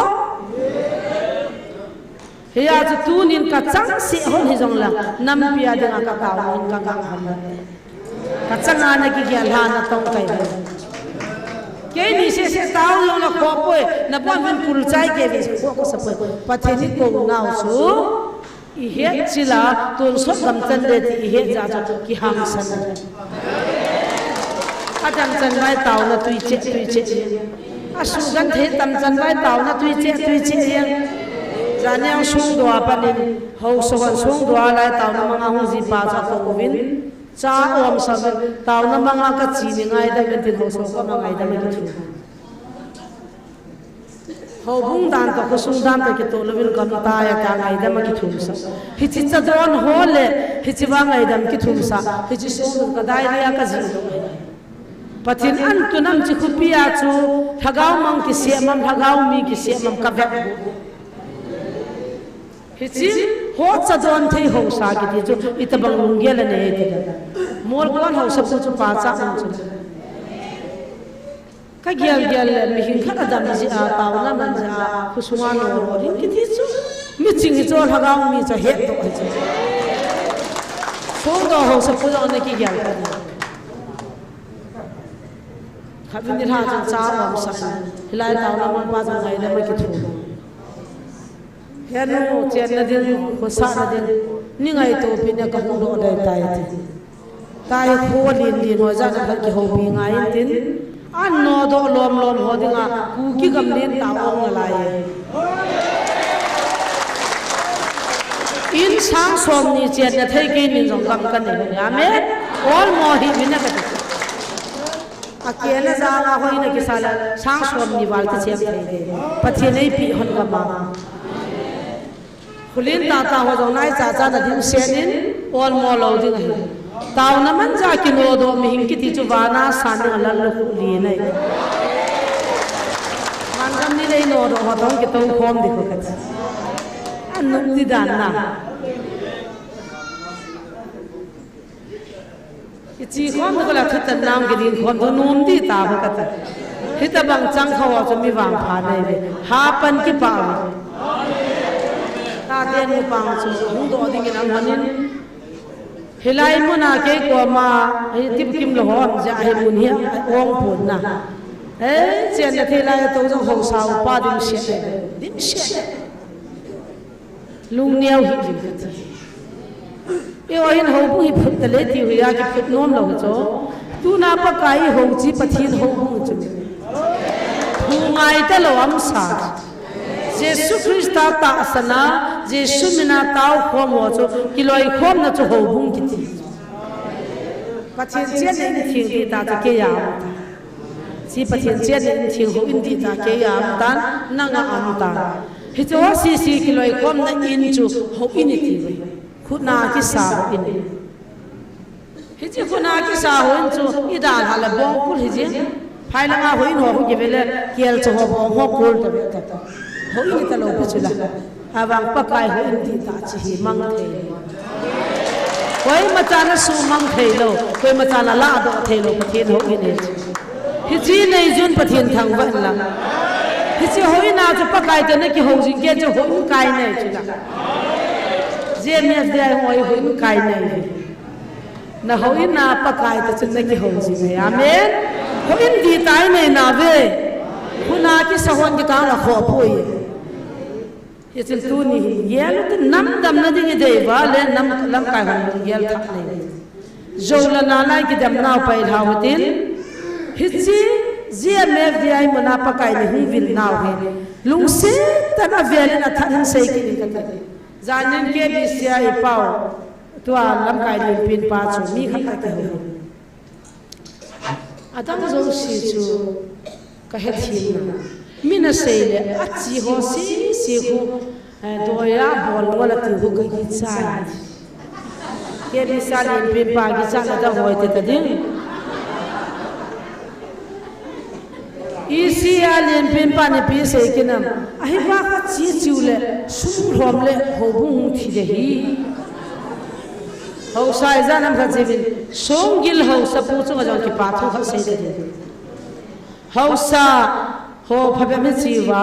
Hijeh chun tunin kachang seh hon hijongle, nampi a dinga kataona in kangah hon. Kachanga nakigel lhah natong kai hon. Keini seh seh tao jongle khoh poi, nabon uvin pulchai kei uvin khoh kasa poi. Pathen in kou nau chu ihet chil a, tonsot gam chan le ti ihet jeh chun kihangsan. Adang chan vai taona tui cheh tui cheh jeng. Asugenthei tam chan vai taona tui cheh tui cheh jeng. Janhi a songdoh a pat in, haosa hon songdoh a lai taona manga hung ji pa chu atoh uvin, cha aumsah uvin, taona manga kache ni ngaidam in tin haosa koma ngaidam akithu. Houbung dan toh, khosung dan toh kitoh louvin gamtai a tia ngaidam akithumsah. Hiche chadon ho le, hiche vang ngaidam kithumsah, hiche song ka diary a kajih lou ahi. Pathen in tun am hiche khopi a chu, lhagao mang kisem am, lhagao mi kisem am kavet u. Hiche ho chadon thei haosa kiti chu, itobang lunggel anei tile. Molkon haosapu chu pachat um chu. Kagel gel le, mihing khat adam jeh a, taona man jeh a, khosunga nodoh ding kiti chu. Miching hichu lhagao mi chu hetdoh hichu. Songdoh haosapu jong nakigel kha ding. Khatvei nilhah chun cha aumsah in. Hilai taona mangpa chun ngaidam akithu. Henu, chenna ding, khosahna ding, ni ngaito pi ne kahung doh dai tai ti. Tahi kho lin lin ho jana khat kihoupi ngai intin. An nodoh lom lom ho dinga, Kuki gam lentah ong nalai e. In sang somni chenna thei kei nin jong gam kanei. Amen. Olmo hih uvin kati. Akehna janga hoina kisa le, sang somni val kicheng thei ding. Pathen in eipeh hon gam a. Kholentah tah ho jong naicha cha na dimset in, olmo lou ding ahi. Taona man jeh a kinodoh mihing kiti chu vana san dinga lallukhuh len ahi. Vangam ni le inodoh ho toh kitoukhom ding kho kati. Anung ti dan na. Kiche khom tah le thutan nang kiding khom tah nom ding tah kho kati. Hitobang chang kho chu mi vangpha nei ve. Hapan kipah ve. Tate nupa chu hung doh dingin ahung hon in. Hilai muna kei koma, hi tipkim lou hon, jeh a hi mun hi ong pon na. Eh, chenna thei lai a tou jong haosa upa dimset le. Dimset le. Lungneo hih uvin kati. Eiho hin houbung hi phut tale tiu hi a kiphut nom lou hi chu. Tuna Pakai hou chu Pathen houbung chu. Thu ngai talou amsa. Jesu Christa tahsan a, Jesu mina taokhom ho chu, kiloikhomna chu houbung kiti. Pathen chenna in theng ding tah chu keiya aum tan. Hiche Pathen chenna in theng houin ding tah keiya aum tan, nanga aum tan. Hiche ho sese kiloikhomna in chu houin iti uve. Khutna kisa houin. Hiche khutna kisa houin chu idalhah le bongkul hijeng. Phailanga houin ho khu kive le kelcha ho bong ho kul tave ta. Houin italou pi chu la. Ahivang Pakai houin ding tah chu hi mang thei lou. Koima chan asuhmang thei lou, koima chan alahdoh thei lou, Pathen houin ahi. Hiche neijun Pathen thangvah in lang. Hiche houin a chu Pakai toh nakihou jing kei chu houin kai nahi chu la. J M F D I houin kai nahi. Nahouin a Pakai toh chun nakihou jing ahi. Amen. Houin ding tah inei nauve. Khutna kisa hon kikang la khoh poi. Hichun tuni hin gel utin, nam damna ding idei uva le nam lamkai hon lunggel thah nei. Jou le nalai kidemnau pailhau hitin. Hiche G M F D I muna Pakai in eihung vilnau hi lungset tah in avel in athat in sei kit in kati. Janin K B C a ipau tua lamkai lenpen pa chu mi khat a kihou. Adang jouse chu kahethem na. Min asei le, achi ho sese khu, eh, doiya bol ngol ati khu kakichai. K B C a lenpen pa kichat le adang hoi te ta ding. E C a lenpen pa in ipi asei kit nam. Ahi va kachi chiu le, sum lhom le, houbung hung thi ding ahi. Haosa ijat ham khat jiuvin, Songgil haosapu chunga jong kipa thu khat sei ding. Haosa ho phabep in chi uva,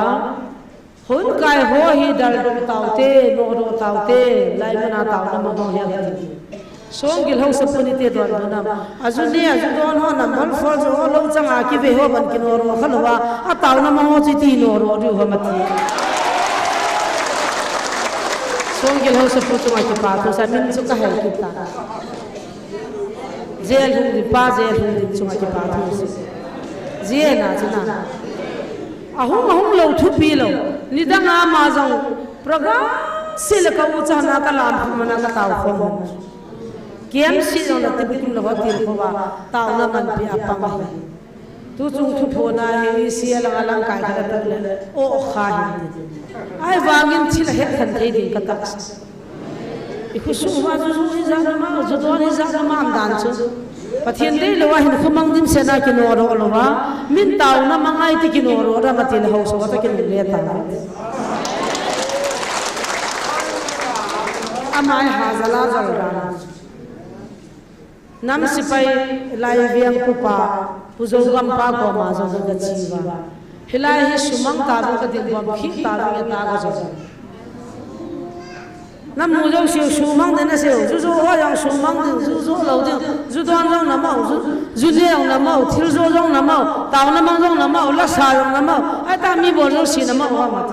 Hon kai ho hi daldoh taute, nodoh taute, lai muna taona mang ho hi ati. Songgil haosapu nite don bunam. Aju ne, aju don ho nam hol fol jo ho lou changa kive ho ban kinodoh kha louva, ataona mang ho chu iti nodoh diu ham ati. Songgil haosapu chunga kipa thu sa min chu kahei kit ta. Jail hung ding pa, jail hung ding chunga kipa thu si. Jail na chuna. Ahung, ahung lou thupi lou. Nidang a ama jong program sile ka u chana ka lam khum na ka tao khom. K M C jong la tibukim lou hotel khova. Taona manpi apang ahi. Tuchung thuphona hi isi alang alang kai khat apat le, o kha hi. Ahivangin thil ahet khen thei ding ka tahsan. I khosung uva ju ju hijat nama, ju don hijat nama um dan chu. Pathen deilou a hin khomang dimset a kinodoh louva, min taona mang a iti kinodoh dam ati le haosa uva toh kinungle ta. Ama hi hajal a jal dan. Nam sepai Laiveng Pupa, Pu Jougampa koma jong kache uva. Hilai hi sumang tavin kading bom, khih tavin ata kajou. Namu jouse sumang ding nasei u, ju jo ho jong sumang ding, ju jo lou ding, ju don jong namo, ju, ju ne jong namo, thil jo jong namo, taona mang jong namo, lasa jong namo, ahita mi bol jouse namo, amat.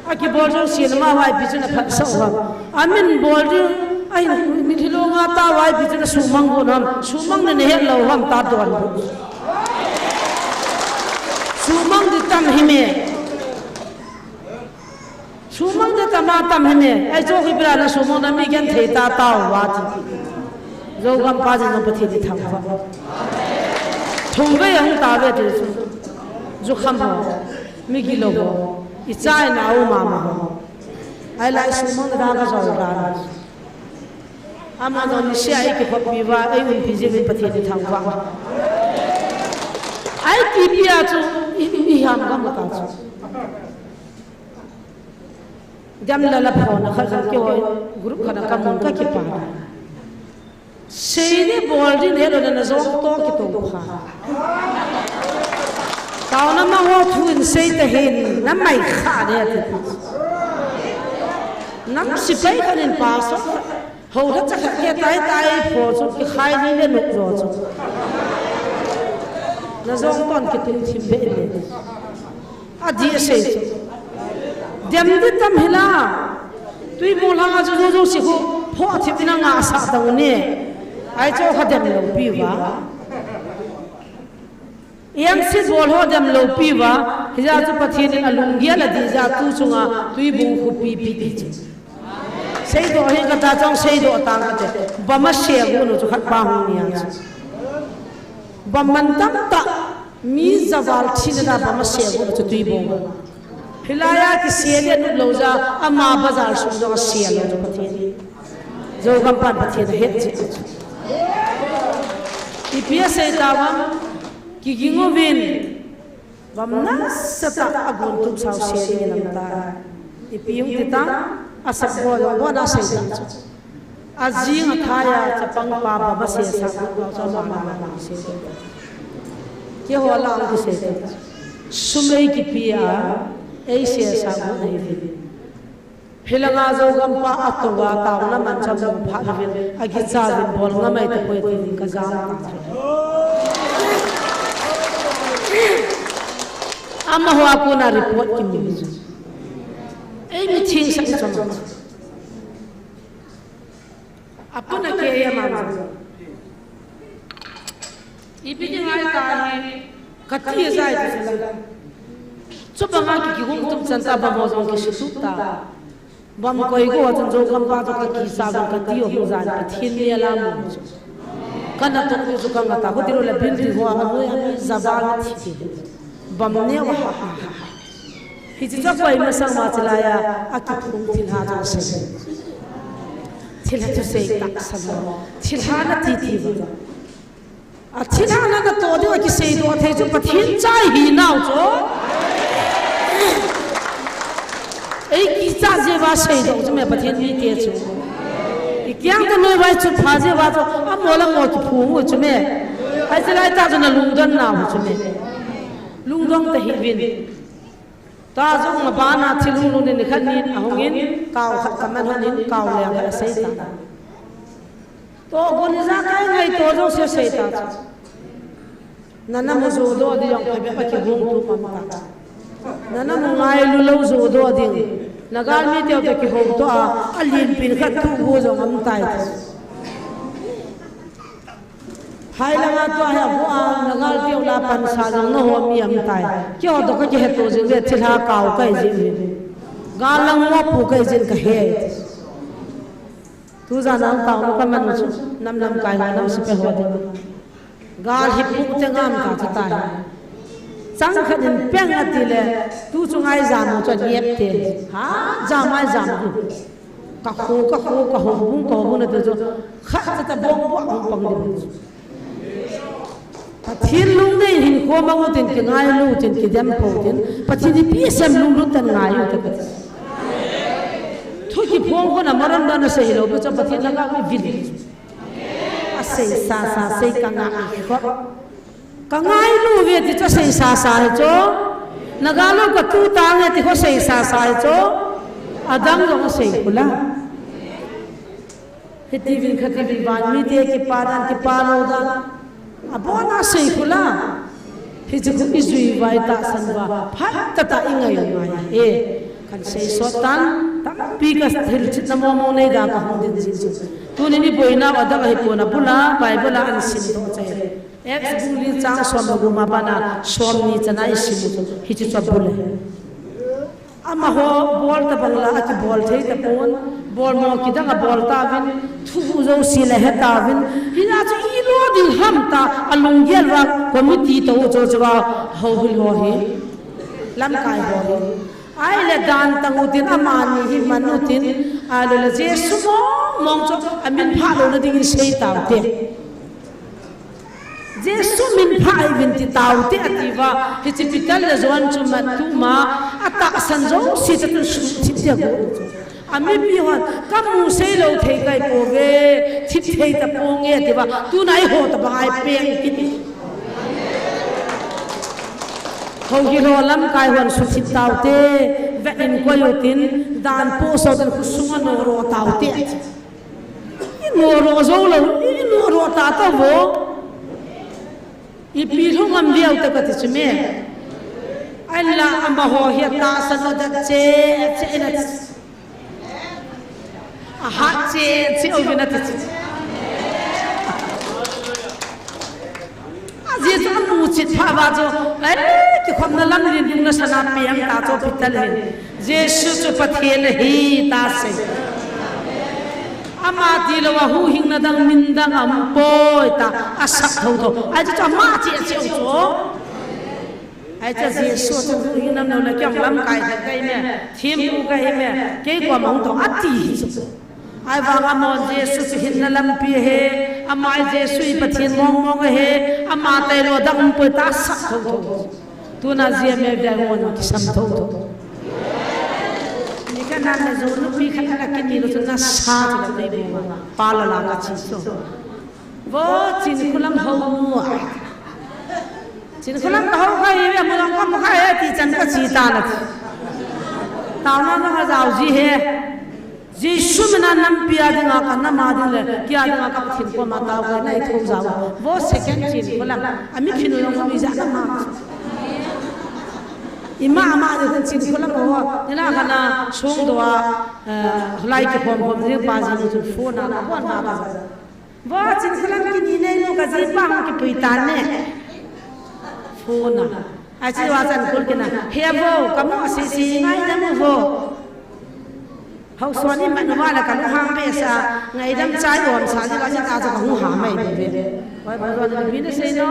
Akibol jouse nama uva ipi chu naphatsah u ham. Amin bol ding, ahin mitlhi longa tauva ipi chu nasumang u ham. Sumang ding nahet lou ham ta don. Sumang ding tam hi me. Sumang ding tam a tam hi me. Ahi chu ipi a nasumang na mi genthei ta tauva ti. Jougampa jin jong Pathen ithangvah. Thumvei ahung tauve ti chu. Jukham ho. Mi gilou ho, icha inau mama ho. Ahilai sumang ding a kajou dan. Ama jong niseh a eikikhoppi uva, eiumpi jiuvin Pathen ithangvah. Ahi tipi a chu, i, i, iham gam ta chu. Dem la la phona khat jong keiho group khat a kamun kakipa. Sei ding bol ding nahet lou le najong toh kitou pha. Taona mang ho thu in sei tahih in namai kha ding ati. Nam sepai khat in pastor khat, hou lhacha khat kei tai tai pho chu kikhai ni le nuk jo chu. Najong toh kitung thim be le. Adih asei chu. Dem ding tam hila. Tuibung lhanga chu jouse khu phoh thip in angah sah ding u ne. Ahi chu kha dem lou piuva. Iang sit bol ho dem lou piuva. Hijeh chu Pathen in alunggel adih jeh a tu chunga Tuibung khu pipi ti chu. Seidoh hi kata chong seidoh tang kate. Bom asei gu nu chu khat pa hung nia chu. Bom man tamtah. Mi javal thina da bom asei gu chu Tuibung. Hilai a kisei le nut lou jeh a ama bazar sung jong asei lou chu Pathen. Jougampan Pathen ahet jeh. Ipi asei tauvem, kiging uvin. Bom nasatah a gun tup sao sei ding in aum tai. Ipi hung ti tam, asap bol jong bol asei ta chu. Ajing athai a chapang pa bom asei sah gu lou chu ama la ma sei ta. Keiho la hung kisei ta. Sum eikipe a, eisei sah gu ahi uvin. Hilanga Jougampa atoh uva taona man chu amu phat uvin, akicha uvin bol ngam ahi tapoi tin kajam ta. Amaho a kona report kimu chu. Eimi theng sah chu ama. Apuna kei ama. Ipi ding ahi ta hi, kati jai ti sila. Chubanga ki, kihung tum chan ta bom ho jong kisutup ta. Bom koi gu ho chun Jougampa chu kakicha jong kati ho hung jan Pathen ni ala mu chu. Kana toh chu kanga ta, khuti ro le building ho a noi a noi javal thi ti. Bom neo a ha ha ha. Hiche chu akoi masang ma chulai a, akiphong thilha chu asei. Thilha thusei tahsan ho. Thilha nati ti ho. Athilha natoh diu a kiseidoh thei chu Pathen cha ihinau chu. Eikicha jeh uva seidoh chu me Pathen mite chu. Ikiang ta noi vai chu pha jeh uva chu. Amaho le amaho kiphong u chu me. Ahi chulai tah chu nalungdon nau chu me. Lungdon tahih uvin. Ka jong ma bana thil hung lhun in nikhat nin ahung in, kau khat ka man hon in, kau leng khat asei ta. Toh gon ija kai ngai toh jong se sei ta chu. Na na mu jo doh ding jong phabep a kihong tu pam ta. Na na mu ngailu lou jo doh ding. Na galmi teu te kihou toh a, a lin pin khat tu gu jong am tai. Hai langa tua hi a bu a, na gal teu la pansa jong na ho mi am tai. Keiho toh ka kihe to jing ve thilha kau kai jing ve. Gal lang mo pu kai jing ka he. Tu jan ang tau ka man u chu, nam lamkai ho nam sepai ho ding. Gal hi pu te ngam ta chu tai. Chang khat in peng ati le, tu chu ngai jam u chu a niep te. Ha, jam ngai jam u. Ka khu, ka khu, ka ho bung, ka ho bung na tu chu. Khat cha ta bong bong bong bong ding. Pathen lungnei hinkho mang utin, kingailu utin, kidem pou tin. Pathen ipi asem lunglut tah in ngai u te kati. Thu kiphong khun a maram dan a sei lou, pecha Pathen langa ivil. Asei sa sa sei ka ngai kho. Ka ngailu ve ti chu asei sa sa hi chu. Na gal u ka tu tange ti kho sei sa sa hi chu. Adang jong asei khu la. Hiti vin khati vin van mite kipa dan, kipa lou dan. Abon a sei khu la. Hiche khu ijui uva, itahsan uva, phat tah tah ingai u ngai e. Kan sei sot tan, tampi ka thil chetna momo nei da ka hung din jing chu. Tunin iboina u adang ahi pon, abul a, Bible a an sim doh chai. Acts bung li chang som le gup a pat a som ni chan a isim u chu. Hiche chu abul e. Amaho bol tabang la akibol thei tapon, bol mo kidang abol tauvin, thu u jouse le he tauvin, hijeh chun ilo ding ham tia alunggel uva committee tou chu chu va houhil ho hi, lamkai ho hi. Ahile dan tang utin amani hi man utin, ahile le Jesu mong mong chu amin phah louna dingin sei taute. Jesu min phah uvin ti taute ati uva, hiche Peter le John chu mat tuma, atahsan jouse chu tun suhthip dia go. Amipi hon, kamu sei lou thei kai pouve, thip thei taponge ati uva, tuna eiho tabang a ipeng kit. Houhil ho lamkai hon suhthip taute, vet in koi utin, dan poh sot in khosung a noro taute ati. Inoro jou lou, inoro ta ta vo. Ipi lhung am diu te kati chu me. Ahinla amaho hi atahsan u adat cheh cheh in ati. Ahat cheh cheh uvin ati chu. Ajeh chu amu chet pha uva chu, eh, kikhopna lamlen lungna sana peng ta chu Peter hin. Jesu chu Pathen ahi tia asei. Ama tilou a huhhingna dang min dang aumpoi tia asah thotho. Ajeh chu ama cheh cheh u chu. Ajeh chu Jesu chu huhhingna nom lou le kei lamkai khat kahi me, thempu kahi me, kei koma hung tou ati hi chu. Ahivang amahon Jesu chu hinna lampi ahi, ama hi Jesu hi Pathen mong mong ahi, ama tailou dang aumpoi tia asah thotho. Tuna G M F V I hon kisam thotho. Nikhat na me jo nupi khat na kini lou chu nasa chu la tei bou ma. Pa la la kachi chu. Vo Chinkholam hou. Chinkholam ka hou kha hi ve, mu jong kamu kha e ti chan kachi tan ati. Taona jong ajao ji e. Jesu mina nampi a dinga ka nam a ding le, kei a dinga ka Pathen koma taona nei thou jao. Vo second Chinkholam. Ami phinu jong kami ja nama. Ima ama ding Chinkholam ho. Nina kana song doa, eh, lai kikhom khom ding pa jinu chu phone a na bon ma ba. Vo Chinkholam kini nei nu ka jipa hung kipui tan ne. Phone a. Achi va chan kul kina. He vo, kamu asisi ngaidam u vo. Hausa ni man uva la kalunghang behseh a, ngaidam chai um sa ji va ji ta chu kahung ha mai be be. Vai vai va ni bi na sei no.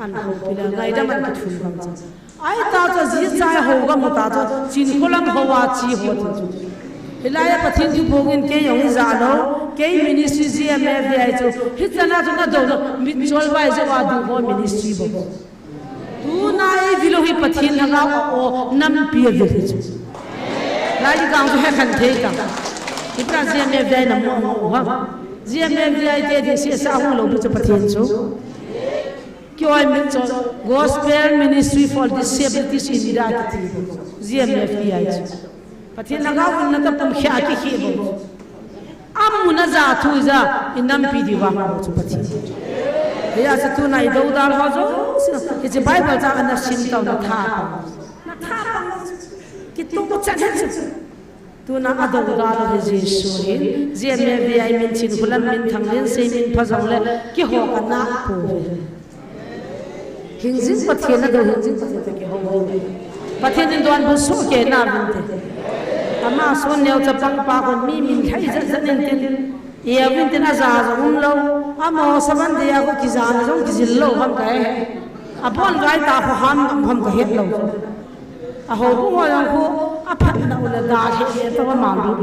An houpi le, ngaidam an kithum bang cha. Ahi ta chu ji chai hou ga mu ta chu, Chinkholam hou a chi ho ti chu. Hilai a Pathen thu phong in kei jong ija lou, kei ministry G M F V I chu, hichan a chu na dou lou, mitchol vai jo a ding ho ministry bou. Tuna eive lou hi Pathen lhagao a o, nampi a vil hi chu. Lai gang chu he khan thei ta. Hita G M F V I na mo mo ha. G M F V I te ding sesa hung lou bu chu Pathen chu. Kihoi min chu Gospel Ministry for Disabilities in India kiti. G M F D I chu. Pathen lhagao in na tapum khia kikhi bou. Amun a ja thu ja, i nampi diuva hung chu Pathen. Hijeh a chu tuna i dodal ho jouse, hiche Bible chang ana sim tau na tha. Na tha. Kituh chan he chu. Tuna a dodal ho hi Jesu hin, G M F D I min Chinkholam min Thanglinsei min pha jongle, keiho ka na pou. Hingjing Pathen a do, hingjing Pathen toh kihou. Pathen in donbut soh kei na vinte. Ama sun neo chapang pa kon mi min lhai jat jat in tin. Ia vin tin a ja jong um lou. Amaho saban dia ko kijana jong kijil lou ham kahe. Abon vai ta ko ham ham kahe lou. A houbung ho jong ko a phatna u le da he he to ma lu.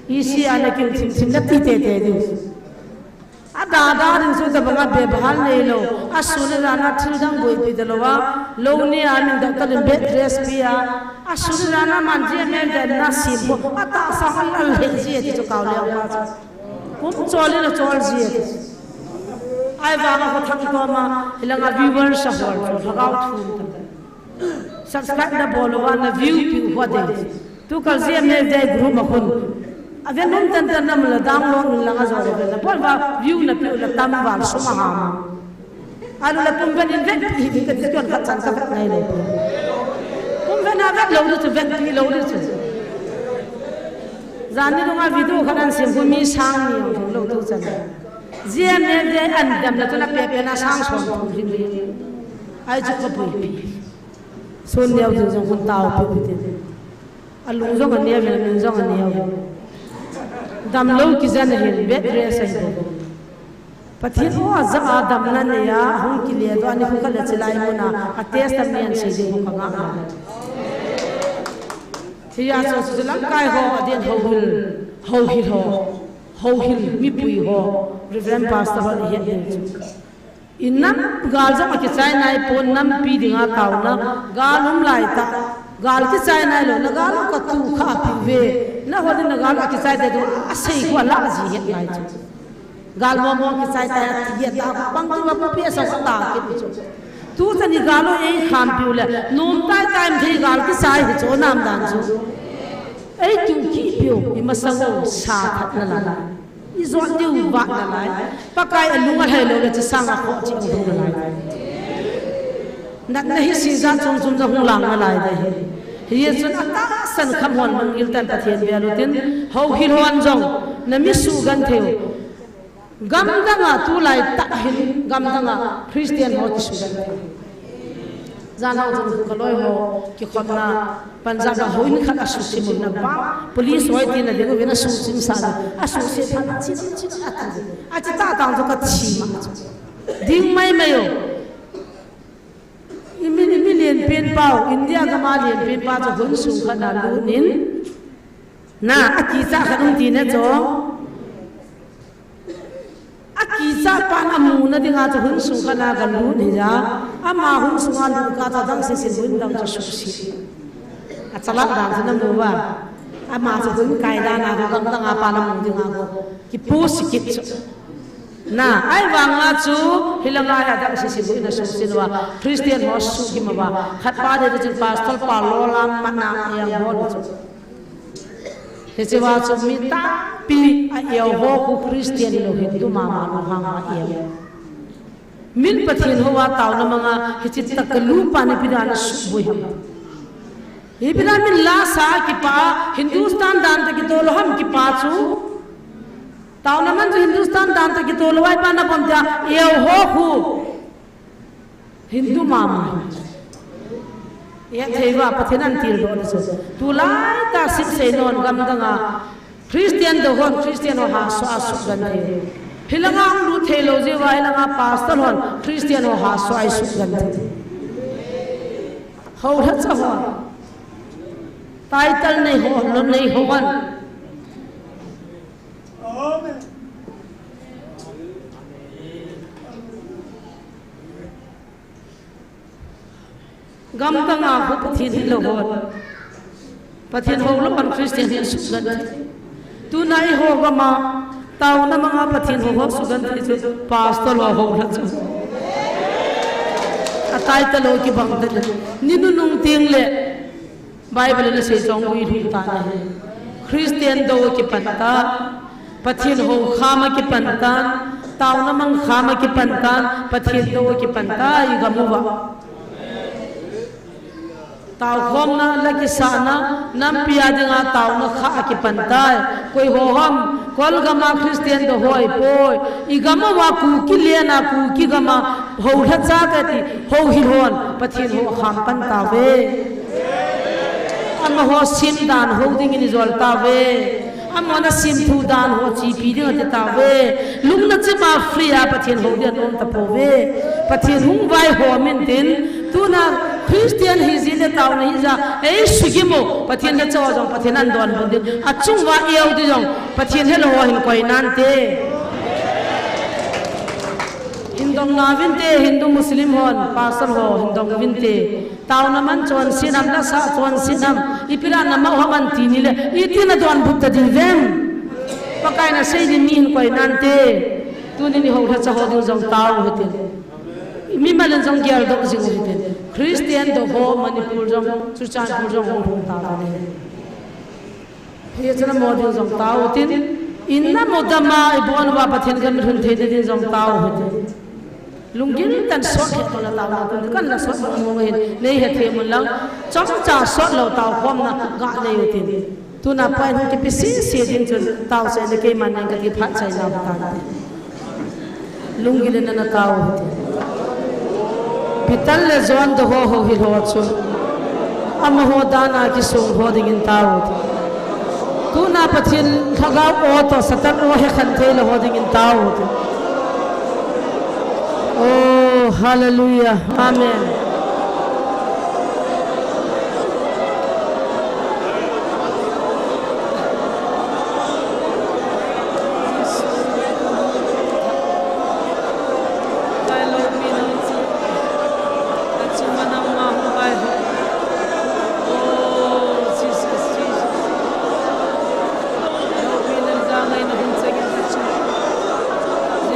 Isi a le kin thim thim le ti te te di. A da da ding chu tabang a bebhal nei lou. A sun le jan a thil dang boipi talou a. Lou ni a min da talin bed rest pi a. A sun le jan a man ji a mel den na sim bo. A tahsa a lal he ji a ti chu kau le ang pa chu. Kum chol in a chol ji a ti. Ahivang a ko thang to ma, hilanga viewers a hol chu, lhagao thum ta. Subscribe na bol uva na view pi u hua de. Tu kal G M F D I group a khun. A ven um tan tan na mula download un langa jo le na bol uva view na pi u na tam val sum a ham. Alu le pum ven in ven pi hi ka ti kon khat chan ka vet ngai lou. Pum ven a vet lou di chu, vet pi lou di chu. Jan ni lunga video khat an sim khu mi sang ni jong lou tu chan. G M F D I an dam le tu na pe pe na sang som thum hing hing. Ai chu ka pui pi. Sun neo tu jong khun tao pi pi tin. A lung jong a neo, a min jong a neo. Damlou kijen ahin, bed rest ahi bou. Pathen o, a ja a damna nei a, hung kile doh a, nikho khat le chilai mun a, a testimony an sei ding ho ka ngah a. Hijeh chun chu lamkai ho, a din houhil, houhil ho, houhil mipui ho, Reverend Pastor ho i het ding chu. I nam gal jong a kichai nai pon, nampi dinga taona, gal um lai tah, gal kichai nai lou, na gal ka tu kha pi ve, na ho din na gal a kichai te tu, a sei khu a la ji het nai chu. Gal mo mo kichai tai a ti het ta, pang tu ma pu pi a sa ta ki chu. Tu chan i gal o ei kham piu le, nom tai tai thei gal kichai hi chu nam dan chu. Ei tu ki piu, i masang o sa that na la. I jot diu vat nalai. Pakai a lung a lhai lou le chu sang a khoh cheh hung nalai. Natna hi sija chom chom ja hung lang nalai de hi. Hichun a tahsan kham hon manggil tan Pathen bia lutin. Houhil hon jong na mi sugenthei u. Gamdang a tulai tah hin gamdang a Christian ho kisugenthei. Jan hao jong ka loi ho kikhopna Punjab a houin khat a susim u na pa, police hoi tina ding uvin a susim sa na, a susim phat a chin chin a ti. A chi ta tang chu ka thi ma. Ding mai mai o. I mi, i mi lienpen pa u, India gam a lienpen pa chu hun sung khat na lut in. Na, a kicha khat um ti na chu. A kicha pan a muna dinga chu hun sung khat na ga lut hi ja. Ama hun sung a lut kah chu adang sese hun dang chu susi. A chala dan chu na mu uva. Ama chu hun kai dan a chu gamdang a pan a mu dinga chu kipusi kit chu. Na, ahivang a chu hilanga hi adang sese hun a susi uva. Christian ho sukim uva. Khat pa de chu pastor pa lo lam mana yang ho chu. Hiche va chu mi tampi a iau ho khu Christian lou, Hindu mama lou hang a iau. Min Pathen hou a taona manga hiche tah ka lu pa na ipi dan a suboi ham. Ipi dan min la sa kipa, Hindustan dan tah kitoh lou ham kipa chu. Taona man chu Hindustan dan tah kitoh lou a ipi na bom tia iau ho khu. Hindu mama hi. Ithei uva Pathen in ahin tildoh na chu. Tulai tah sip sei non gamdang a Christian dou hon Christian ho haso a sugenthei. Hilanga hung lut thei lou jeh uva hilanga pastor hon Christian ho haso a sugenthei. Hou lha cha hon. Title nei ho, lou nei ho hon. Amen. Gamdang a khu Pathen hilou hon. Pathen houlou hon Christian hin sugenthei. Tuna eiho gam a, taona manga Pathen hou ho sugenthei chu pastor lou hou lha chu. Atai talou kibang tadin. Ni nunung teng le Bible in asei jong u ilhung tan ahi. Christian dou akipan tan. Pathen hou kham akipan tan. Taona mang kham akipan tan. Pathen dou akipan tan. Igam uva. Taokhomna, la kisahna, nampi a dinga taona kha akipan tai. Koi ho ham, Kol gama Christian dou ho ahipoi. Igam uva Kuki lena, Kuki gama, houlhacha kati, houhil hon, Pathen hou akham pan tauve. Amaho sim dan hou dingin ijol tauve. Amahon asim thu dan ho chepi ding ati tauve. Lungna chima free a Pathen hou dia nom tapouve. Pathen hung vaihom intin, tuna Christian hijeh le taona hijeh a eisugim u, Pathen lhacha ho jong Pathen in adonbut ding. Achung uva eu ding jong Pathen helou ho hin koi nante. Hin dong nauvinte, Hindu Muslim hon, pastor ho, hin dong uvinte. Taona man chonset ham, lasa chonset ham, ipi dan a man ham anti nile, itin adonbut tadiuvem. Pakai in asei ding mi hin koi nante. Tunin ihoulhacha ho ding jong tao u hitin. Mimal in jong geldoh jing u hitin. Christian dou ho Manipur jong, Churachandpur jong hung lhung tauve. Hiche a mo ding jong tao u hitin. Inna mo dama ibon uva Pathen gam ilhun thei ding jong tao u hitin. Lunggil tah in sot lheh tao le taona tun kan la sot mong mong hin, nei hethem un lang, chomcha sot lou taokhomna ga nei u hitin. Tuna point hung kipe sese ding chun, tao sese keiman neng kati phat chai nau tan. Lunggil in ana tao u hitin. Peter le John dou ho houhil ho chu, amaho dan a kisong ho dingin tao u hitin. Tuna Pathen Lhagao o toh Satan o hekhen thei lou ho dingin tao u hitin. Oh, hallelujah. Amen.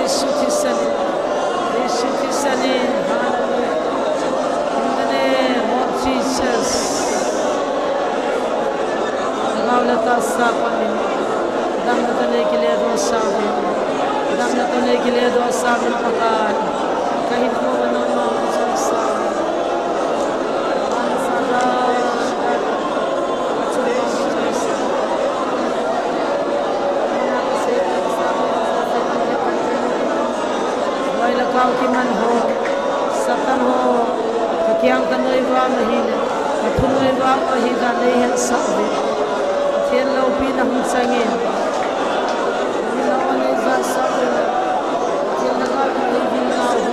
Jesu Christ in, Jesu Christ in, hallelujah. In the name of Jesus. Lhagao le tahsa pamin, damna toh nei kile doh sah uvin, damna toh nei kile doh sah uvin Pakai. Kahinkho uva nangma hung chonset sah uvin. Boila kao kiman ho, Satan ho, kakiang kanoi vang ahile, kathunoi vang ahi dan nei hetsah uvin. Pathen loupina hung changin. Nangma nei jahsah uvin. Pathen Lhagao in nei vil nau hi.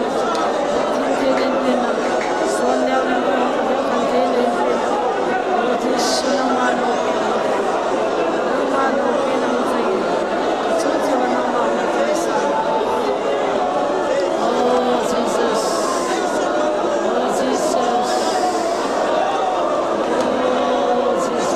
Pathen thei nei pina. Son neo le mo, kan thei nei pina. Lord Jesu nangma loupina. Nangma loupina hung changin. Kachung cheh uva nangma hung changin. Oh, Jesus. Oh, Jesus. Oh, Jesus.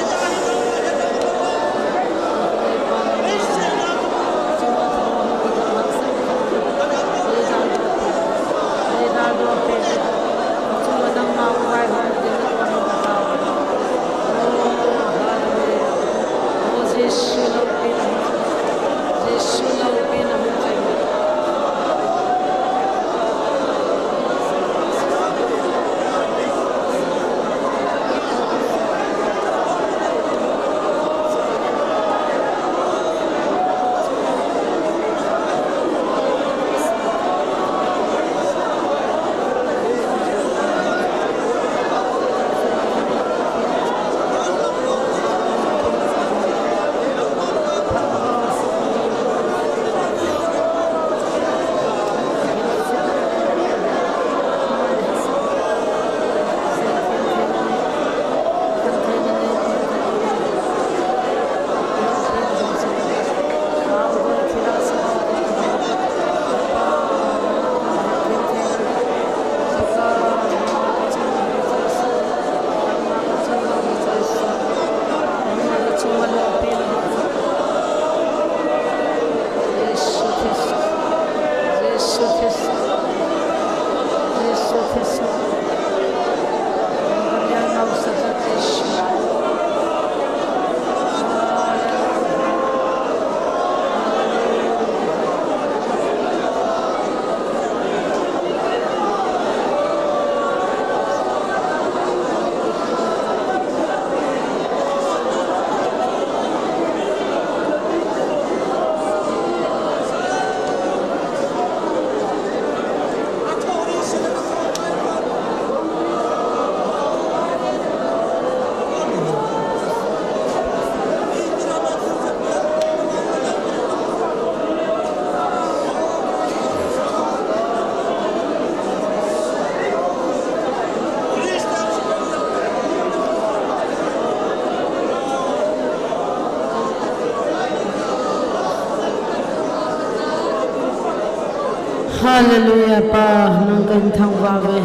Hallelujah, Pa, nang kahin thangvah uve.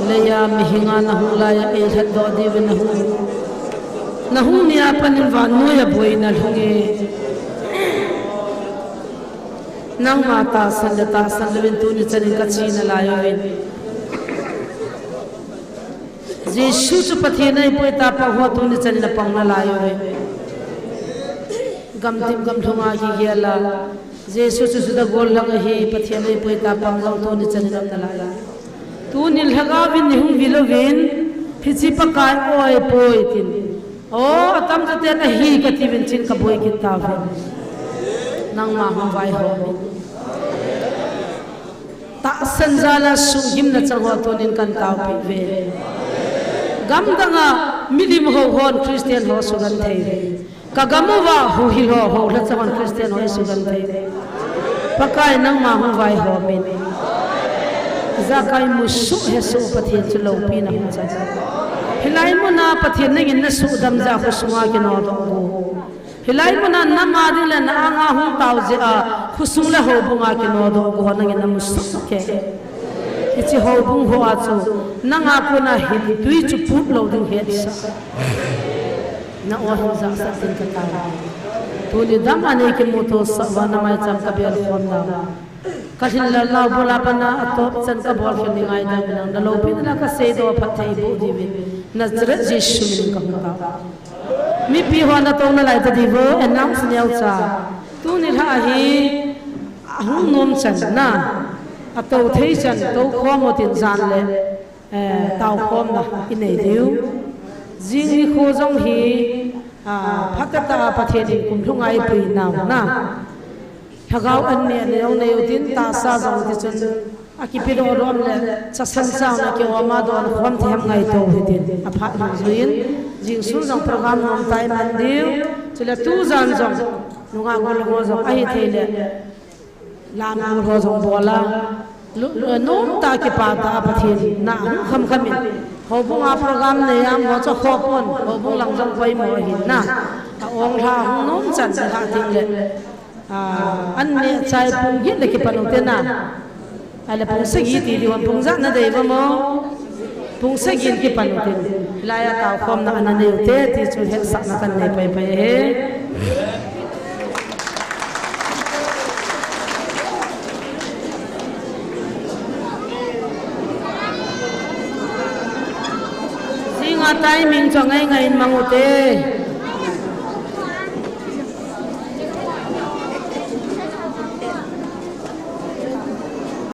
Leiya mihinga nahung laiya eilhatdoh diuvin nahung. Nahung nia panin vannoiya boina lhunge. Nangma tahsan le tahsan louvin tuni chanin kache nalai uvin. Jesu chu Pathen ahipoi ti pang ho tuni chanin apang nalai uve. Gamtin gamlhunga kigel a, Jesu chu Juda gollhang ahi, Pathen ahipoi ti pang jong tuni chanin um nalai. Tunin lhagaovin neihung vil uvin, hiche Pakai aw ahipoi tin. O, atamjo ten ahi kati uvin tin kaboi kit tauvin. Nangma hung vaihom in. Tahsan jal a suhgimna chang ho tunin kahin taopeh uve. Gamdang a milim hou hon Christian ho sugenthei uve. Kagam uva huhhing ho, houlhacha hon Christian ho isugenthei uve. Pakai nangma hung vaihom in. Ijakai musoh hesoh Pathen chu loupina hung chan. Hilai muna Pathen nangin nasuhdam jeh a khosunga kinodoh gu. Hilai muna nama ding le na-anga hung tao jeh a, khosung le houbunga kinodoh gu ho nangin namusoh kei. Hiche houbung hoa chu, nanga kona hin tui chu put lou ding hetsah. Na-o hin jahsah tin katao. Tuni dam a neikimuto sah uva namaicham kabel khom nau. Kalhinlel nau bula pat a atop chan kabol khel ni ngaidam in lang. Naloupina la kaseidoh phatthei boh diuvin. Nazareth Jesu minin kahung tao. Mipi ho natou nalai tadiuvo, announce neocha. Tuni lha hi, ahung nom chan na. Atou thei chan, toukhom utin jan le, eh, taokhomna inei diu. Jing nikho jong hi, ah, phatah a Pathen in kum lhunga eipui nau na. Lhagao an neh neo nei utin tahsa jong tichun akipedoh lom le chasan chauna kioma don khom thei ham ngaito hitin aphat lhung juiyin jingsun jong program nomtah iman diu chule tujan jong nungah gollhang ho jong ahithei le lam gol ho jong bol a lu-, lu-, nomtah kipah tah a Pathen na hung khamkham in houbung a program nei a mo cha khopon houbung lang jong poimo ahin na a-ong lha hung nom chan lha ding le Ah, an neh chai pung get le kipan ute na. Ahile pung sagi ti diu ham pung ja nadei uvam o. Pung sagi in kipan ute. Hilai a taokhomna ana nei ute ti chu hetsahna kanei paipai e. Jinga timing chu angai ngai in mang ute.